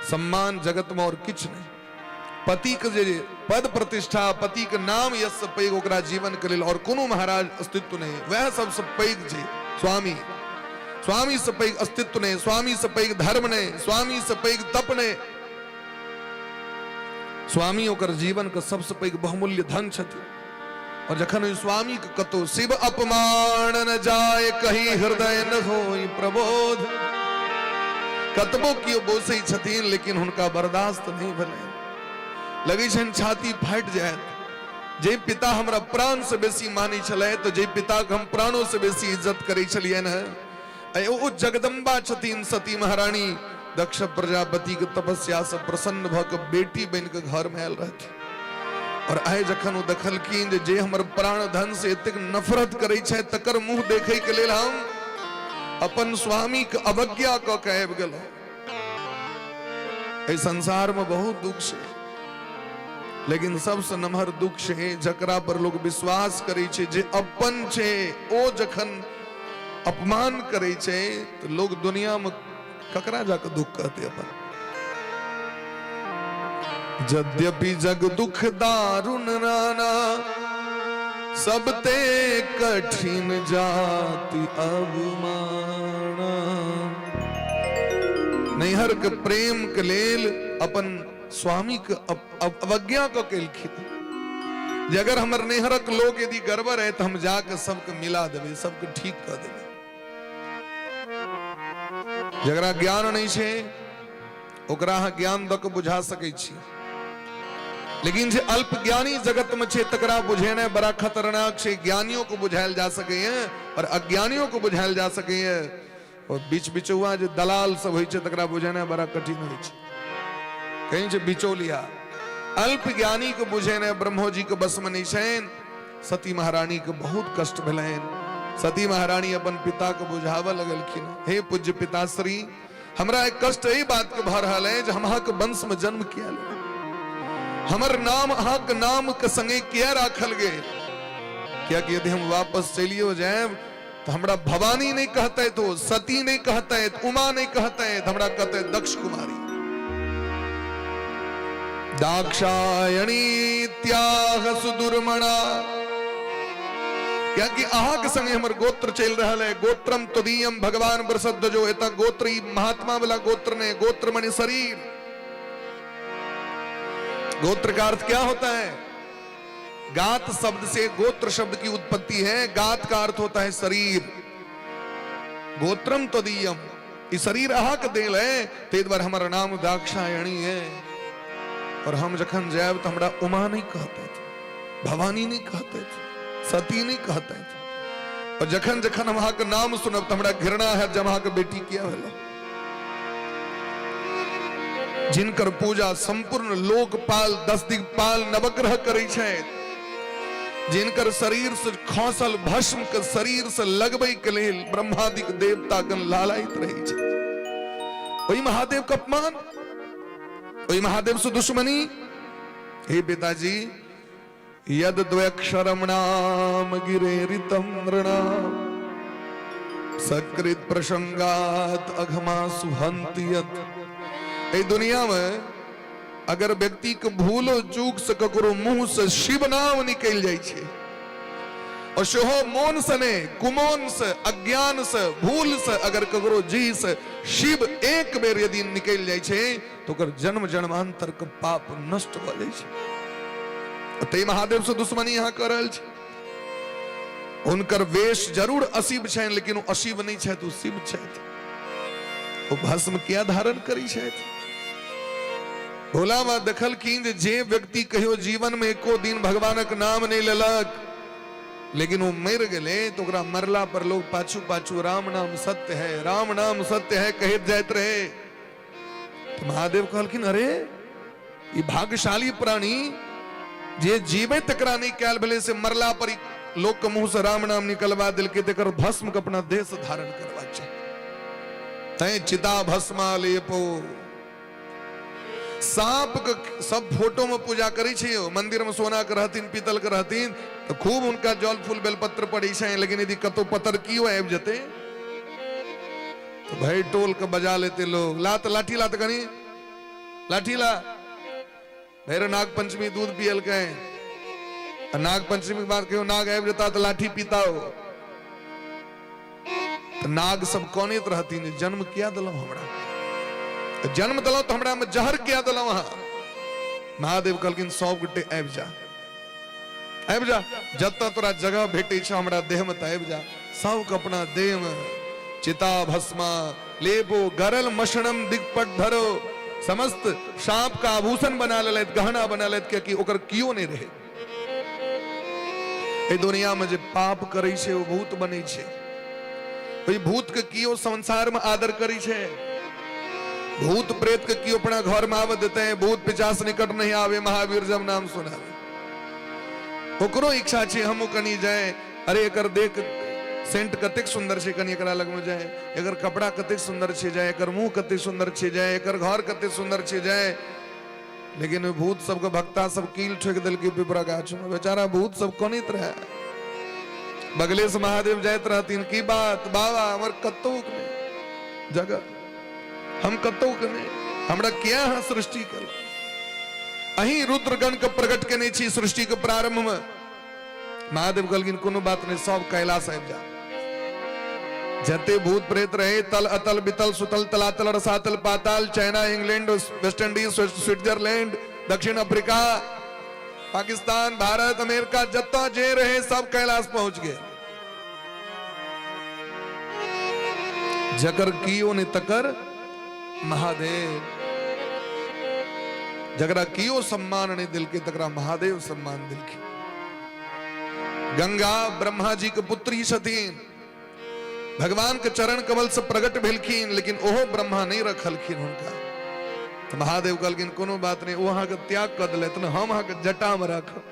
सम्मान जगत में और किछु नहि। पति के जे पद प्रतिष्ठा, पति के नाम यश से पैघ ओकरा जीवन के लेल और कोनो महाराज अस्तित्व नहीं। वह सबसे पैघ छै स्वामी। स्वामी से पैघ अस्तित्व नहीं, स्वामी से पैघ धर्म नहीं, स्वामी से पैघ तप नहीं। स्वामी ओकर जीवन के सबसे पैघ बहुमूल्य धन छथि। और जखन ओहि स्वामी के कतौ शिव अपमान न जाय कही हृदय न होई प्रबोध, कतबो कियो बोसै छथिन लेकिन हुनका बर्दाश्त नहीं भेलै, लगै छनि छाती फाटि जायत। जे पिता हमरा प्राण से बेसी मानै छलै, तऽ जे पिताके हम प्राणो से बेसी इज्जत करै छलियनि हेँ, ओ जगदम्बा छथिन सती महारानी। दक्ष प्रजापति के तपस्या से प्रसन्न भऽ कऽ बेटी बनि कऽ घरमे आयल रहथिन। और आइ जखन ओ देखलखिन जे जे हमर प्राण धन से एतेक नफरत करै छथि, तकर मुंह देखै के लेल हम अपन स्वामी के अवज्ञा कऽ के आबि गेलहुँ। एहि संसार में बहुत दुख छै, लेकिन सबसे नमहर दुख छै जकरा पर लोग विश्वास करै छै, जे अपन छै, ओ जखन अपमान करै छै तऽ लोग दुनिया में ककरा जाके दुख कहते अपन। यद्यपि जग दुख दारुण नाना, सबते कठिन जाति अवमाना। नैहर के प्रेम के लेल अपन स्वामी के अवज्ञा कऽ केलखिन जे अगर हमर नैहरक लोग यदि गड़बड़ है तऽ हम जाके सबके मिला देबै, सबके ठीक कऽ देबै। जकरा ज्ञान नहि छै ओकरा अहाँ ज्ञान दऽ कऽ बुझा सकै छी, लेकिन जे अल्प ज्ञानी जगत में छै तकरा बुझेनाइ बड़ा खतरनाक छै। ज्ञानियों को बुझायल जा सकैए और अज्ञानियों को बुझायल जा सकैए, और बीच बिचौआ जे दलाल सब होइ छै तकरा बुझेनाइ बड़ा कठिन होइ छै। कहीं छै बिचौलिया। अल्प ज्ञानी के बुझेनाइ ब्रह्मोजी के बस में नहीं छनि। सती महारानी के बहुत कष्ट भेलनि। सती महारानी अपन पिता के बुझाबऽ लगलखिन, हे पूज्य पिताश्री, हमरा एक कष्ट एहि बात के भऽ रहल है जे हम अहाँके वंश में जन्म किया लेलहुँ, हमर नाम अहाँके नाम के संगे किया राखल गेल? कियाकि यदि हम वापस चलियो जायब तऽ हमरा भवानी नहीं कहते, तो सती नहीं कहते, उमा नहीं कहते, हमरा कहते दक्ष कुमारी। दाक्षायणी त्याग सुदुर्मणा, कियाकि अहाँके संगे हमर गोत्र चलि रहल है। गोत्रम तुदीयम भगवान वृषध्वजो, एतऽ गोत्र ई महात्मा वाला गोत्र ने, गोत्र मने शरीर। गोत्र का अर्थ क्या होता है? गात शब्द से गोत्र शब्द की उत्पत्ति है। गात का अर्थ होता है शरीर। गोत्रम तदीयम, ई शरीर अहाँके देल है, ताहि दुआरे हमर नाम दाक्षायणी है। और हम जखन जायब तऽ हमरा उमा नहीं कहते, भवानी नहीं कहते, सती नहीं कहते। और जखन जखन हम अहाँके नाम सुनब तऽ हमरा घृणा है जब अहाँके बेटी किया भेल। जिनकर पूजा संपूर्ण लोकपाल, दस दिगपाल, नवग्रह करै छथि, जिनकर शरीर से खसल भस्म के शरीर से लगबै के लेल ब्रह्मादिक देवता गण लालायित रहै छै, ओहि महादेव के अपमान, ओहि महादेव से दुश्मनी। हे पिताजी, यद द्वयक्षरम नाम गिरेरितम नृणाम सकृत प्रसंगात अघमा सुहंति यत। एहि दुनिया में अगर व्यक्ति के भूलो चूक से ककरो मुंह से शिव नाम निकल जाइ छै, और सेहो मोन से ने, कुमोन से, अज्ञान से, भूल से अगर ककरो जी से शिव एक बेर यदि निकल जाइ छै तो ओकर जन्म जन्मांतर के पाप नष्ट भऽ जाइ छै। तै महादेव से दुश्मनी यहाँ कऽ रहल छै। हुनकर वेश जरूर अशिव छनि, लेकिन ओ अशिव नहि छथि, ओ शिव छथि। ओ भस्म किया धारण करै छथि? भोला बाबा देखलखिन जे जे व्यक्ति कहियो जीवन में एको दिन भगवानक नाम नहि लेलक, लेकिन ओ मरि गेलै तऽ ओकरा मरला पर लोग पाछू पाछू राम नाम सत्य है, राम नाम सत्य है कहैत जाइत रहे। तऽ महादेव कहलखिन, अरे ई भाग्यशाली प्राणी जे जीवे तकरा नहि कयल भेलै, से मरला पर लोक के मुंह से राम नाम निकलवा देलकै, तकर भस्म के अपना देह से धारण करबाक चाही। तैं चिता भस्मा लेपो। साँप के सब फोटो में पूजा करै छै यौ, मंदिर में सोना के रहथिन पीतल के रहथिन तऽ खूब हुनका जल फूल बेलपत्र पड़ै छै, लेकिन यदि कतौ पतरकियो आबि जेतै तऽ भरि टोल के बजा लेते लोग, ला तऽ लाठी ला तऽ कनी लाठी ला। भैरव नाग पंचमी दूध पियलकै, आ नाग पंचमी के बाद कहियो नाग आबि जेता तऽ लाठी पीताओ। तऽ नाग सब कनैत रहथिन, जन्म किया देलहुँ हमरा, जन्म देलहुँ तऽ हमरा में जहर किया देलहुँ अहाँ। महादेव कहलखिन सब गोटे आबि जा, आबि जा, जतऽ तोरा जगह भेटै छौ हमरा देह में तऽ आबि जा। सबके अपना देह में चिता भस्मा लेपो गरल मशणम दिगपट धरो, समस्त सांप का आभूषण बना लेलथि, गहना बना लेलथि, कियाकि ओकर कियो नहि रहै। एहि दुनिया में जे पाप करै छै ओ भूत बनै छै। ओहि भूत के कियो संसार में आदर करै छै? भूत प्रेत के कियो अपना घर में आबऽ देते हैं? भूत पिचास निकट नहीं आवे, महावीर जब नाम सुनावे। ओकरो इच्छा छै हमहूँ कनी जाए, अरे एकर देख सेंट कतेक सुंदर छै, कनी एकरा लगमे जाए, एकर कपड़ा कतेक सुंदर छै जाए, एकर मुंह कतेक सुंदर छै जाए, एकर घर कतेक सुंदर छै जाए। लेकिन ओहि भूत सबके भक्ता सब कील ठोकि देलकै पिपरा गाछ में, बेचारा भूत सब कनैत रहे। बगले से महादेव जाइत रहथिन, की बात बाबा, हमर कतौ नहि जगह, हम कतौ के नहि, हमरा किया अहाँ सृष्टि केलहुँ? अहीं रुद्रगण के प्रकट केने छी सृष्टि के प्रारंभ में। महादेव कहलखिन कोनो बात नहीं, सब कैलाश आबि जा, जते भूत प्रेत रहे, तल अतल बितल सुतल तलातल रसातल पाताल, China, England, West Indies, Switzerland, दक्षिण अफ्रीका, पाकिस्तान, भारत, अमेरिका, जतऽ जे रहे सब कैलाश पहुंच गए। जकर कियो ने तकर महादेव, जकरा कियो सम्मान नहीं दिलके तकरा महादेव सम्मान दिलके। गंगा ब्रह्मा जी के पुत्री छथिन, भगवान के चरण कमल से प्रकट भेलखिन, लेकिन ओहो ब्रह्मा नहीं रखलखिन हुनका। तो महादेव कहलखिन कोनो बात नहीं, ओ अहाँके त्याग कऽ देलथि ने, हम अहाँके जटा में राखब।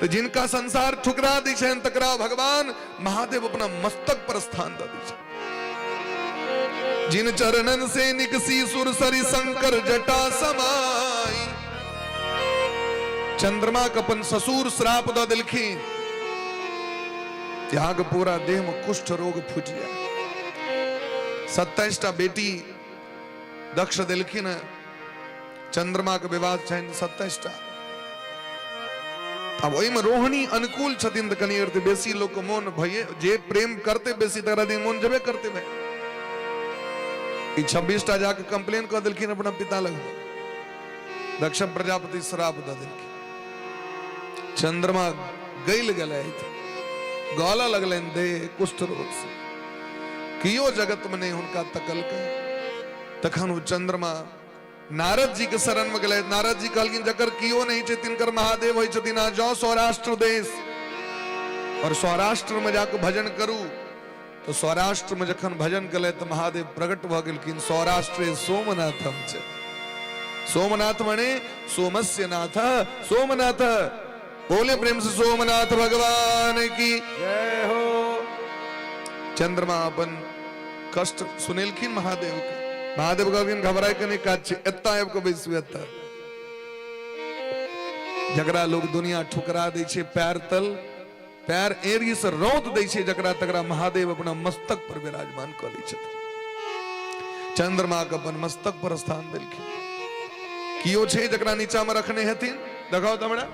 तो जिनका संसार ठुकरा दै छनि तकरा भगवान महादेव अपना मस्तक पर स्थान दऽ दै छनि। जिन चरणन से निकसी सुरसरी शंकर जटा समाई। चंद्रमा के अपन ससुर श्राप दऽ देलखिन अहाँके पूरा देह में कुष्ठ रोग फूटि जाय। 27 टा बेटी दक्ष देलखिन, चंद्रमा के विवाह छनि 27 टा। आब ओहिमे रोहिणी अनुकूल छथिन तऽ कनि अगर बेसी लोक मोन भइए जे प्रेम करते बेसी तकरा दिन मोन जेबे करते भाई। ई 26 टा जाके कंप्लेन कऽ देलखिन अपना पिता लग, दक्ष प्रजापति श्राप दऽ देलखिन। चंद्रमा गलि गेलथि, गलऽ लगलनि देह कुष्ठ रोग से, कियो जगत में नहीं हुनका तकलकै। तखन ओ चंद्रमा नारद जी के शरण में गेलथि। नारद जी कहलखिन जकर कियो नहीं छै तिनकर महादेव होइ छथिन, अहाँ जाउ सौराष्ट्र देश और सौराष्ट्र में जाके भजन करू। तो सौराष्ट्र में जखन भजन केलथि तऽ महादेव प्रकट भऽ गेलखिन। सौराष्ट्रे सोमनाथम छै, सोमनाथ मने सोमस्य नाथ सोमनाथ। बोले प्रेम से सोमनाथ भगवान की जय हो। चंद्रमा अपन कष्ट सुनेलखिन महादेव के। महादेव कहलखिन घबराय के नहि काज छै, एतऽ आबि कऽ बैसू। एतऽ जकरा लोग दुनिया ठुकरा दै छै, पैर तल पैर एड़ी से रौद दै छै जकरा, तकरा महादेव अपना मस्तक पर विराजमान कऽ लै छथिन। चंद्रमा के अपन मस्तक पर स्थान देलखिन। कियो छै जकरा नीचा में रखने हेथिन? देखाओ तऽ हमरा,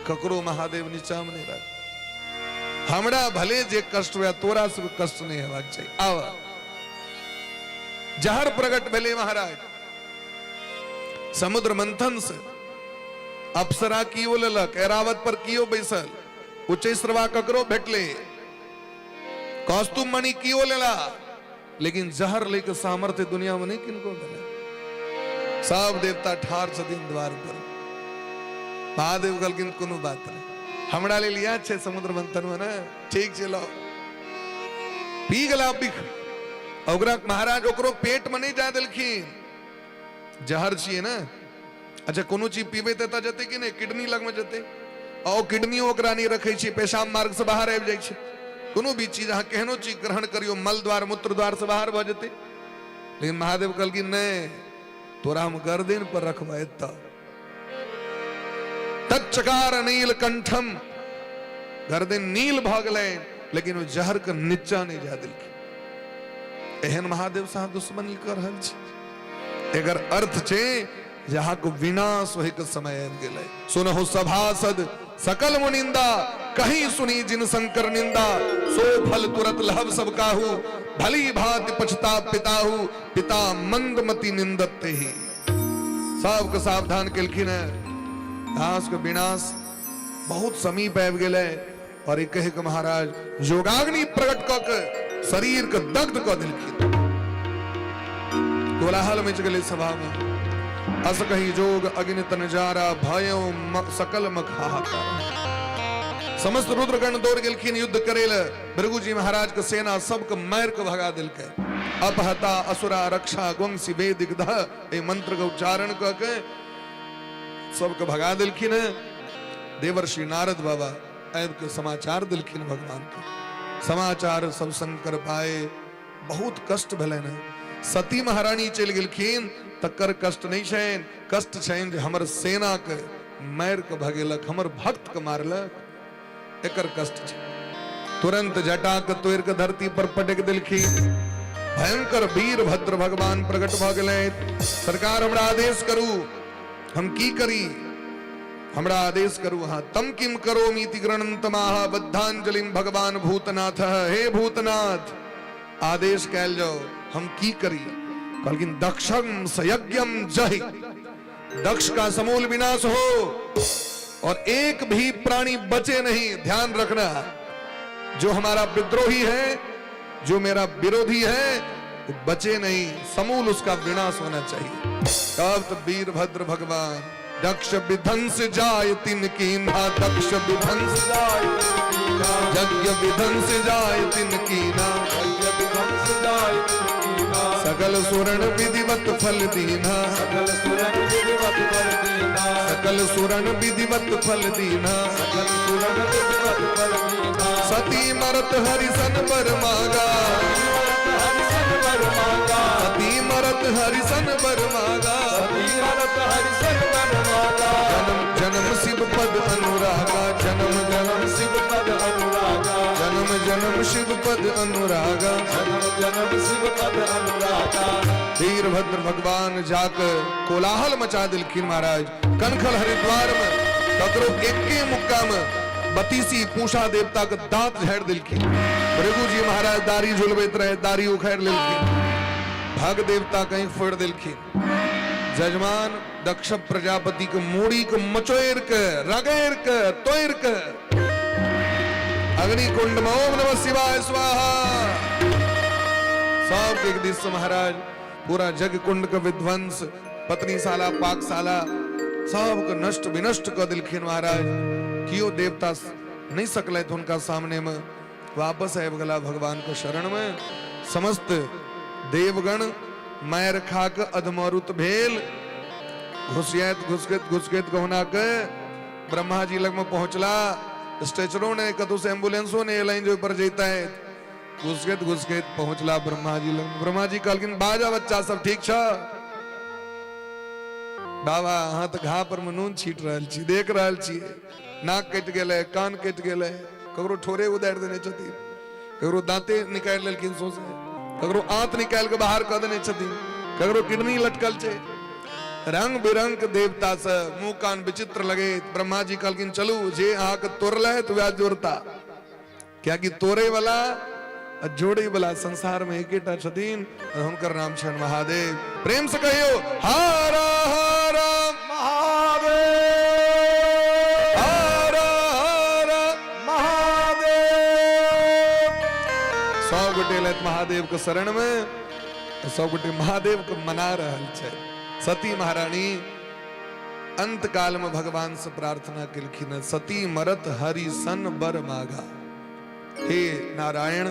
ककरो महादेव नीचा में नहीं राख। हमरा भले जे कष्ट हुए तोरा सब कष्ट नहीं हेबाक चाही। आव जहर प्रकट भेले महाराज समुद्र मंथन से। अप्सरा कियो लेलक, एरावत पर कियो बैसल, उच्चैश्रवा ककरो भेटले, कौस्तुभ मणि कियो लेला, लेकिन जहर लेके सामर्थ्य दुनिया में नहीं किनको भेलै। सब देवता ठार छथिन द्वार पर। महादेव कहलखिन कोनो बात नहीं, हमरा लेल इएह छै समुद्र मंथन में ने, ठीक छै लो पी गेला बिख। ओकरा महाराज ओकरो पेट में नहीं जा देलखिन, जहर छियै ने। अच्छा कोनो चीज पीबै तऽ एतऽ जेतै कि नहि? किडनी लगमे जेतै, आ ओ किडनियो ओकरा नहि रखै छै, पेशाब मार्ग से बाहर आबि जाइ छै। कोनो भी चीज अहाँ केहनो चीज ग्रहण करियौ, मल द्वार मूत्र द्वार से बाहर भऽ जेतै। लेकिन महादेव कहलखिन नहि, तोरा हम गर्दन पर रखबह एतऽ। तत्चकार नीलकंठम, गर्दन नील भऽ गेलै, लेकिन ओ जहर के नीचा नहि जा देलखिन। एहन महादेव से अहाँ दुश्मनी कऽ रहल छी। एकर अर्थ छै जे अहाँके विनाश होइके समय आबि गेलै। सुनहु सभासद सकल मुनिंदा, कहीं सुनी जिन शंकर निंदा, सो फल तुरत लहब सब काहू, भली भांति पछताप पिताहू, पिता मंदमति निंदत ही। सबके सावधान केलखिन है। घास के विनाश बहुत समीप आबि गेलै और ई कहि के महाराज योगाग्नि प्रकट कऽ के शरीर के दग्ध कऽ देलखिन। कोलाहल मचि गेलै सभा में। अस कही जोग अग्नि तन जारा, भयो सकल मख हाहाकार। समस्त रुद्रगण दौड़ गेलखिन युद्ध करे ले। भृगु जी महाराज के सेना सबके मारि के भगा देलकै। अपहता असुरा रक्षा वंशी वेदिक दह, एहि मंत्र के उच्चारण कऽ के सबके भगा देलखिन है। देवर्षि नारद बाबा आबि के समाचार देलखिन भगवान के। समाचार सब शंकर पाए, बहुत कष्ट भेलनि है। सती महारानी चलि गेलखिन तकर कष्ट नहीं छनि, कष्ट छनि जे हमर सेना के मारि के भगेलक, हमर भक्त के मारलक, एकर कष्ट छै। तुरंत जटा के तोड़ि के धरती पर पटक देलखिन। भयंकर वीरभद्र भगवान प्रकट भऽ गेलै। सरकार हमरा आदेश करू, हम की करी, हमरा आदेश करू अहाँ। तम किम करोमीति गृणन्तमाह बद्धांजलिम भगवान भूतनाथ। हे भूतनाथ, आदेश कैल जाओ, हम की करी। कहलखिन दक्षम सयज्ञम जहि, दक्ष का समूल विनाश हो और एक भी प्राणी बचे नहीं। ध्यान रखना, जो हमारा विद्रोही है, जो मेरा विरोधी है, वो बचे नहीं, समूल उसका विनाश होना चाहिए। तब तो वीरभद्र भगवान दक्ष विध्वंस जाय तिनकी ना, दक्ष विध्वंस जाय तिनकी ना, यज्ञ विध्वंस जाय तिनकी ना, यज्ञ विध्वंस जाय तिनकी ना, सकल सुरण विधिवत फल दीना, सकल सुरन विधिवत फल दीना, सकल सुरण विधिवत फल दीना, सकल सुरन विधिवत फल दीना, सती मरत हरिसन बर मागा, हरिसन बर मांगा, सती मरत हरिसन बर मागा, सती मरत हरिसन बर मांगा, जन्म जन्म शिव पद अनुरागा, जन्म जन्म शिव पद अनुरागा, जन्म जन्म शिव पद अनुरागा, जन्म जन्म शिव पद अनुरागा। वीरभद्र भगवान जाकर कोलाहल मचा दिलखिन महाराज। कनखल हरिद्वार में ककरो एके मुक्का में बतीसी पूषा देवता के दांत झाड़ दिलखिन। भृगु जी महाराज दाढ़ी झुलबैत रहे, दाढ़ी उखाड़ लेलखिन। भग देवता कहीं फोड़ दिलखिन। जजमान दक्ष प्रजापति के मूड़ी के मचोड़ के रगड़ के तोड़ के अग्निकुंड में ओम नमः शिवाय स्वाहा। सब एक दिस से महाराज पूरा जग कुंड के विध्वंस, पत्नीशाला पाकशाला सबके नष्ट विनष्ट कऽ देलखिन महाराज। कियो देवता नहीं सकलथि हुनका सामने में, वापस आबि गेला भगवान के शरण में। समस्त देवगण मारि खा के अधमरुत भेल, घुसियाइत घुसकैत घुसकैत कहुना के ब्रह्मा जी लग में पहुंचला। स्ट्रेचरो ने कतौ से एम्बुलेंसो ने एलनि जे ओहि पर जैतथि। घुसकैत घुसकैत पहुंचला ब्रह्मा जी लग। ब्रह्मा जी कहलखिन बाजा बच्चा सब ठीक छ? बाबा अहाँ तऽ घाव पर में नून छीट रहल छी, देख रहल छी, नाक कटि गेलै, कान कटि गेलै, ककरो ठोरे उदारि देने छथिन, ककरो दांते निकालि लेलखिन सौंसे, ककरो आंत निकालि के बाहर कऽ देने छथिन, ककरो किडनी लटकल छै। रंग बिरंग के देवता से मुंह कान विचित्र लगे। ब्रह्मा जी कहलखिन चलू, जे अहाँके तोड़लथि वएह जोड़ता, कियाकि तोड़े वाला आ जोड़े वाला संसार में एकेटा छथिन और हुनकर नाम छनि महादेव। प्रेम से कहियो हर हर महादेव, हर हर महादेव। सब गोटे एलथि महादेव के शरण में, सब गोटे महादेव के मना रहल छै। सती महारानी अंत काल में भगवान से प्रार्थना केलखिन, सती मरत हरि सन बर मागा। हे नारायण,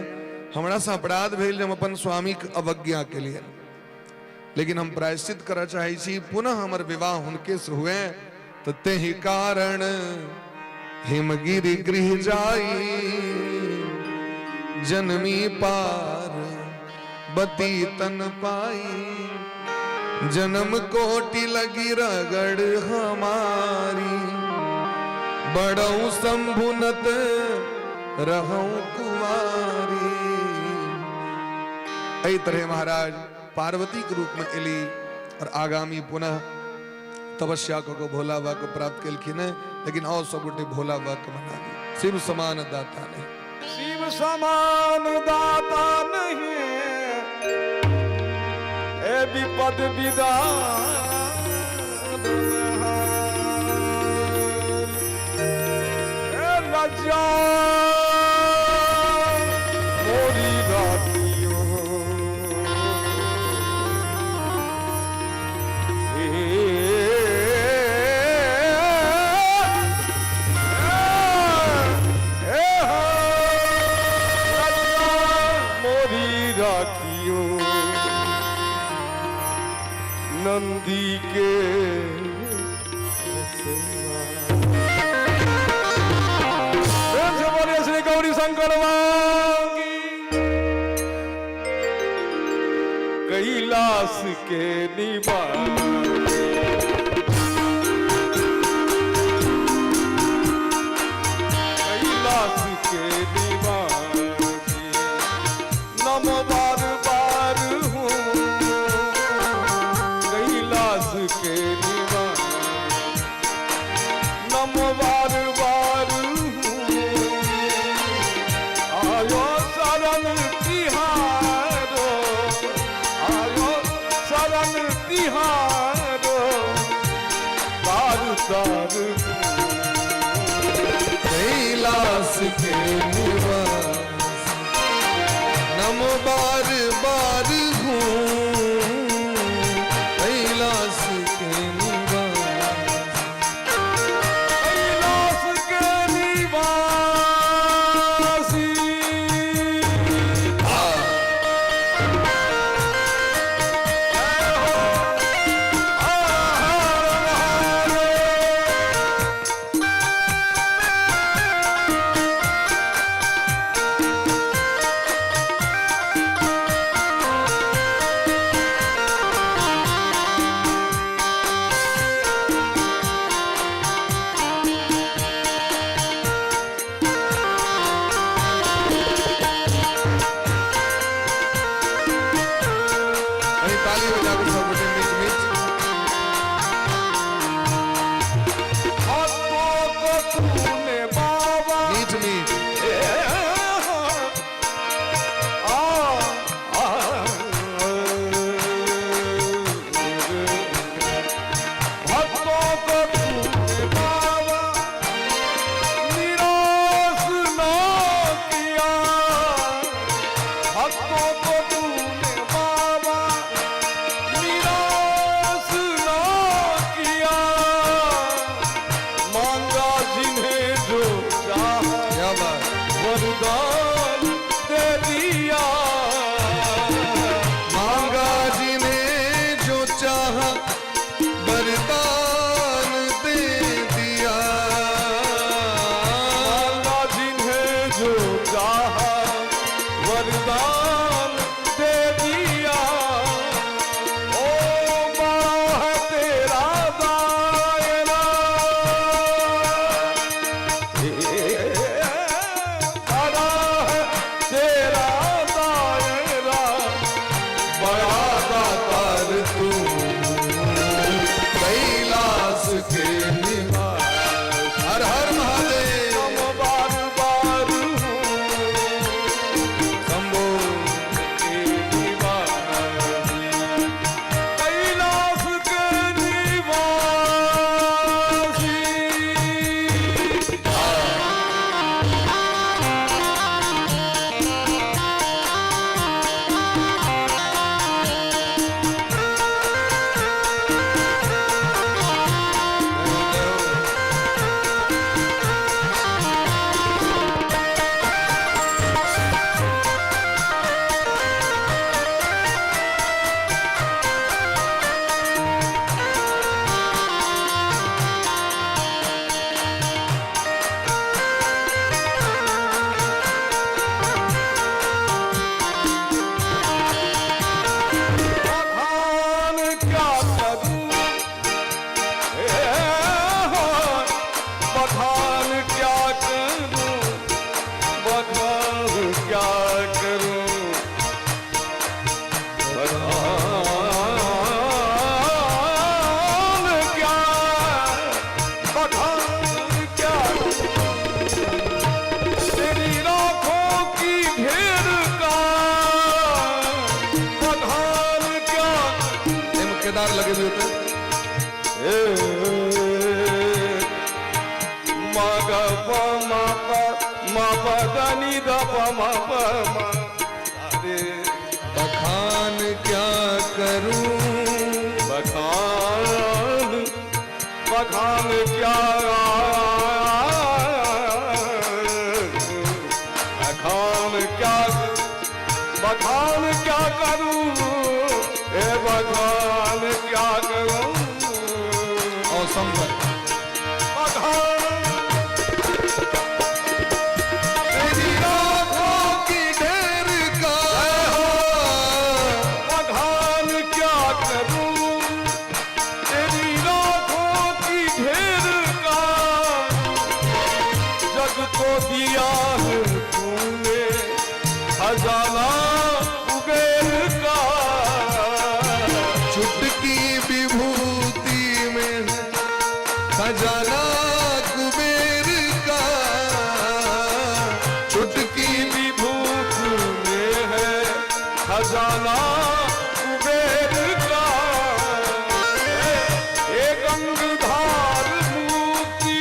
हमरा से अपराध भेल जे हम अपन स्वामी के अवज्ञा केलियनि, लेकिन हम प्रायश्चित करऽ चाहै छी, पुनः हमर विवाह हुनके से हुए। तऽ तेहि कारण हिमगिरि गृह जाई, जनमी पार बती तन पाई। जन्म कोटि लगी रगड़ हमारी, बड़ऊ शंभुनत रहूं कुमारी। एहि तरह महाराज पार्वती के रूप में एली और आगामी पुनः तपस्या कऽ के भोला बाबा के प्राप्त केलखिन है। लेकिन और सब गोटे भोला बाबा के मना दी, शिव समान दाता नहीं, शिव समान दाता नहीं, ए विपद विदा लज्जा मोरी रातियों। मोरी राखियो नंदी के सेवा। प्रेम से बोलिए श्री गौरी शंकर की। कैलाश के निवास, कैलाश के निवासी, नमो बार बार हूँ कैलाश के निवासी, नमो बार बार हूँ। आयो शरण तिहारो, आयो शरण तिहारो, तार तार। कैलाश के निवास, नमो बार बार हूँ कैलाश के निवास, कैलाश के निवासी। जय हो हर हर। अरे ताली बजाबू सब गोटे मीच मीच। भक्तों को तूने बाबा मीच मीच। भक्तों को तूने बाबा निराश ना किया, भक्तों को तूने बाबा निराश ना किया, मांगा जिन्हें जो चाहा क्या बात। वरदान दे दिया, मांगा जिन्हें जो चाहा वरदान दे दिया, मांगा जिन्हें जो चाहा वरदान दे दिया। ओ बड़ा है तेरा दायरा, बड़ा है तेरा दायरा, बड़ा दातार तू कैलाश के निवास। हर हर महादेव। नमो बार बार हूँ शंभो के निवास। मजेदार लगेबियौ तऽ। ए म ग प म प म प द नि द प म प म रे। बखान क्या करूं, बखान बखान क्या, बखान क्या, बखान क्या करूं, ए बखान क्या करूं। औसम पर बखान तेरी राखों की ढेर का बखान क्या करूं तेरी राखों की ढेर का, जग को दिया है तूने खजाना कुबेर का। चुटकी विभूति में है खजाना कुबेर का, चुटकी विभूत में है खजाना कुबेर का। हे गंगधार मुक्ति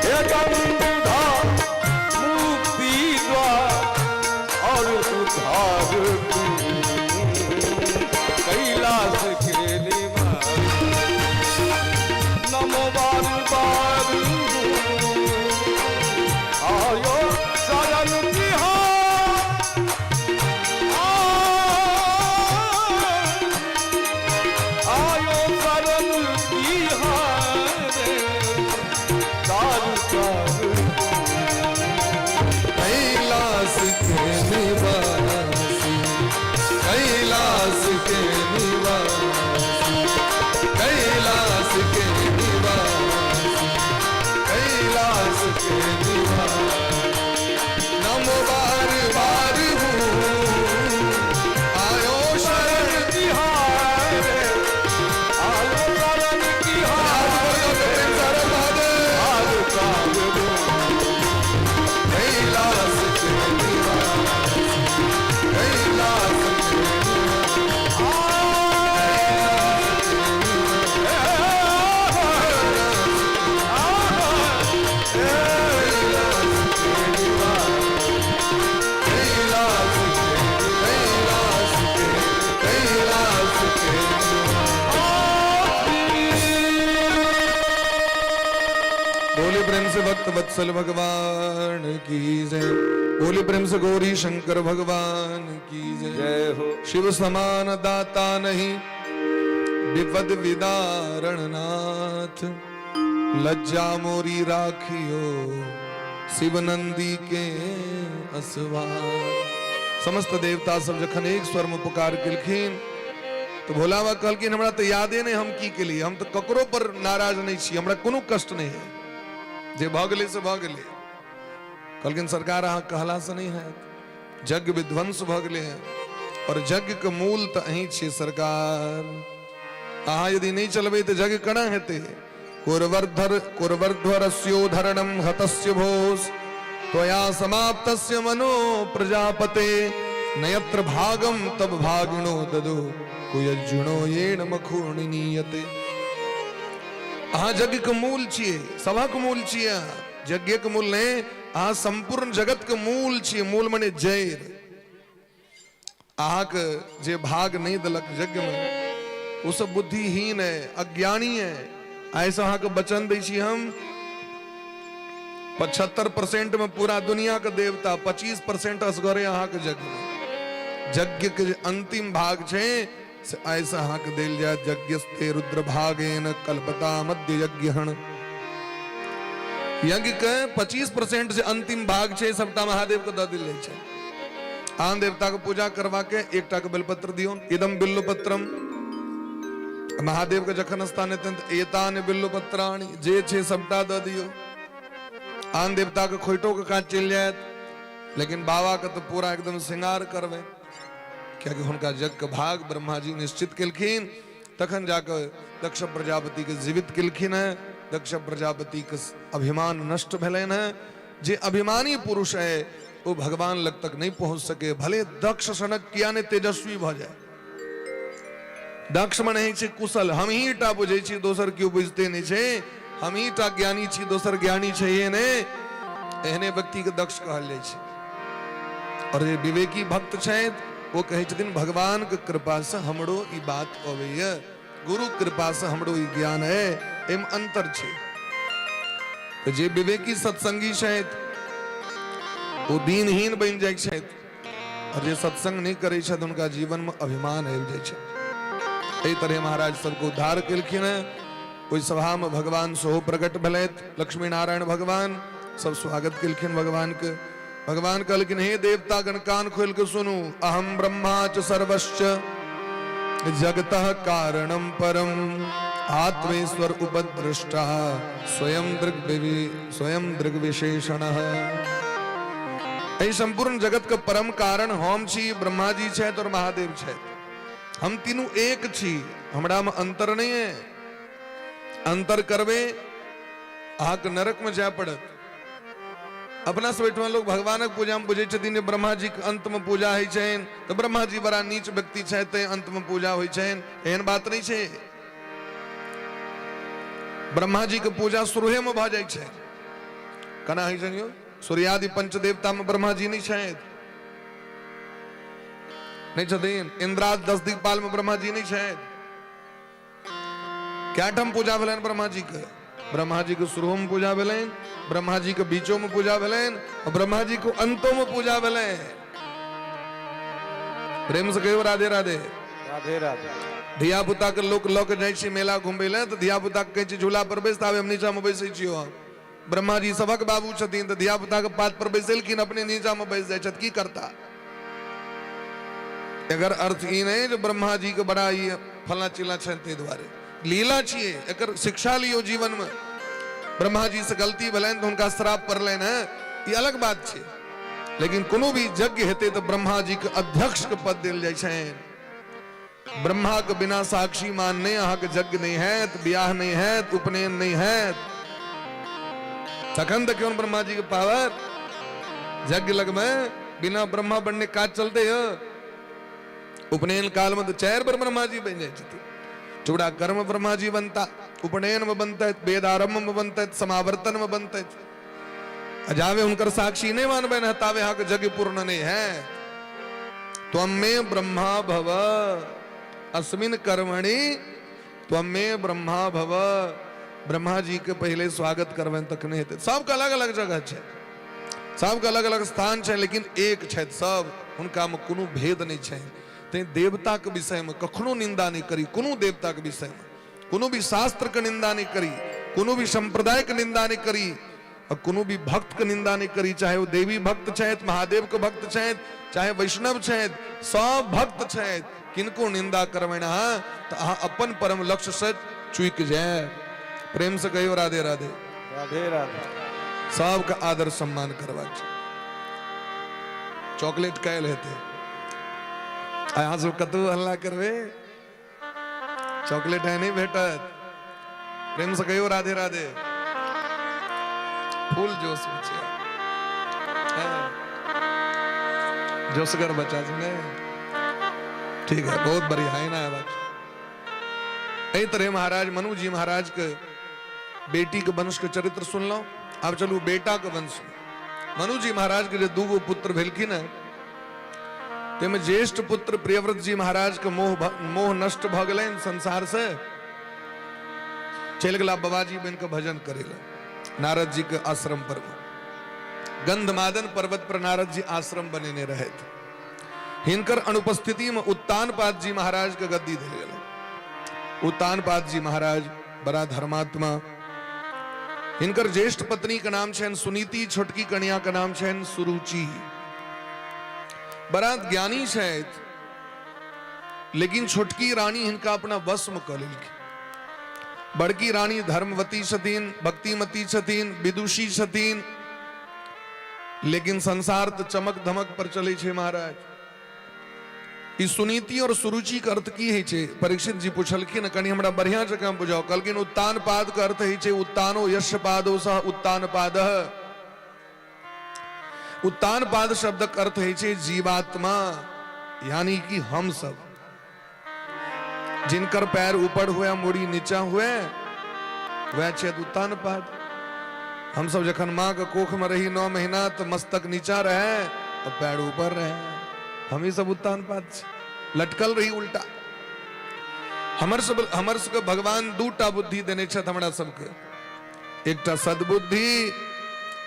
हे गंगधार मुक्ति द्वार और उद्धार तू कैलाश के निवास, नमो बार बार आयो शरण तिहार, आयो शरण तिहार तार तार। कैलाश के निवासी, कैलाश के निवासी, कैलाश के निवासी, कैलाश के निवासी, नमो बार बार हूँ आयो शरण तिहार आयो शरण तिहार तार तार। कैलाश के निवासी, कैलाश के कैलाश के, कैलाश के, कैलाश के। बोले प्रेम से भक्त वत्सल भगवान की जय। बोले प्रेम से गौरी शंकर भगवान की जय। जय हो। शिव समान दाता नहीं, विपद विदारण नाथ, लज्जा मोरी राखियो शिव नंदी के असवार। समस्त देवता सब जखन एक स्वर में पुकार केलखिन तऽ भोला बाबा कहलखिन हमरा तऽ यादे नहि हम की केलियै, हम तऽ ककरो पर नाराज नहि छी, हमरा कोनो कष्ट नहि है, जे भऽ गेलै से भऽ गेलै। कहलखिन सरकार अहाँ कहलासँ नहि हैत, यज्ञ विध्वंस भऽ गेलै हैं और यज्ञ के मूल तऽ अहीं छियै सरकार, अहाँ यदि नहि चलबै तऽ यज्ञ केना हेतै? कुर्वर्धर कुर्वर्ध्वरस्योधरणम हतस्य भोस त्वया समाप्तस्य मनो प्रजापते नयत्र भागम तब भागिनो ददो कुयजुणो येन मखूर्णिनीयते। अहाँ यज्ञ के मूल छियै, सभक मूल छियै अहाँ, यज्ञ के मूल नहि, अहाँ संपूर्ण जगत के मूल छियै। मूल मने जड़ि। अहाँके जे भाग नहि देलक यज्ञ में ओ सब बुद्धिहीन है, अज्ञानी है। ऐसा अहाँके वचन दै छी हम, 75% में पूरा दुनिया के देवता, 25% असगरे अहाँके यज्ञ में। यज्ञ के जे अंतिम भाग छै से ऐसा अहाँके देल जाय। यज्ञस्ते रुद्र भागेन कल्पता मध्य यज्ञहण। यज्ञ के 25% जे अंतिम भाग छै सबटा महादेव के दऽ देल जाइ छै। आन देवता के पूजा करवा के एकटा के बेलपत्र दियौ, इदम बिल्लुपत्रम। महादेव के जखन स्थान हेतनि तऽ एतान बिल्लुपत्राणि, जे छै सबटा दऽ दियौ। आन देवता के खोइटो के काज चलि जायत, लेकिन बाबा के तऽ पूरा एकदम श्रृंगार करबै, कियाकि हुनका यज्ञ के भाग ब्रह्मा जी निश्चित केलखिन, तखन जाके दक्ष प्रजापति के जीवित केलखिन हैं। दक्ष प्रजापति के अभिमान नष्ट भेलनि हैं। जे अभिमानी पुरुष है ओ भगवान लग तक नहि पहुँच सके, भले दक्ष सनक किया नहि तेजस्वी भऽ जाय। दक्ष मने होइ छै कुशल, हमही टा बुझै छी, दोसर केओ बुझते नहि छै, हमही टा ज्ञानी छी, दोसर ज्ञानी छैहे नहि, एहने व्यक्तिके दक्ष कहल जाइ छै। और जे विवेकी भक्त छथि ओ कहै छथिन भगवानके कृपासँ हमरो ई बात अबैए, गुरु कृपासँ हमरो ई ज्ञान है, एहिमे अंतर छै। तऽ जे विवेकी सत्संगी छथि ओ दीनहीन बनि जाइ छथि, और जे सत्संग नहि करै छथि हुनका जीवनमे अभिमान आबि जाइ छै। एहि तरहे महाराज सबके उद्धार केलखिन हेँ। ओहि सभामे भगवान सेहो प्रकट भेलथि, लक्ष्मी नारायण भगवान सब स्वागत केलखिन भगवानके। भगवान कहलखिन हे देवतागण कान खोलि कऽ सुनू, अहम ब्रह्मा च सर्वश्च जगतः कारणम परम आत्मेश्वर उपद्रष्टा स्वयं स्वयं दृग्विशेषण। एहि संपूर्ण जगत के परम कारण हम छी, ब्रह्मा जी छथि और महादेव छथि, हम तीनू एक छी, हमरा में अंतर नहीं है। अंतर करबे अहाँके नरक में जाय पड़त। अपना सब एहिठमा लोग भगवानक पूजा में बुझै छथिन जे ब्रह्मा जी के अंत में पूजा होइ छनि तऽ ब्रह्मा जी बड़ा नीच व्यक्ति छथि तैं अंत में पूजा होइ छनि, एहन बात नहि छै। ब्रह्मा जी के पूजा शुरूहे में भऽ जाइ छै। केना होइ छनि यौ? सूर्यादि पंचदेवता में ब्रह्मा जी नहि छथि, नहि छथिन। इंद्राद दस दिक्पाल में ब्रह्मा जी नहि छथि। कए ठाम पूजा भेलनि ब्रह्मा जी के? ब्रह्मा जी के शुरू में पूजा भेलनि, ब्रह्मा जी के बीचो में पूजा भेलनि और ब्रह्मा जी के अंतो में पूजा भेलनि। प्रेम से कहियो राधे राधे। राधे राधे। धिया पुता के लोक लऽ के जाइ छै मेला घुमबै लए तऽ धिया पुता के कहै छै झूला पर बैस, ताबे हम नीचा में बैसै छियौ। हम ब्रह्मा जी सबक बाबू छथिन तऽ धिया पुता के पात पर बैसेलखिन, अपने नीचा में बैस जाइ छथि, की करता? एकर अर्थ ई नहि जे ब्रह्मा जी के बड़ा ई फला चिल्ला छनि, ताहि दुआरे लीला छियै, एकर शिक्षा लियौ जीवन में। ब्रह्मा जी से गलती भेलनि तऽ हुनका श्राप पड़लनि हेँ, ई अलग बात छै, लेकिन कोनो भी यज्ञ हेतै तऽ ब्रह्मा जी के अध्यक्ष के पद देल जाइ छनि। ब्रह्मा के बिना साक्षी मानने अहाँके यज्ञ नहि हैत, बियाह नहि हैत, उपनयन नहि हैत। तखन देखियौ ब्रह्मा जी के पावर, यज्ञ लगमे बिना ब्रह्मा बनने काज चलते हो। उपनयन काल में तो चारि बेर ब्रह्मा जी बनि जाइ छथिन। चूड़ा कर्म ब्रह्मा जी बनता, उपनयन में बनते, वेद आरंभ में बनते, समावर्तन में बनते। आ जावे हुनकर साक्षी नहि मानबै ने तावे अहाँके यज्ञ पूर्ण नहि है। त्वमे ब्रह्मा भव अस्मिन कर्मणि त्वमे ब्रह्मा भव। ब्रह्मा जी के पहले स्वागत करबनि तखने हेतै। सबके अलग अलग जगह छै, सबके अलग अलग स्थान छै, लेकिन एक छथि सब, हुनकामे कोनो भेद नहि छै। तैं देवताके विषयमे कखनो निंदा नहि करी, कोनो देवताके विषयमे, कोनो भी शास्त्रके निंदा नहि करी, कोनो भी संप्रदायके निंदा नहि करी, और कोनो भी भक्त के निंदा नहीं करी, चाहे वो देवी भक्त छथि, महादेव के भक्त छथि, चाहे वैष्णव छथि, सब भक्त छथि, किनको निंदा करबनि अहाँ तऽ अहाँ अपन परम लक्ष्य से चूकि जायब। प्रेम से कहियो राधे राधे। राधे राधे। सबके आदर सम्मान करबाक छै। चॉकलेट काल्हि हेतै, अहाँ सब कतहु हल्ला करबै, चॉकलेट है नहीं भेटत। प्रेम से कहियो राधे राधे। फूल जोश में छै, जोशगर बच्चा छै ने, ठीक है, बहुत बढ़िया है ना बात। एहि तरह महाराज मनु जी महाराज के बेटी के वंश के चरित्र सुनलहुं। आब चलू बेटा के वंश में। मनु जी महाराज के जे दूगो पुत्र भेलखिन है, ताहिमे ज्येष्ठ पुत्र प्रियव्रत जी महाराज के मोह नष्ट भऽ गेलनि संसार से, चलि गेला बाबाजी बनि कऽ भजन करै लए नारद जी के आश्रम पर। गंधमादन पर्वत पर नारद जी आश्रम बनेने रहथि। हिनकर अनुपस्थिति में उत्तानपाद जी महाराज के गद्दी देल गेलै। उत्तानपाद जी महाराज बड़ा धर्मात्मा। हिनकर ज्येष्ठ पत्नी के नाम छनि सुनीति, छोटकी कन्या के नाम छनि सुरुचि। बड़ा ज्ञानी छथि, लेकिन छोटकी रानी हिनका अपना वश में कऽ लेलखिन। बड़की रानी धर्मवती छथिन, भक्तिमती छथिन, विदुषी छथिन, लेकिन संसार तऽ चमक धमक पर चलै छै महाराज। ई सुनीति और सुरुचि के अर्थ की होइ छै? परीक्षित जी पुछलखिन, कनि हमरा बढ़िया जकाँ बुझाउ। कहलखिन उत्तान पाद के अर्थ होइ छै उत्तानो यश पादो सह उत्तान पाद। उत्तानपाद शब्दक अर्थ होइ छै जीवात्मा, यानी कि हम सब, जिनकर पैर ऊपर हुए मूड़ी नीचा हुए, वह छथि उत्तानपाद। हम सब जखन माँ के कोख में रही 9 महीना तो मस्तक नीचा रहे और पैर ऊपर रहे, हम ही सब उत्तानपाद छी, लटकल रही उल्टा। हमर सबके भगवान दूटा बुद्धि देने छथि हमरा सबके, एकटा सद्बुद्धि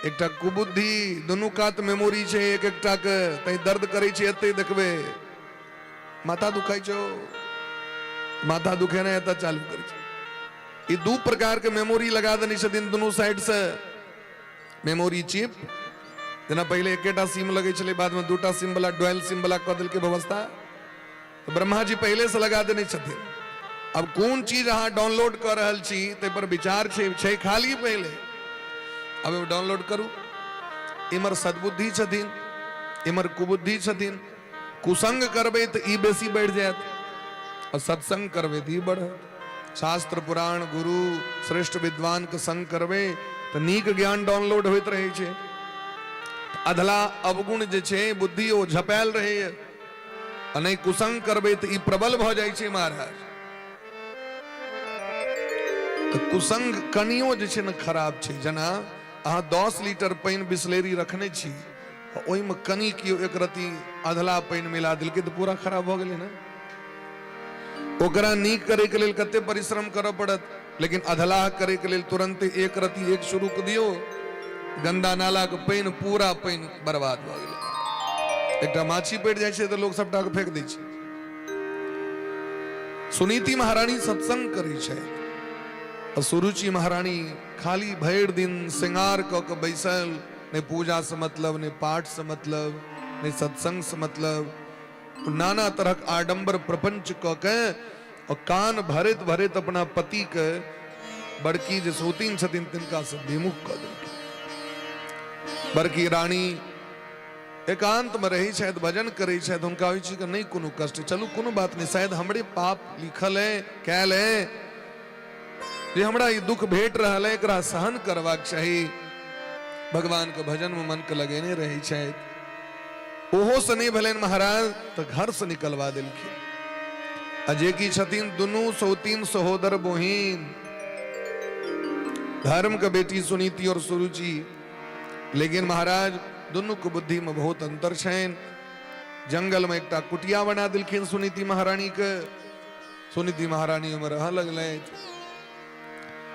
एकटा कुबुद्धि। दुनू कात मेमोरी छै एक एकटा के, तैं दर्द करै छै एते देखबै माथा दुखाइ छौ, माथा दुखे नहि एतऽ चालू करै छै। ई दू प्रकार के मेमोरी लगा देने छथिन दुनू साइड से मेमोरी चिप। जेना पहिले एकेटा सिम लगै छलै, बाद में दूटा सिम वाला डुअल सिम वाला कऽ देलकै व्यवस्था। तऽ ब्रह्मा जी पहिले से लगा देने छथिन। अब कोन चीज अहाँ डाउनलोड कऽ रहल छी ताहि पर विचार छै, छै खाली पहिले, अब डाउनलोड करू। इमर सद्बुद्धि छथिन, इमर कुबुद्धि छथिन। कुसंग करबै तऽ ई बेसी बढ़ि जायत आ सत्संग करबै तऽ ई बढ़त। शास्त्र पुराण गुरु श्रेष्ठ विद्वान के संग करबै तऽ नीक ज्ञान डाउनलोड होइत रहै छै। अधला अवगुण जे छै बुद्धि ओ झपायल रहैए, आ नहि कुसंग करबै तऽ ई प्रबल भऽ जाइ छै महाराज। तऽ कुसंग कनियो जे छै ने खराब छै। जेना अहाँ 10 लीटर पानि बिसलेरी रखने छी, ओहिमे कनि केओ एक रत्ती अधला पानि मिला देलकै तऽ पूरा खराब भऽ गेलै ने। ओकरा नीक करैके लेल कते परिश्रम करऽ पड़त, लेकिन अधलाह करैके लेल तुरन्ते एक रत्ती एक शुरू कऽ दियौ, गंदा नालाके पानि पूरा पानि बर्बाद भऽ गेलै। एकटा माछी पड़ि जाइ छै तऽ लोक सबटा के फेंक दै छै। सुनीति महारानी सत्संग करै छै आ सुरुचि महारानी खाली भरि दिन श्रृंगार कऽ के बैसल, नहि पूजा से मतलब, नहि पाठ से मतलब, नहि सत्संग से मतलब, नाना तरहक आडंबर प्रपंच कऽ के और कान भरैत भरैत अपना पति के बड़की जे सौतीन छथिन तिनका से विमुख कऽ देलखिन। बड़की रानी एकांत में रहै छथि, भजन करै छथि, हुनका ओहि चीजके नहि कोनो कष्ट। चलू कोनो बात नहि, शायद हमरे पाप लिखल है कयल है जे हमरा ई दुख भेट रहल है, एकरा सहन करबाक चाही। भगवान के भजन में मन के लगेने रहै छथि। ओहो से नहि भेलनि महाराज तऽ घर से निकलवा देलखिन। आ जे कि छथिन दुनू सौतीन सहोदर बहिन, धर्म के बेटी सुनीति और सुरुचि, लेकिन महाराज दुनू के बुद्धि में बहुत अंतर छनि। जंगल में एकटा कुटिया बना देलखिन सुनीति महारानी के। सुनीति महारानी ओहिमे रहऽ लगलथि,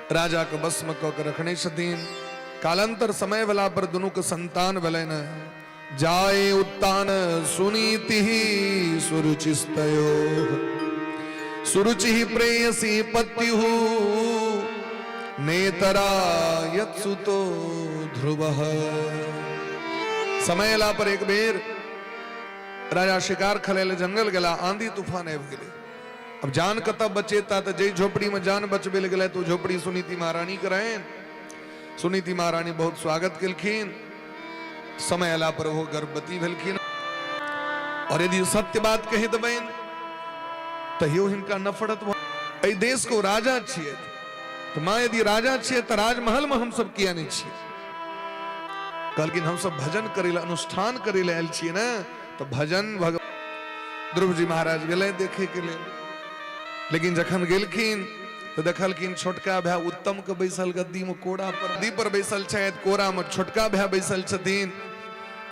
राजा के वश में कऽ के रखने छथिन। कालांतर समय भेला पर दुनू के संतान भेलनि। जाए उत्तान सुनीति सुरुचिस्तयो सुरुचि प्रेयसी पत्युः नेतरा यत्सुतो ध्रुवः। समय एला पर एक बेर राजा शिकार खेलै लए जंगल गेला, आंधी तूफान आबि गेलै। अब जान कतऽ बचेता, तऽ जाहि झोपड़ी में जान बचबे लए गेलै तो झोपड़ी सुनीति महारानी के रहनि। सुनीति महारानी बहुत स्वागत केलखिन। समय अयला पर ओहो गर्भवती भेलखिन। और यदि सत्य बात कहि देबनि तहियो हिनका नफरत भऽ एहि देश को राजा छियै तऽ माँ यदि राजा छियै तऽ राजमहल में हम सब किया नहि छियै? कहलखिन हम सब भजन करै लए अनुष्ठान करै लए आयल छियै ने, तऽ भजन भगवान। ध्रुव जी महाराज गेलै देखे के लेल, लेकिन जखन गेलखिन तऽ देखलखिन छोटका भाय उत्तम के बैसल गद्दी में कोड़ा पर, गद्दी पर बैसल छथि, कोड़ा में छोटका भाय बैसल छथिन।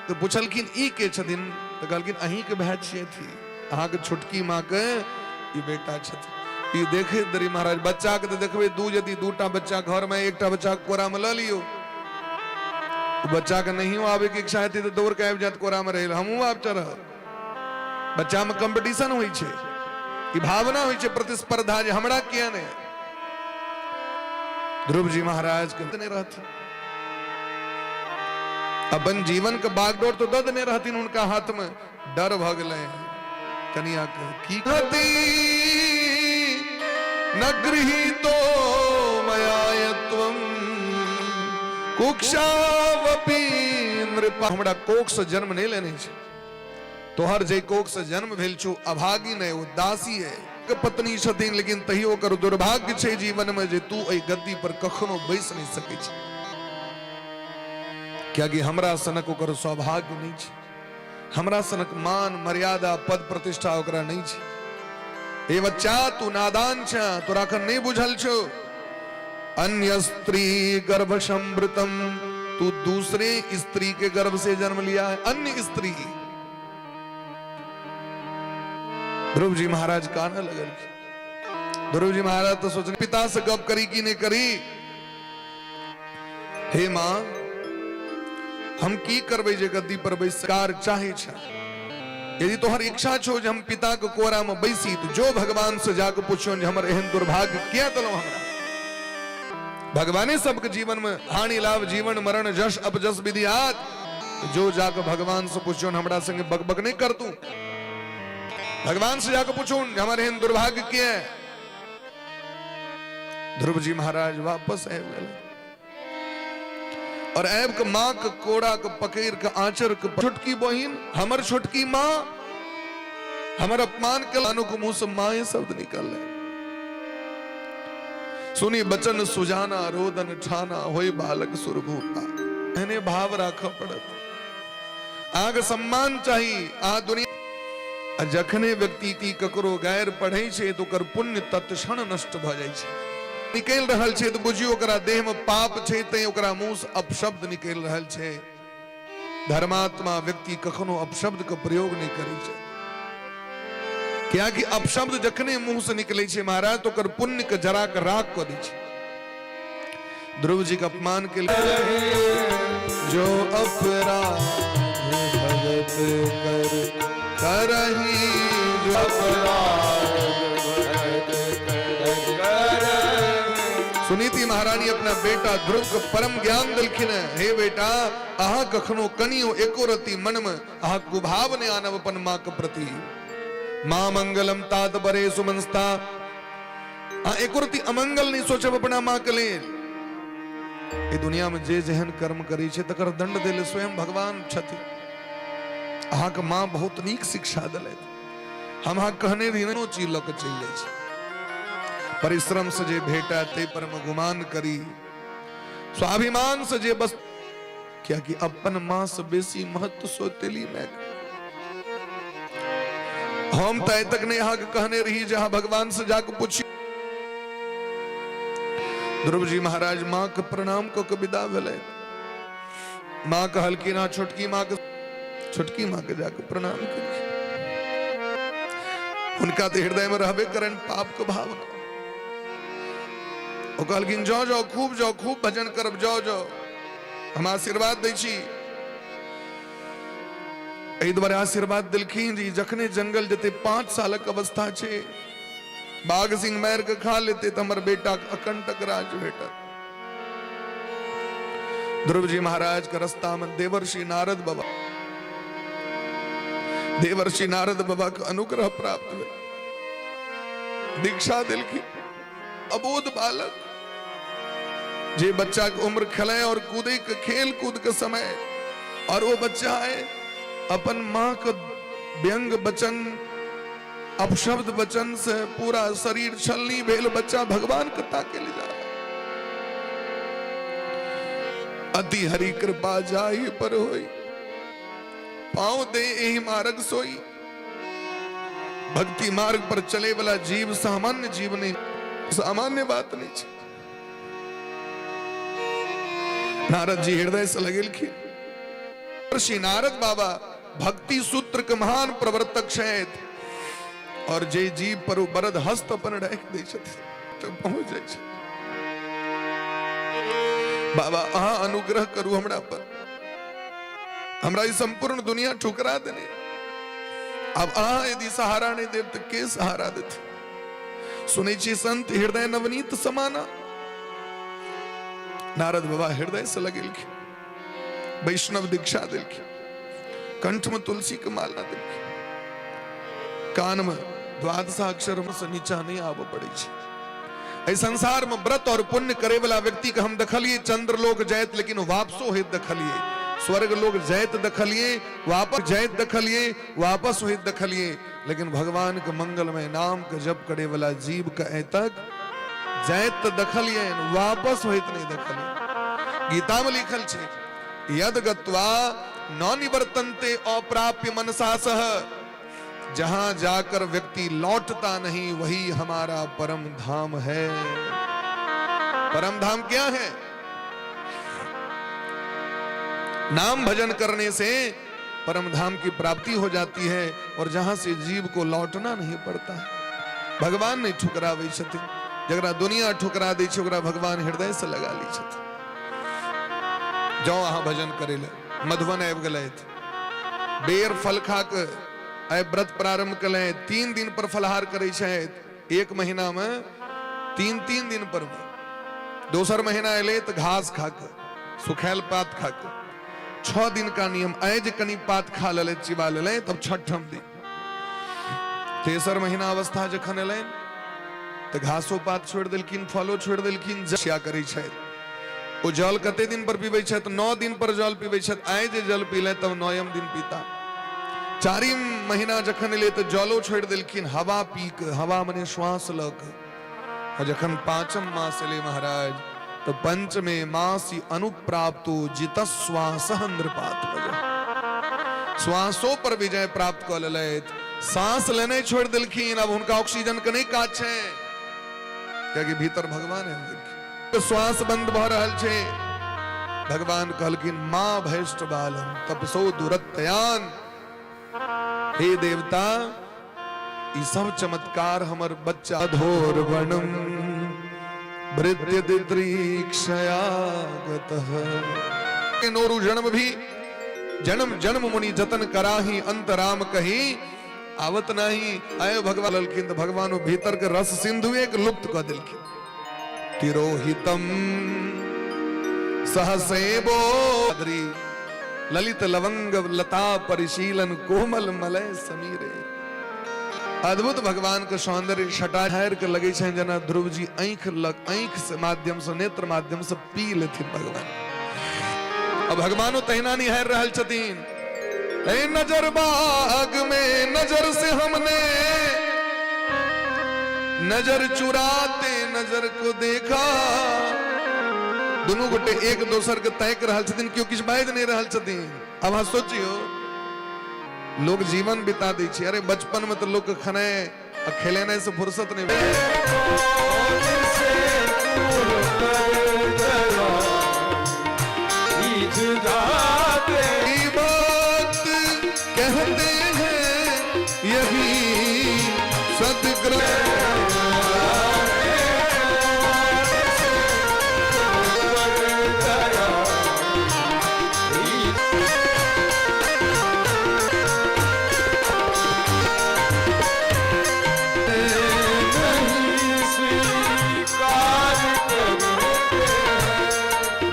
तऽ पुछलखिन ई के छथिन? तऽ कहलखिन अहीं के भाय छियथि, अहाँके छोटकी माँ के ई बेटा छथिन। ई देखे दरी महाराज बच्चा के तऽ देखबै दू, यदि दूटा बच्चा घर में एकटा बच्चा के कोरा में लऽ लियौ, बच्चा के नहियो आबे के इच्छा हेतै तऽ दौड़ के आबि जायत कोरा में रहै, हमहूँ आब चढ़ब। बच्चा में कंपटीशन होइ छै, ई भावना होइ छै प्रतिस्पर्धा जे हमरा किया नहि। ध्रुव जी महाराज के नहि रहथिन, अपन जीवन के बागडोर तो दऽ देने रहथिन हुनका हाथ में, डर भऽ गेलै कनिया के की गति न गृहीतो मया यत्वं कुक्षावपि नृप। हमरा कोख से जन्म नहि लेने छै, तोहर जे कोख से जन्म भेल छौ अभागी नहि, ओ दासी है के पत्नी छथिन, लेकिन तहियो ओकर दुर्भाग्य छै जीवन में जे तू एहि गद्दी पर कखनो बैस नहि सकै छी। कियाकि हमरा सनक ओकर सौभाग्य नहि छै, हमरा सनक मान मर्यादा पद प्रतिष्ठा ओकरा नहि छै। हे बच्चा, तू नादान छ, तोरा अखन नहि बुझल छौ। अन्य स्त्री गर्भ संवृतम, तू दूसरे स्त्री के गर्भ से जन्म लिया है, अन्य स्त्री। ध्रुव जी महाराज कानऽ लगलखिन। ध्रुव जी महाराज तो सोचने पिता से गप करी कि नहीं करी। हे माँ, हम की करबै जे गद्दी पर बैस कार चाहे छ? यदि तोहर इच्छा छो जे हम पिता के कोरा में बैसी, तो जो भगवान से जाके पूछो जे हमर एहन दुर्भाग्य किया देलहुं हमरा। भगवाने सबके जीवन में हानि लाभ, जीवन मरण, जश अपजस विधि आत। जो जाके भगवान से पूछो, हमरा संगे बकबक नहीं कर तू, भगवान से जाके पूछो हमारे एहन दुर्भाग्य किया है। ध्रुव जी महाराज वापस आबि गेल और आबि के माँ के कोड़ा के पकड़ के आंचर के, छोटकी बहिन हमर, छोटकी माँ हमर अपमान के के मुंह से माए शब्द निकल। सुनी बचन सुजाना, रोदन ठाना, होई बालक सुरभूपा। एहने भाव राखऽ पड़त। अहाँके सम्मान चाही, अहाँ दुनिया आ जखने व्यक्ति की ककरो गैर पढ़ै छै तऽ ओकर पुण्य तत्क्षण नष्ट भऽ जाइ छै। निकलि रहल छै तऽ बुझियौ ओकरा देहमे पाप छै, तैं ओकरा मुँहसँ अपशब्द निकलि रहल छै। धर्मात्मा व्यक्ति कखनो अपशब्द के प्रयोग नहि करै छै, कियाकि अपशब्द जखने मुंह से निकलै छै महाराज, तो ओकर पुण्य के जरा के राख कऽ दै छै। ध्रुव जी के अपमान के लिए जो अपराध भगत कर करही, जो अपराध भगत कर। सुनीति महारानी अपना बेटा ध्रुव के परम ज्ञान दिलखिन है, हे बेटा, अहाँ कखनो कनियो एको रति मन में अहाँ कुभाव ने आनब अपन माँ के प्रति। माँ मंगलम तात बरे सुमनस्ता, अहाँ एको रति अमंगल नहीं सोचब अपना माँ के लेल। एहि दुनिया में जे जेहन कर्म करै छै तकर दंड दै लेल स्वयं भगवान छथि। अहाँके माँ बहुत नीक शिक्षा देलथि। हम अहाँ कहने रही, कोनो चीज लऽ कऽ चलि जाइ छै। परिश्रम से जे भेटय ताहि पर मे गुमान करी, स्वाभिमान से जे बस, कियाकि अपन माँ से बेसी महत्व सौतेली माय। हम तऽ आइ तक नहि अहाँके कहने रही जे अहाँ भगवान से जाके पूछी। ध्रुव जी महाराज माँ के प्रणाम कऽ के विदा भेलै। माँ कहलखिन, अहाँ छोटकी माँ के, छोटकी माँ के जाके प्रणाम करी। हुनका तऽ हृदय में रहबे करनि पाप के भावना। ओ कहलखिन, जाओ जाओ, खूब जाओ, खूब भजन करब, जाओ जाओ, हम आशीर्वाद दै छी। एहि दुआरे आशीर्वाद देलखिन जे जखने जंगल जेतै, 5 सालक अवस्था छै, बाघ सिंह मारि के खा लेते तऽ हमर बेटा के अकंटक राज भेटत। ध्रुव जी महाराज के रास्ता में देवर्षि नारद बाबा, देवर्षि नारद बाबा के अनुग्रह प्राप्त भेल, दीक्षा देलखिन। अबोध बालक, जे बच्चा के उम्र खेले और कूदे के, खेल कूद के समय, और वो बच्चा है अपन माँ के व्यंग वचन, अपशब्द वचन से पूरा शरीर छलनी भेल बच्चा भगवान के ताके ले जा रहा। अति हरि कृपा जाहि पर होई, पांव दे एहि मार्ग सोई। भक्ति मार्ग पर चले वाला जीव सामान्य जीव नहीं, सामान्य बात नहीं छै। नारद जी हृदय से लगेलखिन। ऋषि नारद बाबा भक्ति सूत्र के महान प्रवर्तक छथि, और जे जीव पर ओ बरद हस्त अपन राखि दै छथिन तऽ पहुंच जाइ छै। बाबा, अहाँ अनुग्रह करू हमरा पर, हमरा ई संपूर्ण दुनिया ठुकरा देने, अब अहाँ यदि सहारा नहीं देब तऽ के सहारा देत? सुनै छी संत हृदय नवनीत समाना। नारद बाबा हृदय से लगेलखिन, वैष्णव दीक्षा देलखिन, कंठ में तुलसी के माला देलखिन, कान में द्वादशाक्षर से नीचा नहीं आबऽ पड़ै छै। एहि संसार में व्रत और पुण्य करे वाला व्यक्ति के हम देखलिए चंद्रलोक जायत लेकिन वापसो होइत देखलिए, स्वर्ग लोक जायत देखलिए, वापस जायत देखलिए, वापस होइत देखलिए, लेकिन भगवान के मंगलमय नाम के जप करे वाला जीव के आइ तक जायत तऽ देखलिए, वापस होइत नहीं देखलिए। गीता में लिखल छै, यद गत्वा न निवर्तन्ते अप्राप्य मनसा सह। जहां जाकर व्यक्ति लौटता नहीं वही हमारा परम धाम है। परम धाम क्या है? नाम भजन करने से परम धाम की प्राप्ति हो जाती है और जहां से जीव को लौटना नहीं पड़ता है। भगवान नहीं ठुकराबै छथिन, जकरा दुनिया ठुकरा दै छै ओकरा भगवान हृदय से लगा लै छथिन। जाओ अहाँ भजन करै लए, मधुबन आबि गेलथि, बेर फल खा कऽ आइ व्रत प्रारंभ केलथि, 3 दिन पर फलहार करै छथि, एक महीना में 3-3 दिन पर। दोसर महीना एलै तऽ घास खा कऽ, सुखायल पात खा कऽ, 6 दिन का नियम। आइ जे कनि पात खा लेलथि, चिबा लेलथि, तब छठम दिन। तेसर महीना अवस्था जखन एलनि तऽ घासो पात छोड़ि देलखिन, फलो छोड़ि देलखिन, जसिया करै छथि। ओ जल कते दिन पर पीबै छथि? 9 दिन पर जल पीबै छथि। आइ जे जल पीले तब 9म दिन पीता। 4 महीना जखन एलै तऽ जलो छोड़ि देलखिन, हवा पी कऽ, हवा मने श्वास लऽ कऽ। आ जखन 5म मास एलै महाराज तऽ पंचमे मासी अनुप्राप्तो जित श्वास नृपात्मज, श्वासो पर विजय प्राप्त कऽ लेलथि। सांस लेने छोड़ि देलखिन, अब हुनका ऑक्सीजन के नहि काज छै, कियाकि भीतर भगवान आबि गेलखिन। श्वास बंद भऽ रहल छै, भगवान कहलखिन माँ भैष्ट बालम तपसो दुरत्यान, हे देवता ई सब चमत्कार हमर बच्चा धोर वनम भृत्य दिदृक्षयागतः। नोरु जन्म भी जन्म जन्म मुनि जतन कराही अंत राम कही आवत नाही। आयो भगवान ललखिन तऽ भगवान ओ भीतर के रस सिंधु एक लुप्त कऽ देलखिन। तिरोहितम सहसेबो ललित लवंग लता परिशीलन कोमल मलय समीरे। अद्भुत भगवान के सौंदर्य छटा ठार के लगे छनि जेना ध्रुव जी आँखि लग आँखि से माध्यम से नेत्र माध्यम से पी लेथिन भगवान। अब भगवानो तहिना निहार रहल छथिन। ए नजर बाग में नजर से हमने नजर चुराते नजर को देखा। दुनू गोटे एक दोसर के ताकि रहल छथिन, केओ किछु बाजि नहि रहल छथिन। अब अहाँ सोचियो, लोग जीवन बिता दै छै। अरे बचपन में तो लोग खेनाइ आ खेलेनाइ से फुर्सत नहीं। भक्त कहते हैं यही सदग्रह।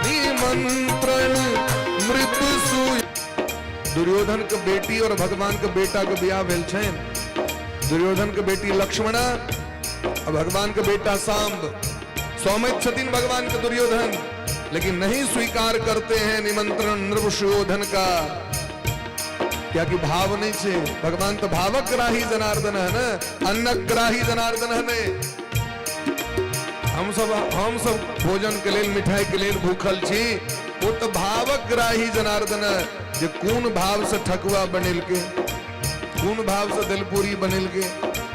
निमंत्रण मृत सुय। दुर्योधन के बेटी और भगवान के बेटा के ब्याह भेल छनि। दुर्योधन के बेटी लक्ष्मणा और भगवान के बेटा सांब। सौमित छथिन भगवान के दुर्योधन, लेकिन नहीं स्वीकार करते हैं निमंत्रण नृप सुयोधन का, क्या कि भाव नहीं छे। भगवान तो भावग्राही जनार्दन है ना, अन्नग्राही जनार्दन है ने। हम सब भोजन के लेल मिठाई के लेल भूखल छी, वो तो भावग्राही जनार्दन है। जे कोन भाव से ठकुआ बनेलके, कोन भाव से दलपूरी बनेलके,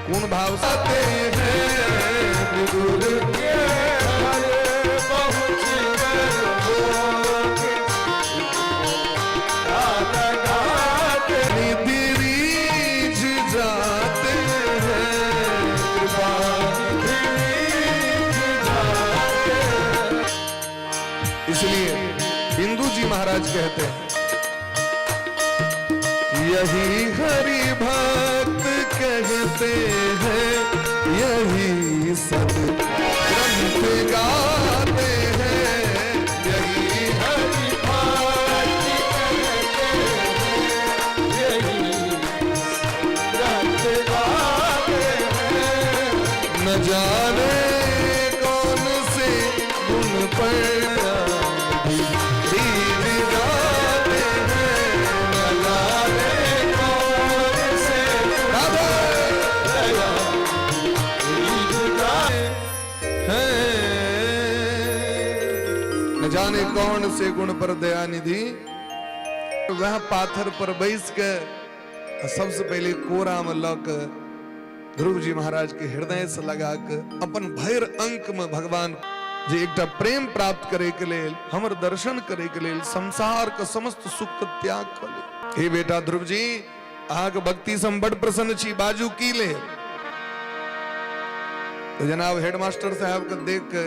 कोन भाव से आते हैं विदुर के घर पहुंच कर निधि रीझ जाते हैं, कृपा रीझ जाते हैं। इसलिए बिंदु जी महाराज कहते हैं, यही हरि भक्त कहते हैं, यही सत ग्रंथ गाते हैं, यही हरि भक्त कहते हैं, यही ग्रंथ गाते हैं। न जाने कौन से गुण पर बीज जाते हैं, न जाने कौन से राधे हैं, न जाने कौन से गुण पर दया निधि वएह पाथर पर बैस के आ सबसे पहिले कोरा में लऽ के ध्रुव जी महाराज के हृदय से लगा के अपन भरि अंक में भगवान जे एकटा प्रेम प्राप्त करे के लेल, हमर दर्शन करे के लेल संसार के समस्त सुख के त्याग कऽ लेल। हे बेटा ध्रुव जी, अहाँके भक्ति से हम बड़ प्रसन्न छी, बाजू की ले। तऽ जेना आब हेडमास्टर साहब के देख के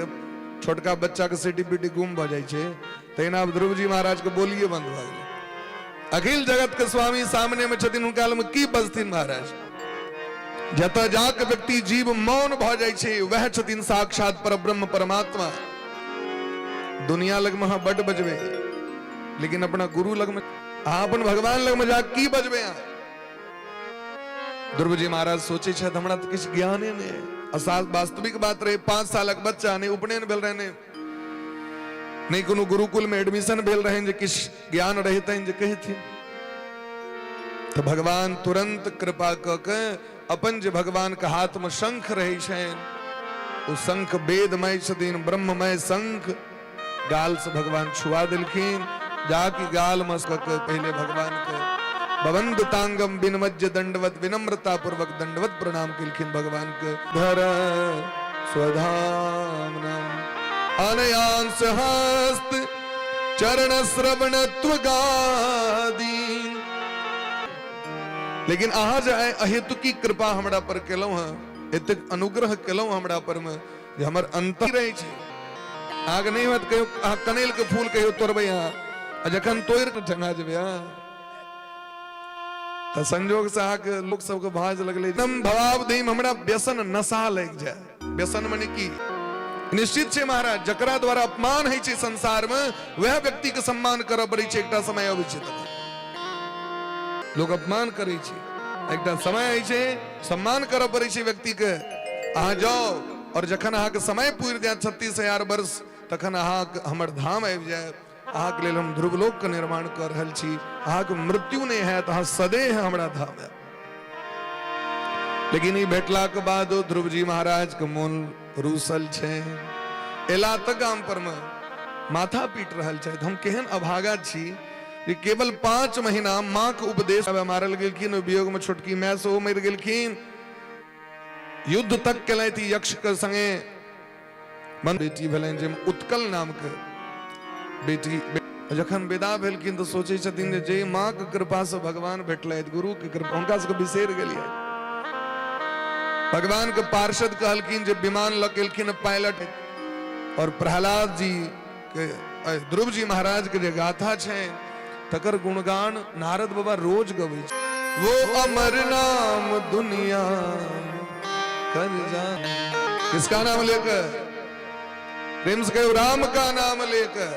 छोटका बच्चा के सीटी पीटी गुम भऽ जाइ छै, तहिना आब ध्रुव जी महाराज के बोलिए बंद भऽ गेलै। अखिल जगत के स्वामी सामने में छथिन, हुनका लग में की बजथिन महाराज। जतऽ जाके व्यक्ति जीव मौन भऽ जाइ छै, वएह छथिन साक्षात पर ब्रह्म परमात्मा। दुनिया लग में अहाँ बड बजबै, लेकिन अपना गुरु लग में, अहाँ अपन भगवान लग में जा की बजबै अहाँ। ध्रुव जी महाराज सोचै छथि हमरा तऽ किछु ज्ञाने नहि असाल। वास्तविक बात रहे, 5 सालक बच्चा, नहि उपनयन भेल रहने, नहि कोनो गुरुकुल में एडमिशन भेल रहनि जे किछु ज्ञान रहितनि जे कहिथिन। तऽ भगवान तुरंत कृपा कऽ के अपन जे भगवान के हाथ में शंख रहै छनि, ओ शंख वेदमय छथिन, ब्रह्ममय शंख गाल से भगवान छुआ देलखिन। जाकि गाल में कऽ के पहिले भगवान के बबंद तांगम बिनमज्ज दंडवत विनम्रता पूर्वक दंडवत प्रणाम केलखिन भगवान के। धर स्वधामनम अनयांस हस्त चरण श्रवण त्वगादी। लेकिन अहाँ जे आइ अहेतुकी कृपा हमरा पर केलहुँ हँ, एतेक अनुग्रह केलहुँ हमरा पर में जे हमर अंत रहै छै। अहाँके नहि होयत कहियो अहाँ कनैल के फूल कहियो तोड़बै अहाँ, आ जखन तोड़ि कऽ ठंगा जेबै अहाँ, तऽ संजोग से अहाँके लोक सबके भाँज लगलै एकदम भवावधि हमरा व्यसन नशा लागि जाय। व्यसन मने की? निश्चित छै महाराज, जकरा द्वारा अपमान होइ छै संसार में, वएह व्यक्ति के सम्मान करऽ पड़ै छै। एकटा समय अबै छै तखन लोक अपमान करै छै, एकटा समय होइ छै सम्मान करऽ पड़ै छै व्यक्ति के। अहाँ जाउ और जखन अहाँके समय पुरि जायत 36,000 वर्ष, तखन अहाँ हमर धाम आबि जायब। अहाँके लेल हम ध्रुवलोक के निर्माण कऽ रहल छी, अहाँके मृत्यु नहि हैत, अहाँ सदैह हमरा धाम आयब। लेकिन ई भेटलाक बाद ध्रुव जी महाराज के मोन रूसल छै। एला तऽ गाम पर में माथा पीट रहल छथि, हम केहन अभागा छी जे केवल 5 महीना माँ के उपदेश मारल गेलखिन, ओहि वियोग में छोटकी माय सेहो मरि गेलखिन। युद्ध तक केलथि यक्ष के संगे। मन बेटी भेलनि जे उत्कल नाम के बेटी। जखन विदा भेलखिन तऽ सोचै छथिन जे जे माँ के कृपा से भगवान भेटलथि, गुरु के कृपा, हुनका सबके बिसरि गेलियै। भगवान के पार्षद कहलखिन जे विमान लऽ के एलखिन पायलट, और प्रहलाद जी के ध्रुव जी महाराज के जे गाथा छै तकर गुणगान नारद बाबा रोज गबै छै। वो अमर नाम दुनिया कर जा। किसका नाम लेकर? प्रेम से कहो, राम का नाम लेकर।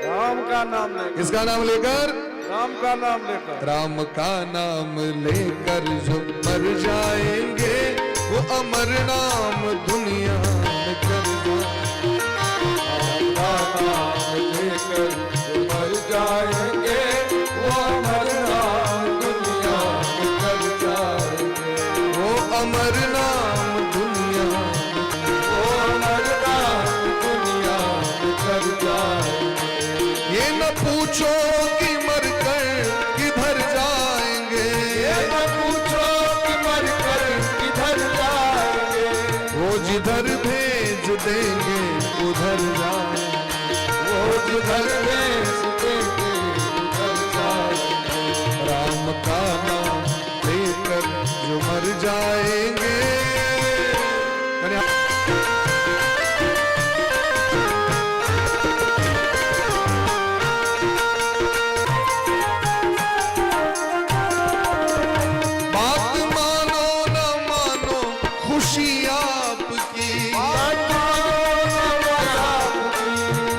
राम का नाम लेकर। किसका नाम लेकर? राम का नाम लेकर। राम का नाम लेकर जो मर जाएंगे वो अमर नाम दुनिया में कर जा। राम का नाम लेकर जो मर जाएंगे वो अमर नाम दुनिया में कर जाएंगे। वो अमर नाम दुनिया, वो अमर नाम दुनिया में कर जाएंगे। ये न पूछो कि मर कर किधर जाएंगे, ये न पूछो कि मर कर किधर जाएंगे, वो जिधर भेज देंगे उधर जाएंगे, वो जिधर भेज देंगे उधर जाएंगे। राम का नाम लेकर जो मर जाएंगे। बात मानो न मानो खुशी आपकी,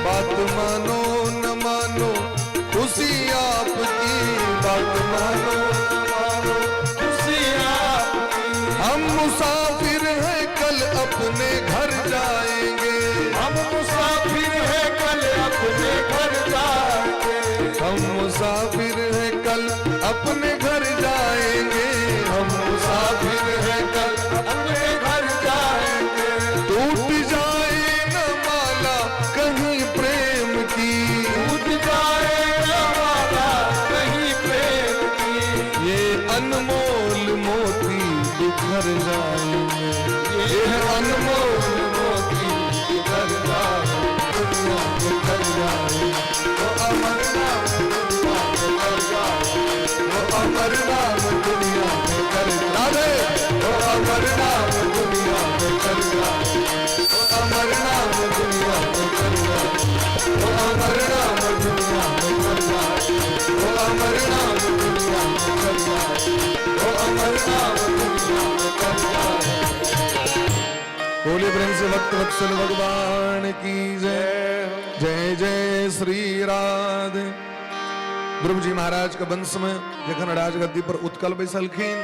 बात मानो न मानो खुशी आपकी, बात मानो न मानो खुशी आपकी। हम मुसाफिर हैं कल अपने घर जाएंगे, हम मुसाफिर हैं कल अपने घर जाएंगे, हम मुसाफिर हैं कल अपने घर जाएंगे, हम मुसाफिर हैं कल अपने घर जाएंगे। टूट जाए न माला कहीं प्रेम की, टूट जाए न माला कहीं अनमोल मोती बिखर जाएंगे, ये अनमोल मोती बिखर जाएंगे, दुनिया बिखर जाएंगे। वो अमर नाम दुनिया में कर जाए, वो अमर नाम दुनिया में कर जाए, वो अमर नाम दुनिया में कर जाए, वो अमर नाम दुनिया में कर जाए, वो अमर नाम दुनिया में कर जाए, वो अमर नाम दुनिया में कर जाए, वो अमर नाम दुनिया में कर जाए। बोलिए प्रेम से भक्त वत्सल भगवान की जय। जय जय श्री राधे। ध्रुव जी महाराज के वंश में जखन राजगद्दी पर उत्कल बैसलखिन,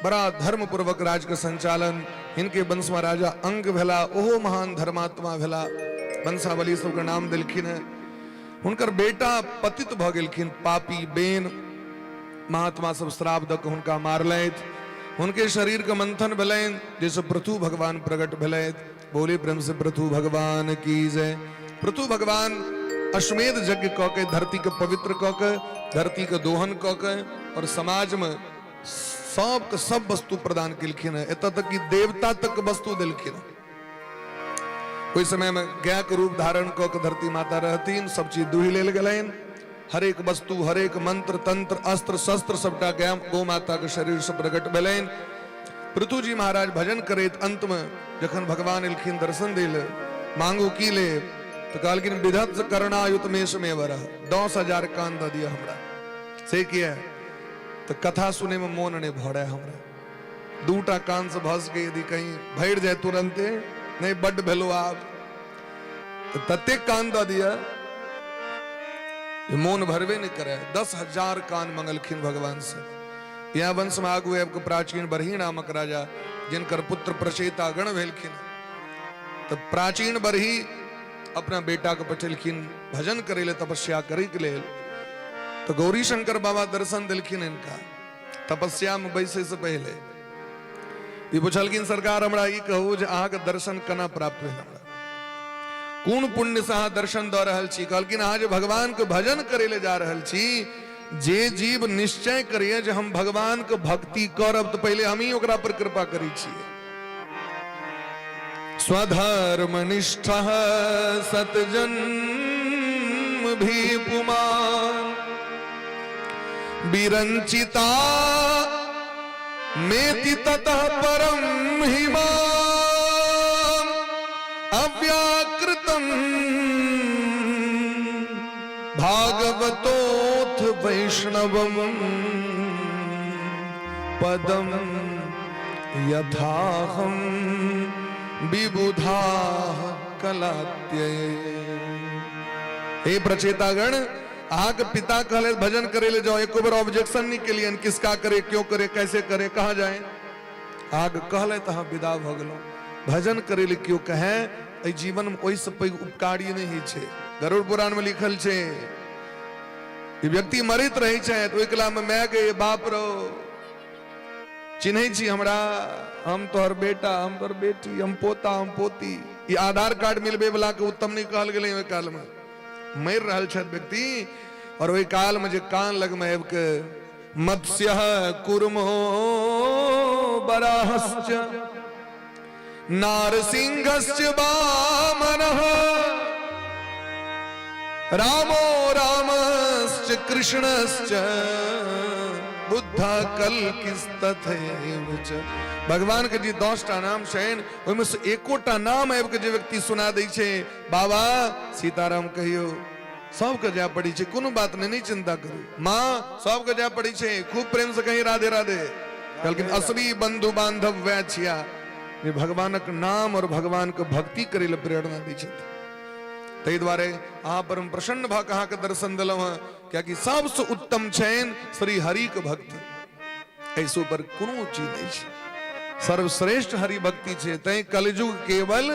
बड़ा धर्म पूर्वक राज के संचालन। हिनके वंश में राजा अंग भेला, ओहो महान धर्मात्मा भेला, वंशावली सबके नाम देलखिन है। हुनकर बेटा पतित भ गेलखिन, पापी बेन। महात्मा सब श्राप दऽ कऽ हुनका मारलथि। हुनके शरीर के मंथन भेलनि, जैसे पृथु भगवान प्रकट भेलथि। बोले प्रेम से पृथु भगवान की जय। पृथु भगवान अश्वमेध यज्ञ कऽ के धरती के पवित्र कऽ के, धरती के दोहन कऽ के और समाज में सबके सब वस्तु प्रदान केलखिन है। एतऽ तक कि देवता तक वस्तु देलखिन है। ओहि समय में गाय के रूप धारण कऽ के धरती माता रहथिन, सब चीज दुहि लेल गेलनि। हरेक वस्तु, हरेक मंत्र, तंत्र, अस्त्र शस्त्र सबटा गाय गौ माता के शरीर से प्रकट भेलनि। पृथु जी महाराज भजन करैत अंत में जखन भगवान एलखिन दर्शन दिल, मांगू की ले, तो कहलखिन विधत्स करणायुत मेष में वर 10,000 कान दऽ दिअ हमरा। से किया? तो कथा सुने में मोन नहीं भरे हमरा, दूटा कान से भस के यदि कहीं भरि जाए तुरंते नहीं बड्ड भेलो आब, तो ततेक कान दऽ दिअ जे मोन भरबे नहीं करे। 10,000 कान मंगलखिन भगवान से। यह वंश में आगू आबि के प्राचीन बरही नामक राजा, जिनकर पुत्र प्रचेता गण भेलखिन, तो प्राचीन बरही अपना बेटा के पठेलखिन भजन करे ले, तपस्या करे के लेल। तो गौरी शंकर बाबा दर्शन दिलखिन इनका तपस्या में बैसे से पहले। ई पुछलखिन, सरकार हमरा ई कहू जे अहाँके दर्शन केना प्राप्त भेल हमरा, कोन पुण्य से अहाँ दर्शन दऽ रहल छी? कहलखिन, अहाँ जे भगवान के भजन करे ले जा रहल छी, जे जीव निश्चय करिए जे हम भगवान के भक्ति करब, तऽ पहिले हम ही ओकरा पर कृपा करै छियै। स्वधर्म निष्ठ सतजन्म भी पुमान विरंचिता मेति ततः परम हिमा अव्याकृतम भागवतोथ वैष्णवम पदम यथाहम विबुधा कलात्यय। हे प्रचेतागण, अहाँके पिता कहले भजन करे ले जाओ, एको बेर ऑब्जेक्शन नहीं केलियन, किसका करे, क्यों करे, कैसे करे, कहाँ जाए। अहाँके कहले तऽ अहाँ विदा भऽ गेलहुँ। भजन करे ले केओ कहे, एहि जीवन में ओहिसँ पैघ उपकारी नहि होइ छै। गरुड़ पुराण में लिखल छै, ई व्यक्ति मरैत रहै छै तऽ ओहि कला में माय गे बाप रो, चिन्है छी हमरा? हम तोहर बेटा, हम तोहर बेटी, हम पोता, हम पोती। ई आधार कार्ड मिलबे वाला के उत्तम नहीं कहल गेलै। ओहि काल में मरि रहल छथि व्यक्ति और ओहि काल में जे कान लग में आबि के मत्स्य कुर्मो बराहश्च नारसिंहश्च वामनः रामो रामश्च कृष्णश्च बुद्ध कल्किस्तथैव च। भगवान के जे 10टा नाम छनि, ओहिमे से एकोटा नाम आबि के जे व्यक्ति सुना दै छै, बाबा सीताराम कहियो, सबके जाय पड़ै छै, कोनो बात नहि, नहि चिंता करू माँ, सबके जाय पड़ै छै, खूब प्रेम से कही राधे राधे। कहलखिन असली बंधु बांधव वैह छिया जे भगवानक नाम और भगवान के भक्ति करै लए प्रेरणा दै छथिन। ताहि दुआरे अहाँ पर हम प्रसन्न भऽ कऽ अहाँके दर्शन देलहुँ हँ, कियाकि सबसँ उत्तम छनि श्री हरि के भक्ति, एहिसँ ऊपर कोनो चीज नहि छै। सर्वश्रेष्ठ हरि भक्ति छै। तैं कलयुग केवल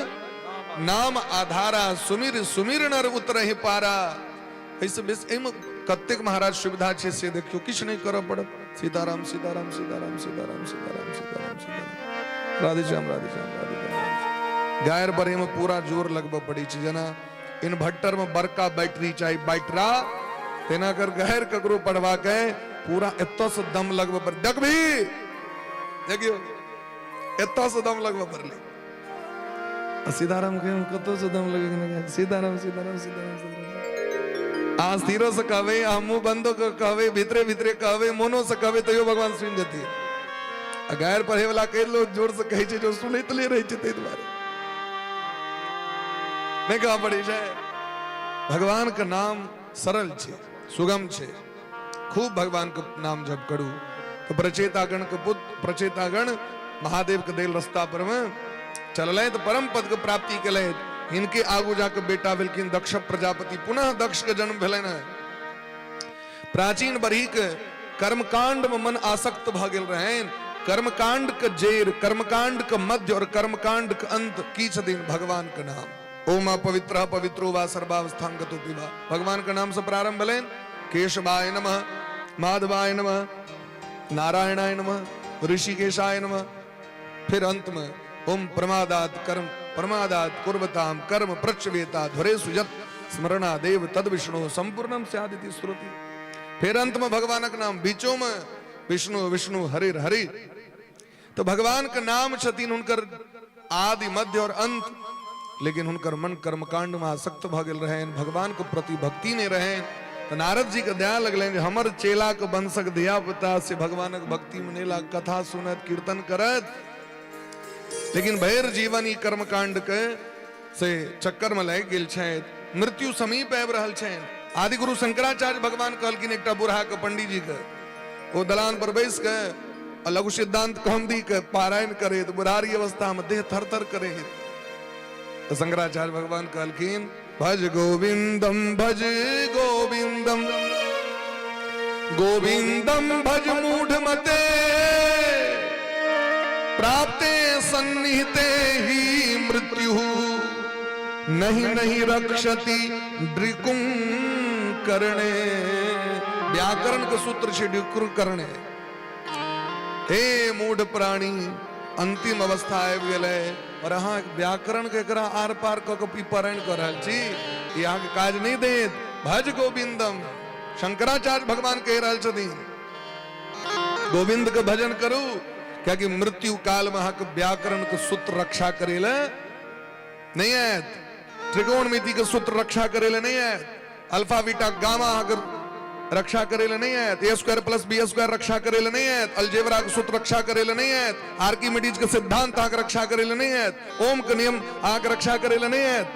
नाम आधारा, सुमिर सुमिर नर उतरहि पारा। एहिसँ बेसी एहिमे कतेक महाराज सुविधा छै से देखियौ, किछु नहि करऽ पड़त। सीताराम सीताराम सीताराम सीताराम सीताराम सीताराम सीताराम, राधे श्याम राधे श्याम राधे श्याम। गायर बढ़ैमे पूरा जोर लगबऽ पड़ै छै, जेना इन्वर्टर में बड़का बैटरी चाही बैटरा, तेना कर गैर ककरो पढ़वा के पूरा एतऽसँ दम लगबऽ पड़ै। देखबी, देखियौ, एतऽसँ दम लगबऽ पड़लै। आ सीताराम के कतऽसँ दम लगै? सीताराम सीताराम सीताराम सीताराम। अहाँ स्थिरोसँ कहबै, अहाँ मुँह बंदो कऽ कहबै, भीतरे भीतरे कहबै, मोनोसँ कहबै, तैयो भगवान सुनि जेथिन। आ गारि पढ़े वाला कहि लोक जोरसँ कहै छै, जो सुनैत नहि रहै छै, ताहि दुआरे नहि कहऽ पड़ै छै। भगवान के नाम सरल छै, सुगम छै। खूब भगवान के नाम जप करू। तो प्रचेतागण के पुत्र प्रचेतागण महादेव के देल रास्ता पर में चलले तो परम पद के प्राप्ति केले। हिनके आगू जाके बेटा भेलखिन दक्ष प्रजापति। पुनः दक्ष के जन्म भेलनि हैं। प्राचीन बरही के कर्मकांड में मन आसक्त भऽ गेल रहनि। कर्मकांड के जेर, कर्मकांड के मध्य और कर्मकांड के अंत की छथिन? भगवान के नाम। ओम अपवित्र पवित्रो वा सर्वावस्थांगतो वा। भगवान के नाम से प्रारंभ भेलनि। केशवाय नमः, माधवाय नमः, नारायणाय नमः, ऋषिकेशाय नमः। फिर अंत में ओम प्रमादात कर्म प्रमादात कुर्वताम कर्म प्रचवेता ध्वरे सुजत स्मरणा देव तद विष्णु संपूर्णम स्यादिति श्रुति। फिर अंत में भगवानक नाम, बीचों में विष्णु विष्णु हरि हरि। तो भगवान के नाम छथिन हुनकर आदि मध्य और अंत। लेकिन हुनकर मन कर्मकांड में आसक्त भऽ गेल रहनि, भगवान के प्रति भक्ति नहीं रहनि। तो नारद जी के दया लगलनि जे हमर चेला के वंशक धिया पुता से भगवानक भक्ति में नहीं लाग, कथा सुनत, कीर्तन करत, लेकिन भरि जीवन ई कर्मकांड के से चक्कर में लागि गेल छथि, मृत्यु समीप आबि रहल छनि। आदि गुरु शंकराचार्य भगवान कहलखिन एकटा बूढ़ा के पंडित जी के, ओ दलान पर बैस के आ लघु सिद्धांत कौमुदी के पारायण करे, तो बुढ़ारी अवस्था में देह थर थर करे। तो शंकराचार्य भगवान कहलखिन भज गोविंदम भज गोविंदम गोविंदम भज मूढ़ मते, प्राप्ते सन्निहिते ही मृत्यु, नहीं नहीं रक्षति ड्रिकुं करणे। व्याकरण के सूत्र छै ड्रिकुं करणे। हे मूढ़ प्राणी, अंतिम अवस्था आबि गेलै और अहाँ व्याकरण के एकरा आर पार कऽ के ई पारायण कऽ रहल छी, ई अहाँके काज नहि देत। भज गोविंदम, शंकराचार्य भगवान कहि रहल छथिन गोविंद के भजन करू, कियाकि मृत्यु काल में अहाँके व्याकरण के सूत्र रक्षा करे ले नहीं आयत, त्रिकोणमिति के सूत्र रक्षा करे ले नहीं आयत, अल्फा बीटा गामा अहाँके रक्षा करे ले नहीं आयत, A square plus B square रक्षा करे ले नहीं आयत, अलजेब्रा के सूत्र रक्षा करे ले नहीं आयत, आर्किमिडीज के सिद्धांत अहाँके रक्षा करे ले नहीं आयत, ओम के नियम अहाँके रक्षा करे ले नहीं आयत।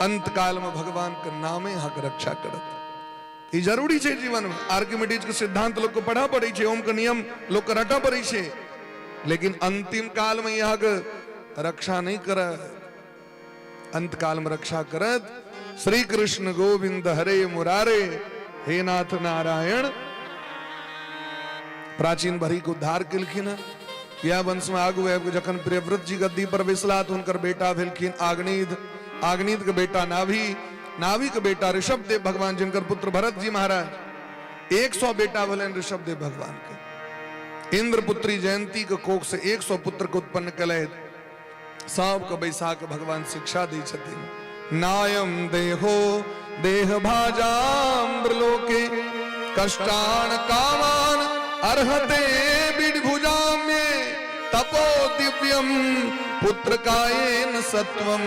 अंत काल में भगवान के नामे अहाँके रक्षा करत। ई जरूरी छै जीवन में। आर्किमिडीज के सिद्धांत लोग के पढ़ा पड़ै छै, ओम के नियम लोग के रटऽ पड़ै छै, लेकिन अंतिम काल में अहाँके रक्षा नहीं करत। अंत काल में रक्षा करत श्री कृष्ण गोविंद हरे मुरारे, हे नाथ नारायण। प्राचीन भरी के उद्धार केलखिन हँ। यह वंश में आगू आबि के जखन प्रियव्रत जी गद्दी पर बैसला तऽ हुनकर बेटा भेलखिन आग्नेद, आग्नेद के बेटा नाभि, नाभि के बेटा ऋषभ देव भगवान, जिनकर पुत्र भरत जी महाराज। 100 बेटा भेलनि ऋषभ देव भगवान के। इंद्रपुत्री जयंती के कोख से 100 पुत्र के उत्पन्न केलथि। सबके बैसा के भगवान शिक्षा दै छथिन। नायम देहो देह भाजाम्रलोके कष्टान कामान अर्हते बिडभुजाम्ये तपो दिव्यम पुत्र कायेन सत्वम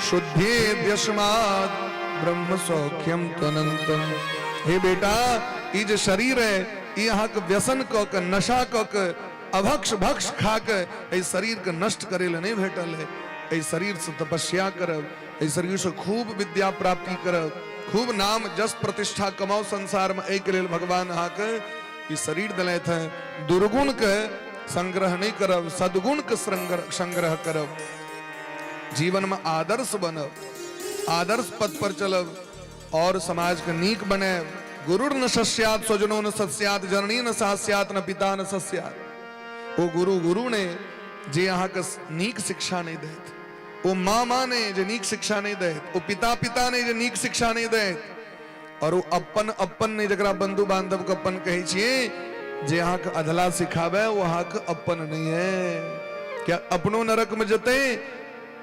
शुद्धेद्यस्मात् ब्रह्म सौख्यम त्वनंतम। हे बेटा, ई जे शरीर है, ई अहाँके व्यसन कऽ के, नशा कऽ के, अभक्ष भक्ष खा के एहि शरीर के नष्ट करे लए नहि भेटल है। एहि शरीर से तपस्या करब, एहि शरीर से खूब विद्या प्राप्ति करब, खूब नाम जस प्रतिष्ठा कमाओ संसार में। एहि के लेल भगवान अहाँके ई शरीर देलथि है। दुर्गुण के संग्रह नहीं करब, सद्गुण के संग्रह करब। जीवन में आदर्श बनब, आदर्श पद पर चलब और समाज के नीक बनायब। गुरुर न सस्यात स्वजनो न सस्यात जननी न सास्यात न पिता न सस्यात। ओ गुरु गुरु ने जे अहाँके नीक शिक्षा नहीं दैत, ओ माँ माँ ने जे नीक शिक्षा नहीं दैत, ओ पिता पिता ने जे नीक शिक्षा नहीं दैत, और ओ अपन अपन ने जकरा बंधु बांधव के अपन कहै छियै, जे अहाँके अधला सिखावे ओ अहाँके अपन नहीं है। क्या अपनो नरक में जतै,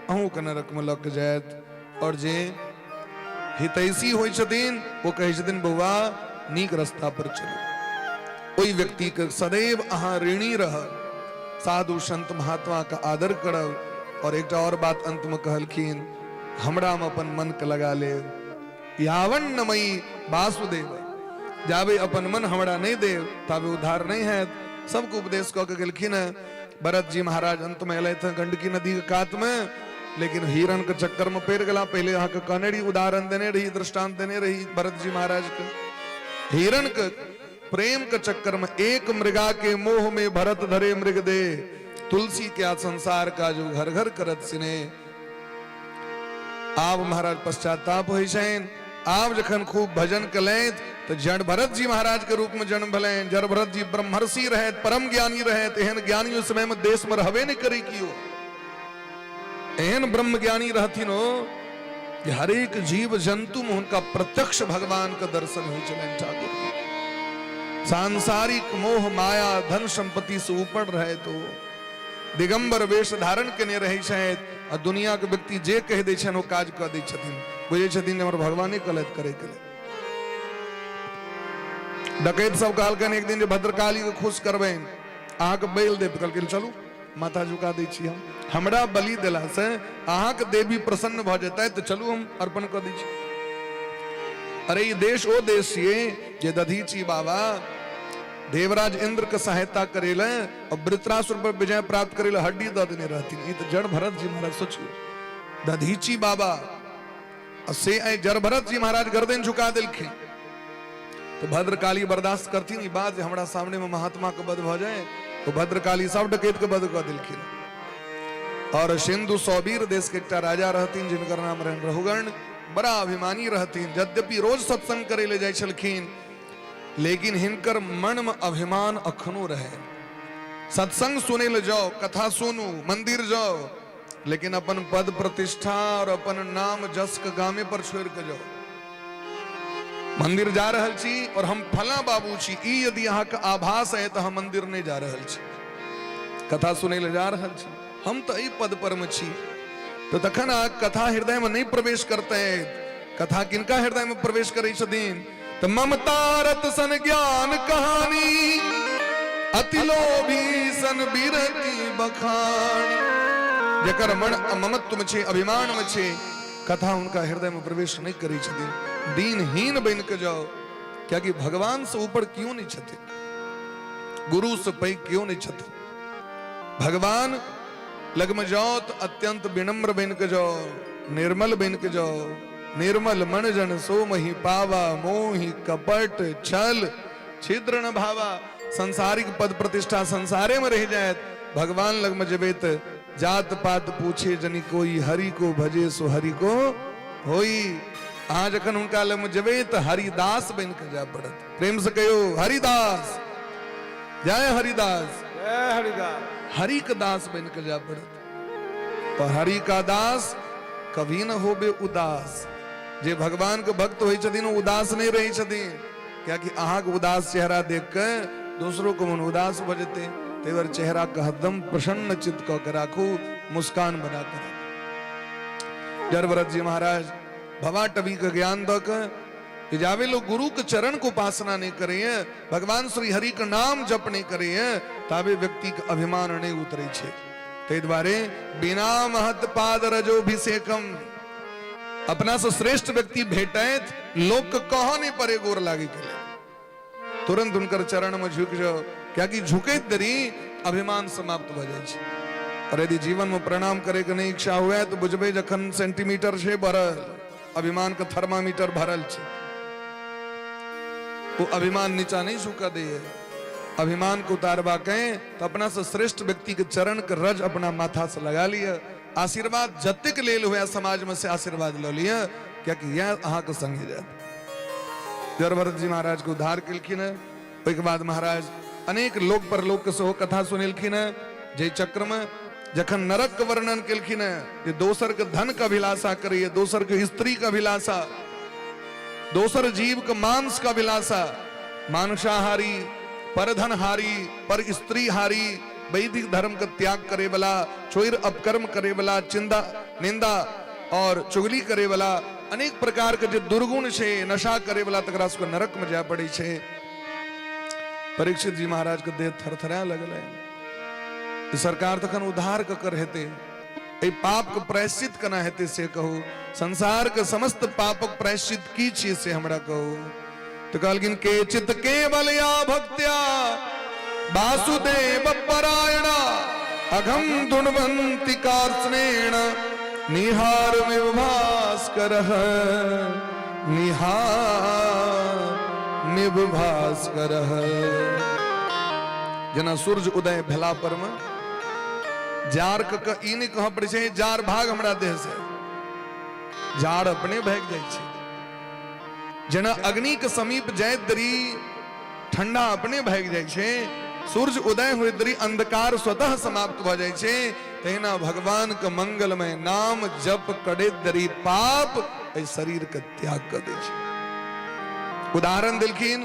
अहूँ के नरक में लग जायत। और जे हितैषी होइ छथिन ओ कहै छथिन बौआ नीक रास्ता पर चलू। ओहि व्यक्ति के सदैव अहाँ ऋणी रहब, साधु संत महात्मा के आदर करब। और एकटा और बात अंत में कहलखिन, हमरा में अपन मन के लगा लेब, यावन्नमयी वासुदेव, जाबे अपन मन हमरा नहीं देव ताबे उद्धार नहीं है। सबके उपदेश कऽ के गेलखिन है। भरत जी महाराज अंत में एलथि हँ गंडकी नदी के कात में, लेकिन हिरण के चक्कर में पड़ि गेला। पहले अहाँके कहने रही, उदाहरण देने रही, दृष्टांत देने रही भरत जी महाराज के। हिरण के प्रेम के चक्कर में एक मृगा के मोह में भरत धरे मृग दे, तुलसी क्या संसार का जो घर घर करत सिने। आब महाराज पश्चाताप होइ छनि। आब जखन खूब भजन कलथि तऽ जड़ भरत जी महाराज के रूप में जन्म भेलनि। जड़ भरत जी ब्रह्मर्षि रहथि, परम ज्ञानी रहथि। एहन ज्ञानी उस समय में देश में रहबे नहीं करे कियो, एहन ब्रह्म ज्ञानी रहथिन ओ जे हरेक जीव जंतु में हुनका प्रत्यक्ष भगवान के दर्शन होइ छलनि। ठाकुर जी सांसारिक मोह माया धन संपत्ति से ऊपर रहे तो दिगंबर वेश धारण केने रहै छथि आ दुनिया के व्यक्ति जे कहि दै छनि ओ काज कऽ दै छथिन, बुझै छथिन जे हमर भगवाने कहलथि करे के लेल। डकैत सब कहलकनि एक दिन जे भद्रकाली के खुश करबनि, अहाँके बैल देब। कहलखिन चलू माथा झुका दै छी हम, हमरा बलि देलासँ अहाँके देवी प्रसन्न भऽ जेतै तऽ चलू हम अर्पण कऽ दै छी। अरे ई देश ओ देश छियै जे दधीची बाबा देवराज इंद्र के सहायता करे ले और वृत्रासुर पर विजय प्राप्त करे ले हड्डी दऽ देने रहथिन। ई तऽ जड़ भरत जी महाराज सोचियो, दधीची बाबा से आइ जड़ भरत जी महाराज गर्दन झुका देलखिन तो भद्रकाली बर्दाश्त करथिन ई बात जे हमरा सामने में महात्मा के वध भऽ जाए? तो भद्रकाली सब डकैत के वध कऽ देलखिन। और सिंधु सौबीर देश के एकटा राजा रहथिन जिनकर नाम रहनि रघुगण, बड़ा अभिमानी रहथिन। यद्यपि रोज सत्संग करे ले जाइ छलखिन, लेकिन हिनकर मन में अभिमान अखनो रहे। सत्संग सुने ले जाओ, कथा सुनू, मंदिर जाओ, लेकिन अपन पद प्रतिष्ठा और अपन नाम जस के गामे पर छोड़ के जाओ। मंदिर जा रहल छी और हम फला बाबू छी, ई यदि अहाँके आभास है तो हम मंदिर नहीं जा रहल छी, कथा सुनै ले जा रहल छी, हम तो एहि पद पर में छी, तो तखन अहाँ कथा हृदय में नहीं प्रवेश करते। कथा किनका हृदय में प्रवेश करै छथिन? तो ममता रत सन ज्ञान कहानी, अति लोभी सन बिरती बखान। जकर मन ममत्व में छै, अभिमान में छै, कथा हुनका हृदय में प्रवेश नहीं करै छथिन। दीनहीन बन के जाओ, कियाकि भगवान से ऊपर क्यों नहीं छथिन, गुरु से पैघ क्यों नहीं छथिन। भगवान लगमे जाओ तो अत्यंत विनम्र बन के जाओ, निर्मल बन के जाओ। निर्मल मन जन सो मही पावा, मोहि कपट छल छिद्र न भावा। संसारिक पद प्रतिष्ठा संसारे में रह जाए, भगवान लग में जबे त जात पात पूछे जनि कोई, हरि को भजे सो हरि को होई। अहाँ जखन हुनका लग में जबे त हरिदास बन के जाय पड़त। प्रेम से कहियो हरिदास, जय हरिदास, जय हरिदास। हरि के दास बन के जाय पड़त। और हरि का दास कभी न होबे उदास। जे भगवान के भक्त होइ छथिन ओ उदास नहीं रहै छथिन, कियाकि अहाँके उदास चेहरा देख के दोसरो के मन उदास भऽ जेतै। ताहि दुआरे चेहरा के हरदम प्रसन्न चित्त कऽ के राखू, मुस्कान बना के राखू। जड़ भरत जी महाराज भवाटवी के ज्ञान दऽ के कि जावे लोग गुरु के चरण को उपासना नहीं करे हैं, भगवान श्री हरि के नाम जप नहीं करे हैं, ताबे व्यक्ति के अभिमान नहीं उतरे छे। ताहि दुआरे बिना महत पाद रजोभिषेकम, अपना से श्रेष्ठ व्यक्ति भेटैत लोक के कह नहीं पड़े गोर लागे के लिए, तुरंत हुनकर चरण में झुक जाओ, कियाकि झुकैत देरी अभिमान समाप्त भऽ जाइ छै। और यदि जीवन में प्रणाम करे के नहीं इच्छा हुए तो बुझबै जखन सेंटीमीटर छै भरल, अभिमान के थर्मामीटर भरल छै, वो अभिमान नीचा नहीं झुका दे। अभिमान को उतारबा के तो अपना से श्रेष्ठ व्यक्ति के चरण के रज अपना माथा से लगा लिया, आशीर्वाद जतेक लेल हुए समाज में से आशीर्वाद लऽ लिअ, कियाकि यह अहाँके संगे जायत। जड़ भरत जी महाराज के उद्धार केलखिन है। ओहिके बाद महाराज अनेक लोक परलोक के सेहो कथा सुनेलखिन है। जाहि चक्र में जखन नरक के वर्णन केलखिन है जे दोसर के धन के अभिलाषा करैए, दोसर के स्त्री के अभिलाषा, दोसर जीव के मांस के अभिलाषा, मांसाहारी, परधनहारी, पर स्त्रीहारी, वैदिक धर्म के त्याग करे वाला, चोर अपकर्म करे वाला, चिंदा निंदा और चुगली करे वाला, अनेक प्रकार के जे दुर्गुण छै, नशा करे वाला, तकरा सबके नरक में जाय पड़ै छै। परीक्षित जी महाराज के देह थरथराय लगलै। सरकार, तखन उद्धार ककर हेतै? एहि पाप के प्रायश्चित केना हेतै से कहू। संसार के समस्त पापक प्रायश्चित की छी से हमरा कहू। तऽ कहलखिन, के चित केवल या भक्त्या वासुदेव परायणा अघम दुर्वंति कार्ष्णेण निहार भास्कर, निहार भास्कर। जेना सूर्य उदय भेला पर में जार के ई नहि कहऽ पड़ै छै, जार भाग हमरा देह से, जार अपने भागि जाइ छै। जेना अग्नि के समीप जाइत देरी ठंडा अपने भागि जाइ छै, सूर्य उदय होइत देरी अंधकार स्वतः समाप्त भऽ जाइ छै, तहिना भगवान के मंगलमय नाम जप करैत देरी पाप एहि शरीर के त्याग कऽ दै छै। उदाहरण देलखिन,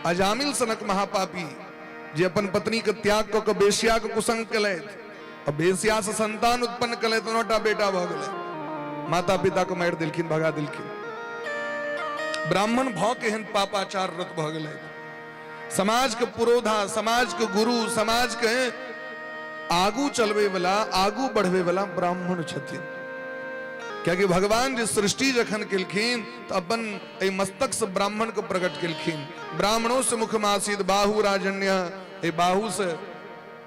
अजामिल सनक महापापी जे अपन पत्नी के त्याग कऽ के बेश्या के कुसंग केलथि आ बेश्या से संतान उत्पन्न केलथि, 9टा बेटा भऽ गेलै, माता पिता के मारि देलखिन, भगा देलखिन। ब्राह्मण भऽ के एहन पापाचार रत भऽ गेलै। समाज के पुरोधा, समाज के गुरु, समाज के आगू चलबै वाला, आगू बढ़बै वाला ब्राह्मण छथिन, कियाकि भगवान जे सृष्टि जखन केलखिन तऽ अपन एहि मस्तक से ब्राह्मण के प्रकट केलखिन। ब्राह्मणों से मुखमासीद बाहु राजन्य, एहि बाहु से,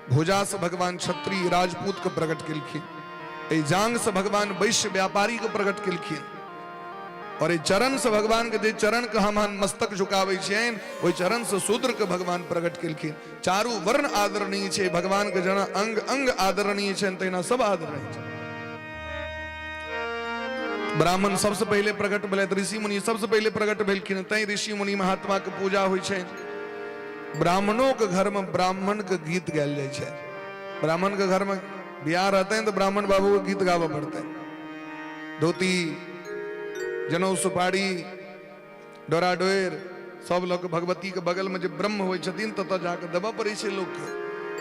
भुजा से भगवान क्षत्रिय राजपूत के प्रकट केलखिन। एहि जांग से भगवान वैश्य व्यापारी के प्रकट केलखिन और एहि चरण से भगवान के, जे चरण के हम मस्तक झुकाबै छियनि, ओहि चरण से शूद्र के भगवान प्रकट केलखिन। चारू वर्ण आदरणीय छै भगवान के, जेना अंग अंग आदरणीय छनि तहिना सब आदरणीय छै। ब्राह्मण सबसे पहिले प्रकट भेलथि, ऋषि मुनि सबसे पहिले प्रकट भेलखिन, तैं ऋषि मुनि महात्मा के पूजा होइ छै। ब्राह्मणों के घर में ब्राह्मण के गीत गायल जाइ छै। ब्राह्मण के घर में बियाह रहते तऽ ब्राह्मण बाबू के गीत गाबऽ पड़तै। धोती, जनऊ, सुपारी, डोरा डोरि सब लऽ कऽ भगवती के बगल में जे ब्रह्म होइ छथिन ततऽ जाकऽ देबऽ पड़ै छै लोकके।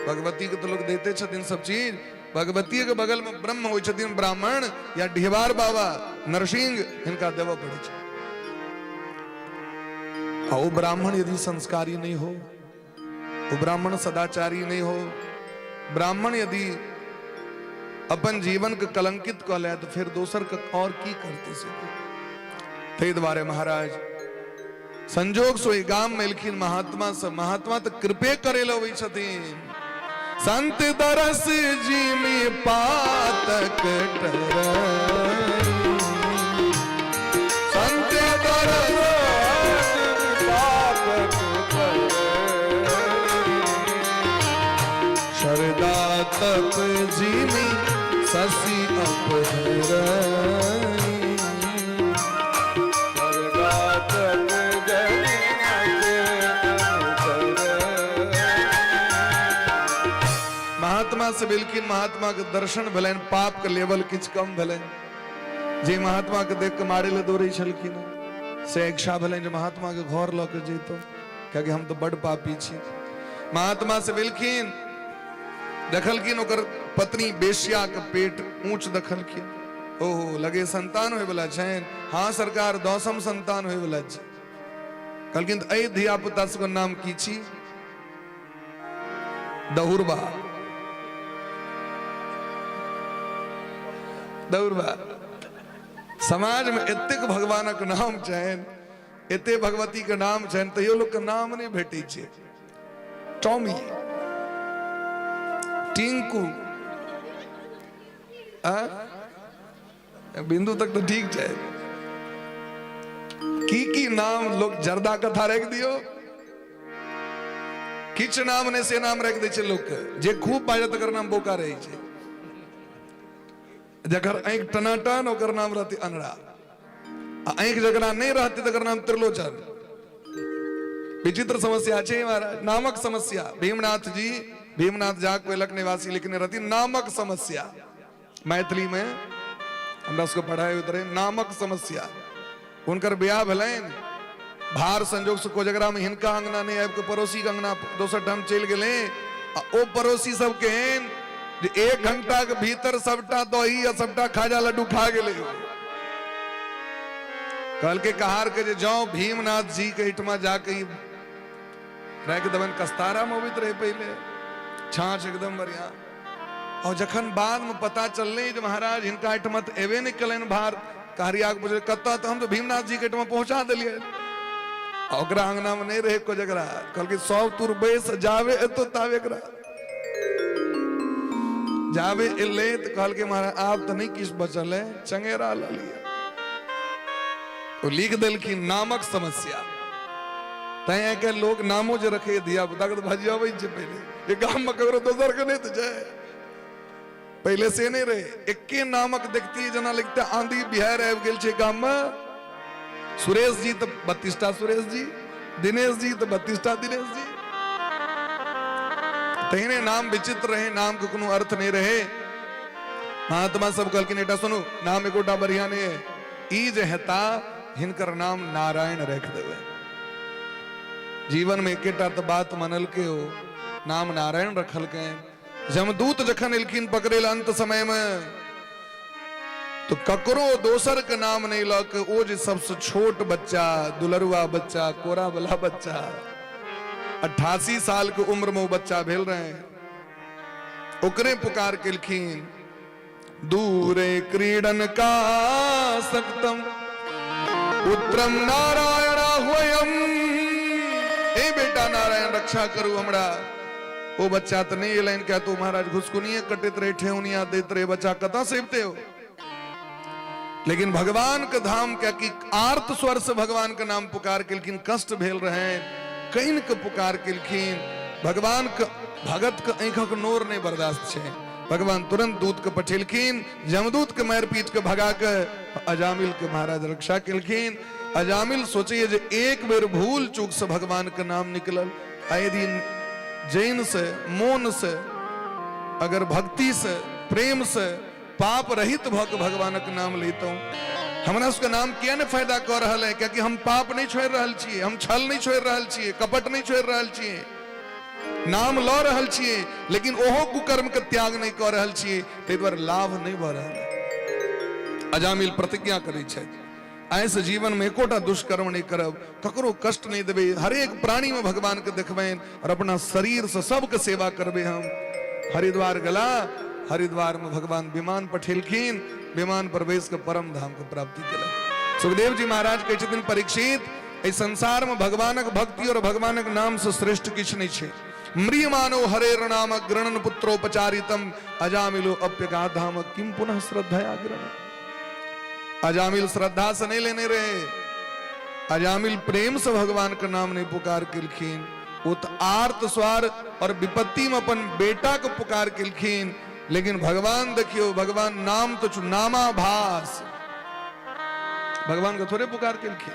भगवती के तऽ लोक दैते छथिन सब चीज, भगवती के बगल में ब्रह्म होइ छथिन, ब्राह्मण या ढेवार बाबा नरसिंह, हिनका देबऽ पड़ै छै। आ ओ ब्राह्मण यदि संस्कारी नहीं हो, वो ब्राह्मण सदाचारी नहीं हो, ब्राह्मण यदि अपन जीवन के कलंकित कऽ ले, तो फिर दोसर के और की करते से। ताहि दुआरे महाराज संजोग से ओहि गाम में एलखिन महात्मा सब। महात्मा तऽ कृपे करे लए अबै छथिन। संत दरस जी में पातक टरई, संत दरस पातक टरई। शरदा तप जिमि शशि अपहरई। शरदा तप जनि महात्मा से भेलखिन, महात्मा के दर्शन भेलनि, पाप के लेवल किछु कम भेलनि। जे महात्मा के देख के मारे लए दौड़ै छलखिन से इच्छा भेलनि जे महात्मा के घर लऽ के जैतहुँ, कियाकि हम तऽ बड पापी छी। महात्मा से भेलखिन, देखलखिन ओकर पत्नी बेश्या के पेट ऊंच देखलखिन। ओहो, लगे संतान होय वाला छनि। हाँ सरकार, 10म संतान होय वाला छै। कहलखिन, तऽ एहि धिया पुता सबके नाम की छी? दहुरबा, दहुरबा। समाज में एतेक भगवानक नाम छनि, एते भगवती के नाम छनि, तैयो लोक के नाम नहि भेटै छै। टॉमी, टिंकू, आ बिंदु तक तऽ ठीक छै। की की नाम लोक, जर्दा कथा राखि दियौ, किछु नाम नहि से नाम राखि दै छै लोकके। जे खूब बाजत तकर नाम बोका रहै छै, जकर आँखि टनाटन ओकर नाम रहतै अनरा, आ आँखि जकरा नहि रहतै तकर नाम त्रिलोचन। विचित्र समस्या छै महाराज, नामक समस्या। भीमनाथ जी, भीमनाथ झा कोयलक निवासी लिखने रहथिन नामक समस्या। मैथिली में हमरा सबके पढ़ाई होइत रहे नामक समस्या। हुनकर ब्याह भेलनि, भार संजोग से कोजगरा में हिनका अंगना नहि आबि कऽ पड़ोसी के अंगना दोसर ठाम चलि गेलै, आ ओ पड़ोसी सब केहन जे 1 घंटा के भीतर सबटा दही आ सबटा खाजा लड्डू खा गेलै। कहलकै कहार के जे जाओ भीमनाथ जी के एहिठमा जाके ई राखि देबनि। कस्तारा में अबैत रहे पहिले छाँछ एकदम बढ़िया। और जखन बाद में पता चललै जे महाराज हिनका एहिठमा तऽ एबे नहि केलनि भार, कहरिया के पुछल कतऽ, तऽ हम तऽ भीमनाथ जी के एहिठमा पहुंचा देलियै। आ ओकरा अंगना में नहीं रहे कोजगरा। कहलकै सब तुर बैस जावे एतो तावे एकरा जावे एलै तऽ कहलकै महाराज आब तऽ नहि किछु बचल है, चंगेरा लऽ लिअ। ओ लिख देलखिन नामक समस्या। तैं आइ काल्हि लोक नामो जे रखैए धिया पुता के तऽ भजियबै छै पहिले जे गाममे ककरो दोसर के नहि तऽ छै। पहिले से नहि रहे, एके नामक देखतियै जेना लगते आंधी बिहार आबि गेल छै गाममे। सुरेश जी तऽ 32टा सुरेश जी, दिनेश जी तऽ 32टा दिनेश जी। तहिने नाम विचित्र रहे, नाम के कोनो अर्थ नहि रहे। महात्मा सब कहलखिन एकटा सुनू नाम एकोटा बढ़िया नहि है, ई जे हेता हिनकर नाम नारायण राखि देबै। जीवन में एकेटा तऽ बात मनलकै, ओ नाम नारायण रखलकै। जमदूत जखन एलखिन पकड़े लए अंत समय में तो ककरो दोसर के नाम नहीं लऽ के ओ जे सबसे छोट बच्चा, दुलरुआ बच्चा, कोरा वाला बच्चा, 88 साल के उम्र में ओ बच्चा भेल रहे, ओकरे पुकार केलखिन। दूरे क्रीडन का सक्तम पुत्रम नारायण होयम, ए बेटा नारायण रक्षा करू हमरा। ओ बच्चा तऽ नहि एलनि, क्या तो महाराज घुसकुनिये कटैत रहे, ठेहुनिया दैत रहे, बच्चा कतऽ से अबिते हो। लेकिन भगवान के धाम क्या कि आर्त स्वर से भगवान के नाम पुकार केलखिन, कष्ट भेल रहे, can के पुकार केलखिन, भगवान के भगत के आँखक नोर नहीं बर्दाश्त छै। भगवान तुरंत दूत के पठेलखिन, जमदूत के मारि पीट के भगा के अजामिल के महाराज रक्षा केलखिन। अजामिल सोचैए जे एक बेर भूल चूक से भगवान के नाम निकलल, आ यदि जैन से मोन से अगर भक्ति से प्रेम से पाप रहित भऽ के भगवानक नाम लैतहुँ, हमरा सबके नाम किया नहि फायदा कऽ रहल है? कियाकि हम पाप नहि छोड़ि रहल छियै, हम छल नहि छोड़ि रहल छियै, कपट नहि छोड़ि रहल छियै, नाम लऽ रहल छियै लेकिन ओहो कुकर्म के त्याग नहि कऽ रहल छियै, ताहि दुआरे लाभ नहि भऽ रहल है। अजामिल प्रतिज्ञा करै छथि, आइसँ जीवनमे एकोटा दुष्कर्म नहि करब, ककरो कष्ट नहि देबै, हरेक प्राणीमे भगवानके देखबनि और अपना शरीरसँ सबके सेवा करबै। हम हरिद्वार गेला, हरिद्वारमे भगवान विमान पठेलखिन, विमान पर बैस कऽ परम धामके प्राप्ति केलक। सुखदेव जी महाराज कहै छथिन परीक्षित, एहि संसारमे भगवानक भक्ति और भगवानक नामसँ श्रेष्ठ किछु नहि छै। म्रियमानो हरेर नाम गृणन पुत्रोपचारितम अजामिलो अप्यगाधाम किम पुनः श्रद्धया ग्रहण। अजामिल श्रद्धा से नहीं लेने रहे, अजामिल प्रेम से भगवान के नाम नहीं पुकार केलखिन, वो तो आर्त स्वार और विपत्ति में अपन बेटा के पुकार केलखिन। लेकिन भगवान देखियो, भगवान नाम तो नामाभास, भगवान के थोड़े पुकार केलखिन,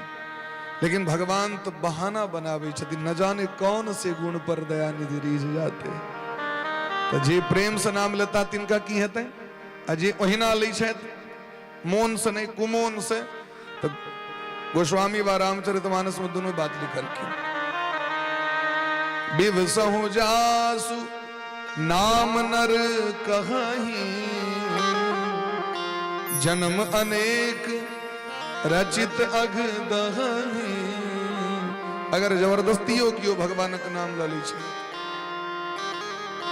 लेकिन भगवान तो बहाना बनावे छथिन, न जाने कौन से गुण पर दया निधि रीझ जाते। तो जे प्रेम से नाम लेता तिनका की हेतै, आ जे ओहिना लै छथि मोन से नहीं कुमोन से। तो गोस्वामी व रामचरितमानस में दोनों बात लिखलखिन। बिवसहु जासु नाम नर कहीं, जन्म अनेक रचित अघ दही। अगर जबरदस्तियो कियो भगवानक नाम लऽ लै छै,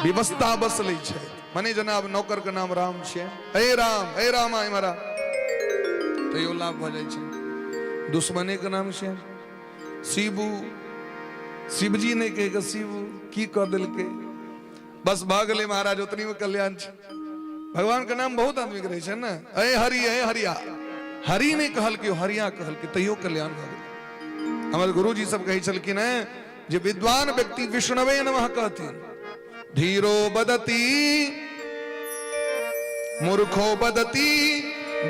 विवस्ता बस लै छै, मने जेना आब नौकर के नाम राम छै, ए राम ए राम आइ मारा, तैयो लाभ भऽ जाइ छै। दुश्मने के नाम छै शिबू, शिवजी नहि कहि कऽ शिबू की कऽ देलकै, बस भऽ गेलै महाराज, ओतनी मे कल्याण छै। भगवान के नाम बहुत आदमी के रहै छै ने, ए हरि ए हरिया, हरि नहि कहलकै हरिया कहलकै, तैयो कल्याण भऽ गेलै। हमर गुरुजी सब कहै छलखिन हेँ जे विद्वान व्यक्ति विष्णवे नमः कहथिन, धीरो बदती मूर्खो बदती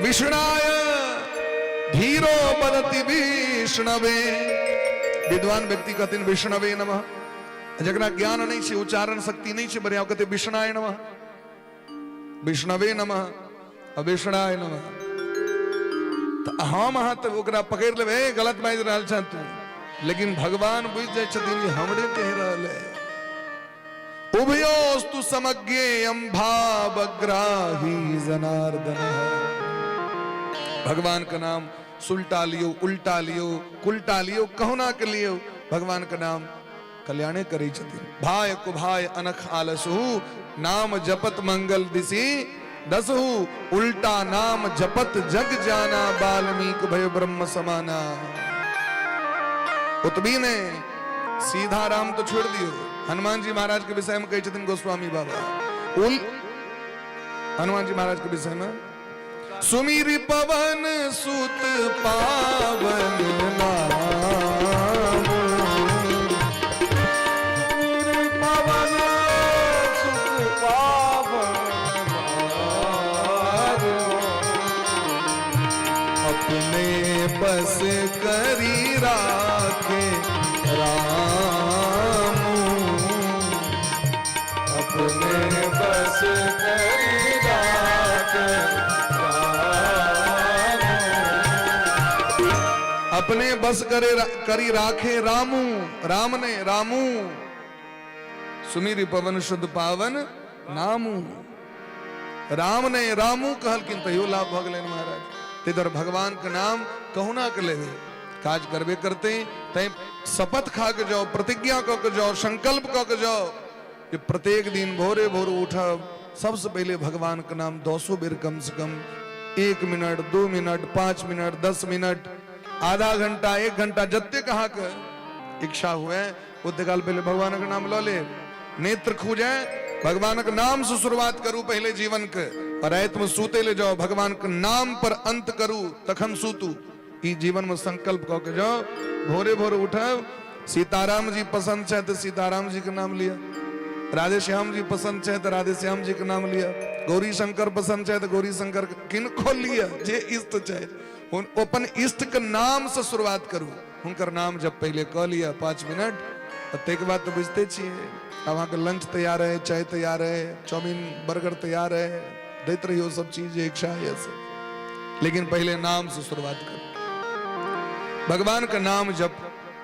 विष्णाय, धीरो बदती विष्णवे। विद्वान व्यक्ति कहथिन विष्णवे नमः, जकरा ज्ञान नहीं छै, उच्चारण शक्ति नहीं छै बढ़िया, कहते विष्णाय नमः, विष्णवे नमः, विष्णाय नमः। तऽ हम अहाँ तऽ ओकरा पकड़ि लेबै, ए गलत बाजि रहल छह तू, लेकिन भगवान बुझि जाइ छथिन जे हमरे कहि रहल है। उभयोस्तु समज्ञेयम भावग्राही जनार्दन। भगवान के नाम सुलटा लियौ, उल्टा लियौ, कुलटा लियौ, कहुना के लियौ, भगवान के नाम कल्याणे करै छथिन। भाय कुभाय अनख आलसहु, नाम जपत मंगल दिशि दसहु, उल्टा नाम जपत जग जाना, वाल्मीकि भय ब्रह्म समाना। ओतबी ने सीधा राम तो छोड़ दियो। हनुमान जी महाराज के विषय में कहै छथिन गोस्वामी बाबा, उल हनुमान जी महाराज के विषय में, सुमिर पवन सुत पावन नाम, सुमिर पवन सुत पावन नाम, अपने बस करी राखे राम, अपने बस करी राखे राम, अपने बस करे करी राखे रामू, राम ने रामू, सुमिर पवन शुद्ध पावन नामू, राम ने रामू कहलखिन तैयो लाभ भऽ गेलनि महाराज। ताहि दुआरे भगवान के नाम कहुना के लेबै, काज करबे करते, तैं शपथ खा के जाओ, प्रतिज्ञा कऽ के जाओ, संकल्प कऽ के जाओ कि प्रत्येक दिन भोरे भोर उठब, सबसे पहले भगवान के नाम 10 बेर कम से कम, 1 मिनट, 2 मिनट, 5 मिनट, 10 मिनट, आधा घंटा, 1 घंटा, जतेक अहाँके इच्छा हुए ओते काल पहले भगवान के नाम लऽ लेब। नेत्र खुजे भगवान के नाम से शुरुआत करू पहले जीवन के, और रात में सूते ले जाओ भगवान के नाम पर अंत करू तखन सूतू। ई जीवन में संकल्प कऽ के जाओ, भोरे भोरे उठब, सीताराम जी पसंद छै तो सीताराम जी के नाम लिया, राधे श्याम जी पसंद छै तो राधे श्याम जी के नाम लिया, गौरी शंकर पसंद छै तो गौरी शंकर किनको लिया, जे इष्ट छै अपन इष्ट के नाम से शुरुआत करू, हुनकर नाम जब पहले कऽ लिया 5 मिनट, ताहिके बाद तऽ बुझिते छियै आब अहाँके लंच तैयार है, चाय तैयार है, चाउमीन बर्गर तैयार है, दैत रहियौ सब चीज जे इच्छा है से, लेकिन पहले नाम से शुरुआत करू। भगवान के नाम जप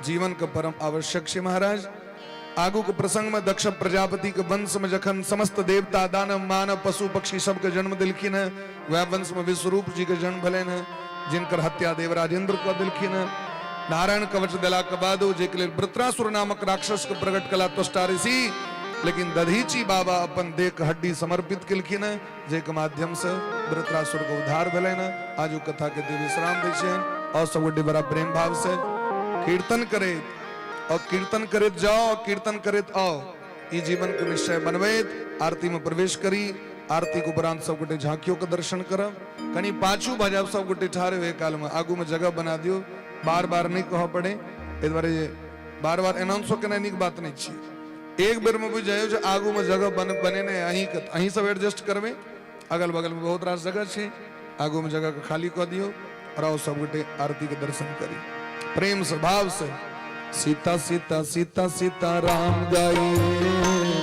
जीवन के परम आवश्यक छै महाराज। आगू के प्रसंग में दक्ष प्रजापति के वंश में जखन समस्त देवता दानव मानव पशु पक्षी सबके जन्म दिलखिन है, वह वंश में विश्वरूप जी के जन्म भेलनि है, जिनकर हत्या देवराजेंद्र कऽ देलखिन है। नारायण कवच दिला के बाद जे के लेल वृत्रासुर नामक राक्षस के प्रकट कला त्वष्टा ऋषि, लेकिन दधीची बाबा अपन देह के हड्डी समर्पित केलखिन है, जे के माध्यम से वृत्रासुर के उद्धार भेलनि है। आज ओ कथा के देव विश्राम दै छियनि और सब गोटे बड़ा प्रेम भाव से कीर्तन करैत और कीर्तन करैत जाओ, कीर्तन करैत आओ, ई जीवन के निश्चय बनबैत आरती में प्रवेश करी। आरती के उपरांत सब गोटे झांकियों के दर्शन करब, कनी पाछू भऽ जायब सब गोटे ठाढ़े हुए काल में, आगू में जगह बना दियौ, बार बार नहीं कहऽ पड़े, एहि दुआरे जे बार बार एनाउंसो केनाइ नीक बात नहीं छियै। एक बेर में बुझि जाइयौ जे आगू में जगह बनेने अहीं के, अहीं सब एडजस्ट करबै, अगल बगल में बहुत रास जगह छै, आगू में जगह के खाली कऽ दियौ और आओ सब गोटे आरती के दर्शन करी प्रेम से भाव से। सीता सीता सीता सीता राम गाइए,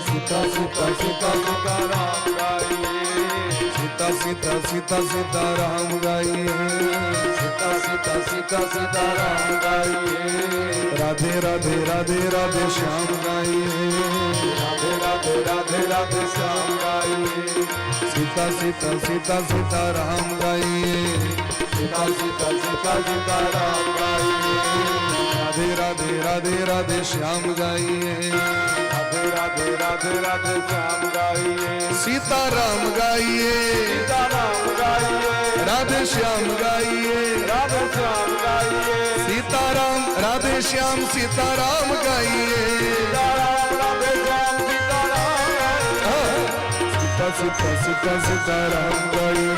सीता सीता सीता सीता राम गाइए, सीता सीता सीता सीता राम गाइए, सीता सीता सीता सीता राम गाइए, राधे राधे राधे राधे श्याम गाइए, राधे राधे राधे राधे श्याम गाइए, सीता सीता सीता सीता राम गाइए, सीता सीता सीता सीता राम गाइए, राधे राधे राधे राधे श्याम गाइए, राधे राधे राधे राधे श्याम गाइए, सीता राम गाइए, सीता राम गाइए, राधे श्याम गाइए, राधे श्याम गाइए, सीता राम राधे श्याम सीता राम गाइए, सीता राम राधे श्याम सीता राम गाइए, सीता सीता सीता सीता राम गाइए,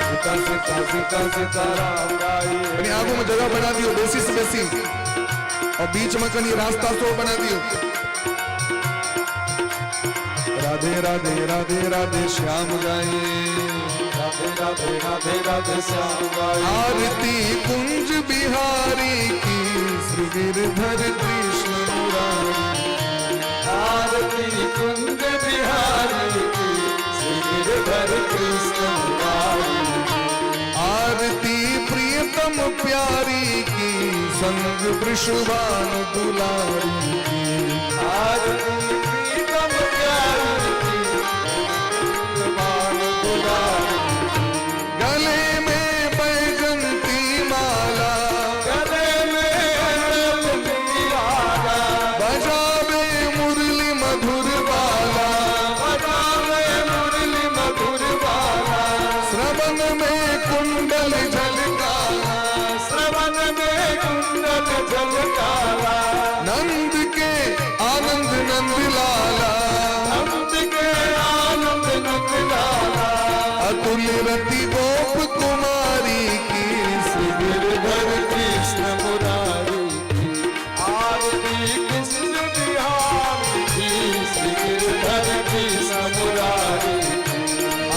सीता सीता सीता सीता राम गाइए। कनी आगू में जगह बना दियो बेसी से बेसी, और बीच में कनी रास्ता सो बना दियो। राधे राधे राधे राधे श्याम गाइए, राधे राधे राधे राधे श्याम गाइए, आरती कुंज बिहारी की, श्री गिरधर कृष्ण मुरारी, आरती कुंज बिहारी की, श्री गिरधर कृष्ण मुरारी, आरती प्रियतम प्यारी की, संग वृषभान दुलारी की, आरती प्रीतम प्यारी की, वृषभानु दुलारी, गले में बैजंती माला, नंद लाला, नंद के आनंद नंद लाला। अतुल रति गोप कुमारी की, श्री गिरधर कृष्ण मुरारी की, आरती कृष्ण बिहारी की, श्री गिरधर कृष्ण मुरारी की,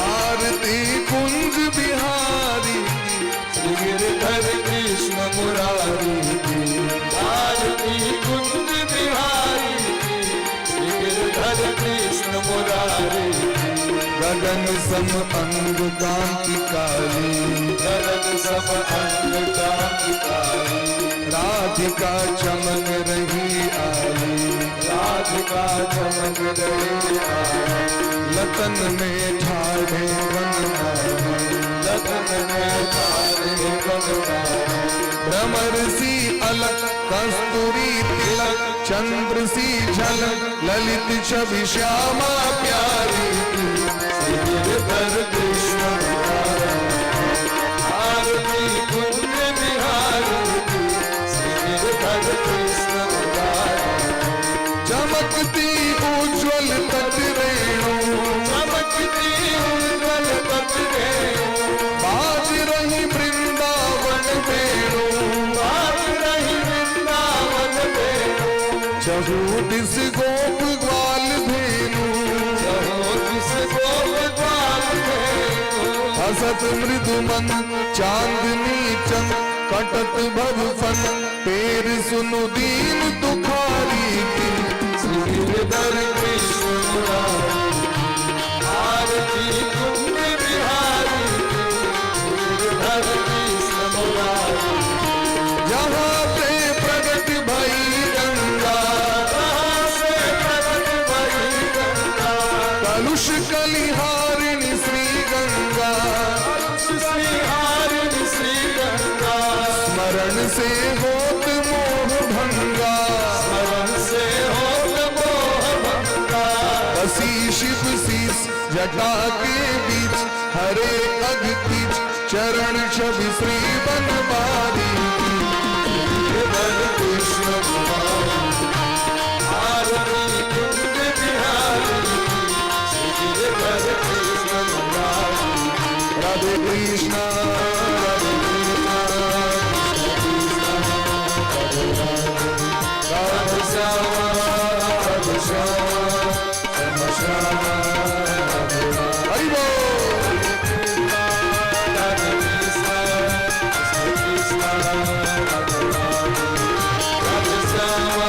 आरती कुंज बिहारी की, श्री गिरधर कृष्ण मुरारी की, आरती कुंज बिहारी की, श्री गिरधर कृष्ण मुरारी की। गगन सम अंग कांति काली, गगन सम अंग कांति काली, राधिका चमक रही आली, राधिका चमक रही आली, लतन में ठाढ़े बनमाली, लखन में तारे बनमाली, भ्रमर सी अलक कस्तूरी तिलक, चंद्र सी झलक ललित छवि श्यामा प्यारी की, श्री गिरधर कृष्ण मुरारी, आरती कुंज बिहारी की, श्री गिरधर कृष्ण मुरारी। चमकती उज्ज्वल तट रेणु, चमकती उज्ज्वल तट रेणु, बाज रही वृंदावन वेणु, बाज रही वृंदावन वेणु, चहु दिस गोप ग्वाल धेनु, चहो दिस गोप ग्वाल धेनु, हसत मृदु मन चांदनी चंद, कटत भव फन पेर सुनु दीन दुखारी की, श्री गिरधर कृष्ण मुरारी, आरती कुंज बिहारी की, श्री गिरधर कृष्ण मुरारी। जहाँ ते प्रगट भई गंगा, जहाँ से प्रगट भई गंगा, कलुष कलिहारिणी श्री गंगा, श्री हारिणी श्री गंगा, स्मरण से होत मोह भंगा, स्मरण से होत मोह भंगा, बसी शिव शीस जटा के बीच, हरे अघ कीच चरण छवि श्री बनमाली की, गिरधर कृष्ण मुरारी, आरती कुंज बिहारी की, श्री गिरधर कृष्ण मुरारी। राधे कृष्णा राधे कृष्णा कृष्ण कृष्णा राधे राधे, राधे श्यामा राधे श्यामा श्याम श्यामा राधे राधे। हरि बोल। राधे कृष्ण कृष्ण कृष्ण राधे राधे, राधे श्यामा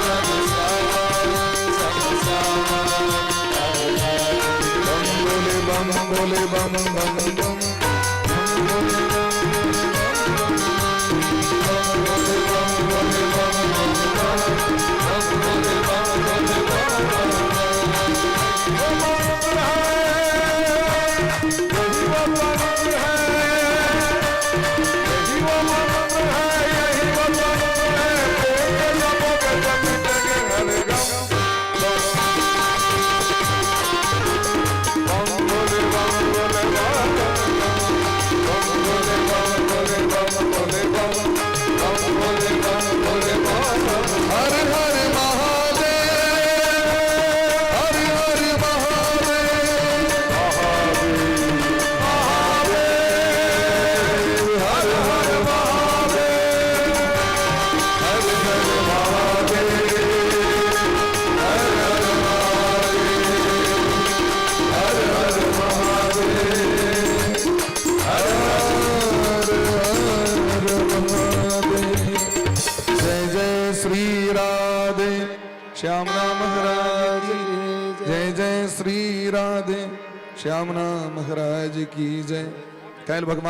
राधे श्यामा श्याम श्यामा राधे राधे। बम बोले बम बोले बम बम बम, बम बोले बम बोले बम बोले बम बम बम, बम बोले बम बोले बम बम बम। वो मंत्र है यही वो मंत्र है, यही वो मंत्र है, यही वो मंत्र है, प्रेम के जपोगे तो मिटेंगे हर गम। बम बोले बम बोले बम बम, बम बोले बम बोले बम बोले बम, बम बोले बम बोले बम बम। हर हर महादेव हर हर महादेव, हर हर महादेव हर हर महादेव हर हर महादेव हर हर महादेव हर हर महादेव। जय जय श्री राधे श्याम नाम महाराज की जय, जय श्री राधे श्याम नाम महाराज की जय। कैल भगवान।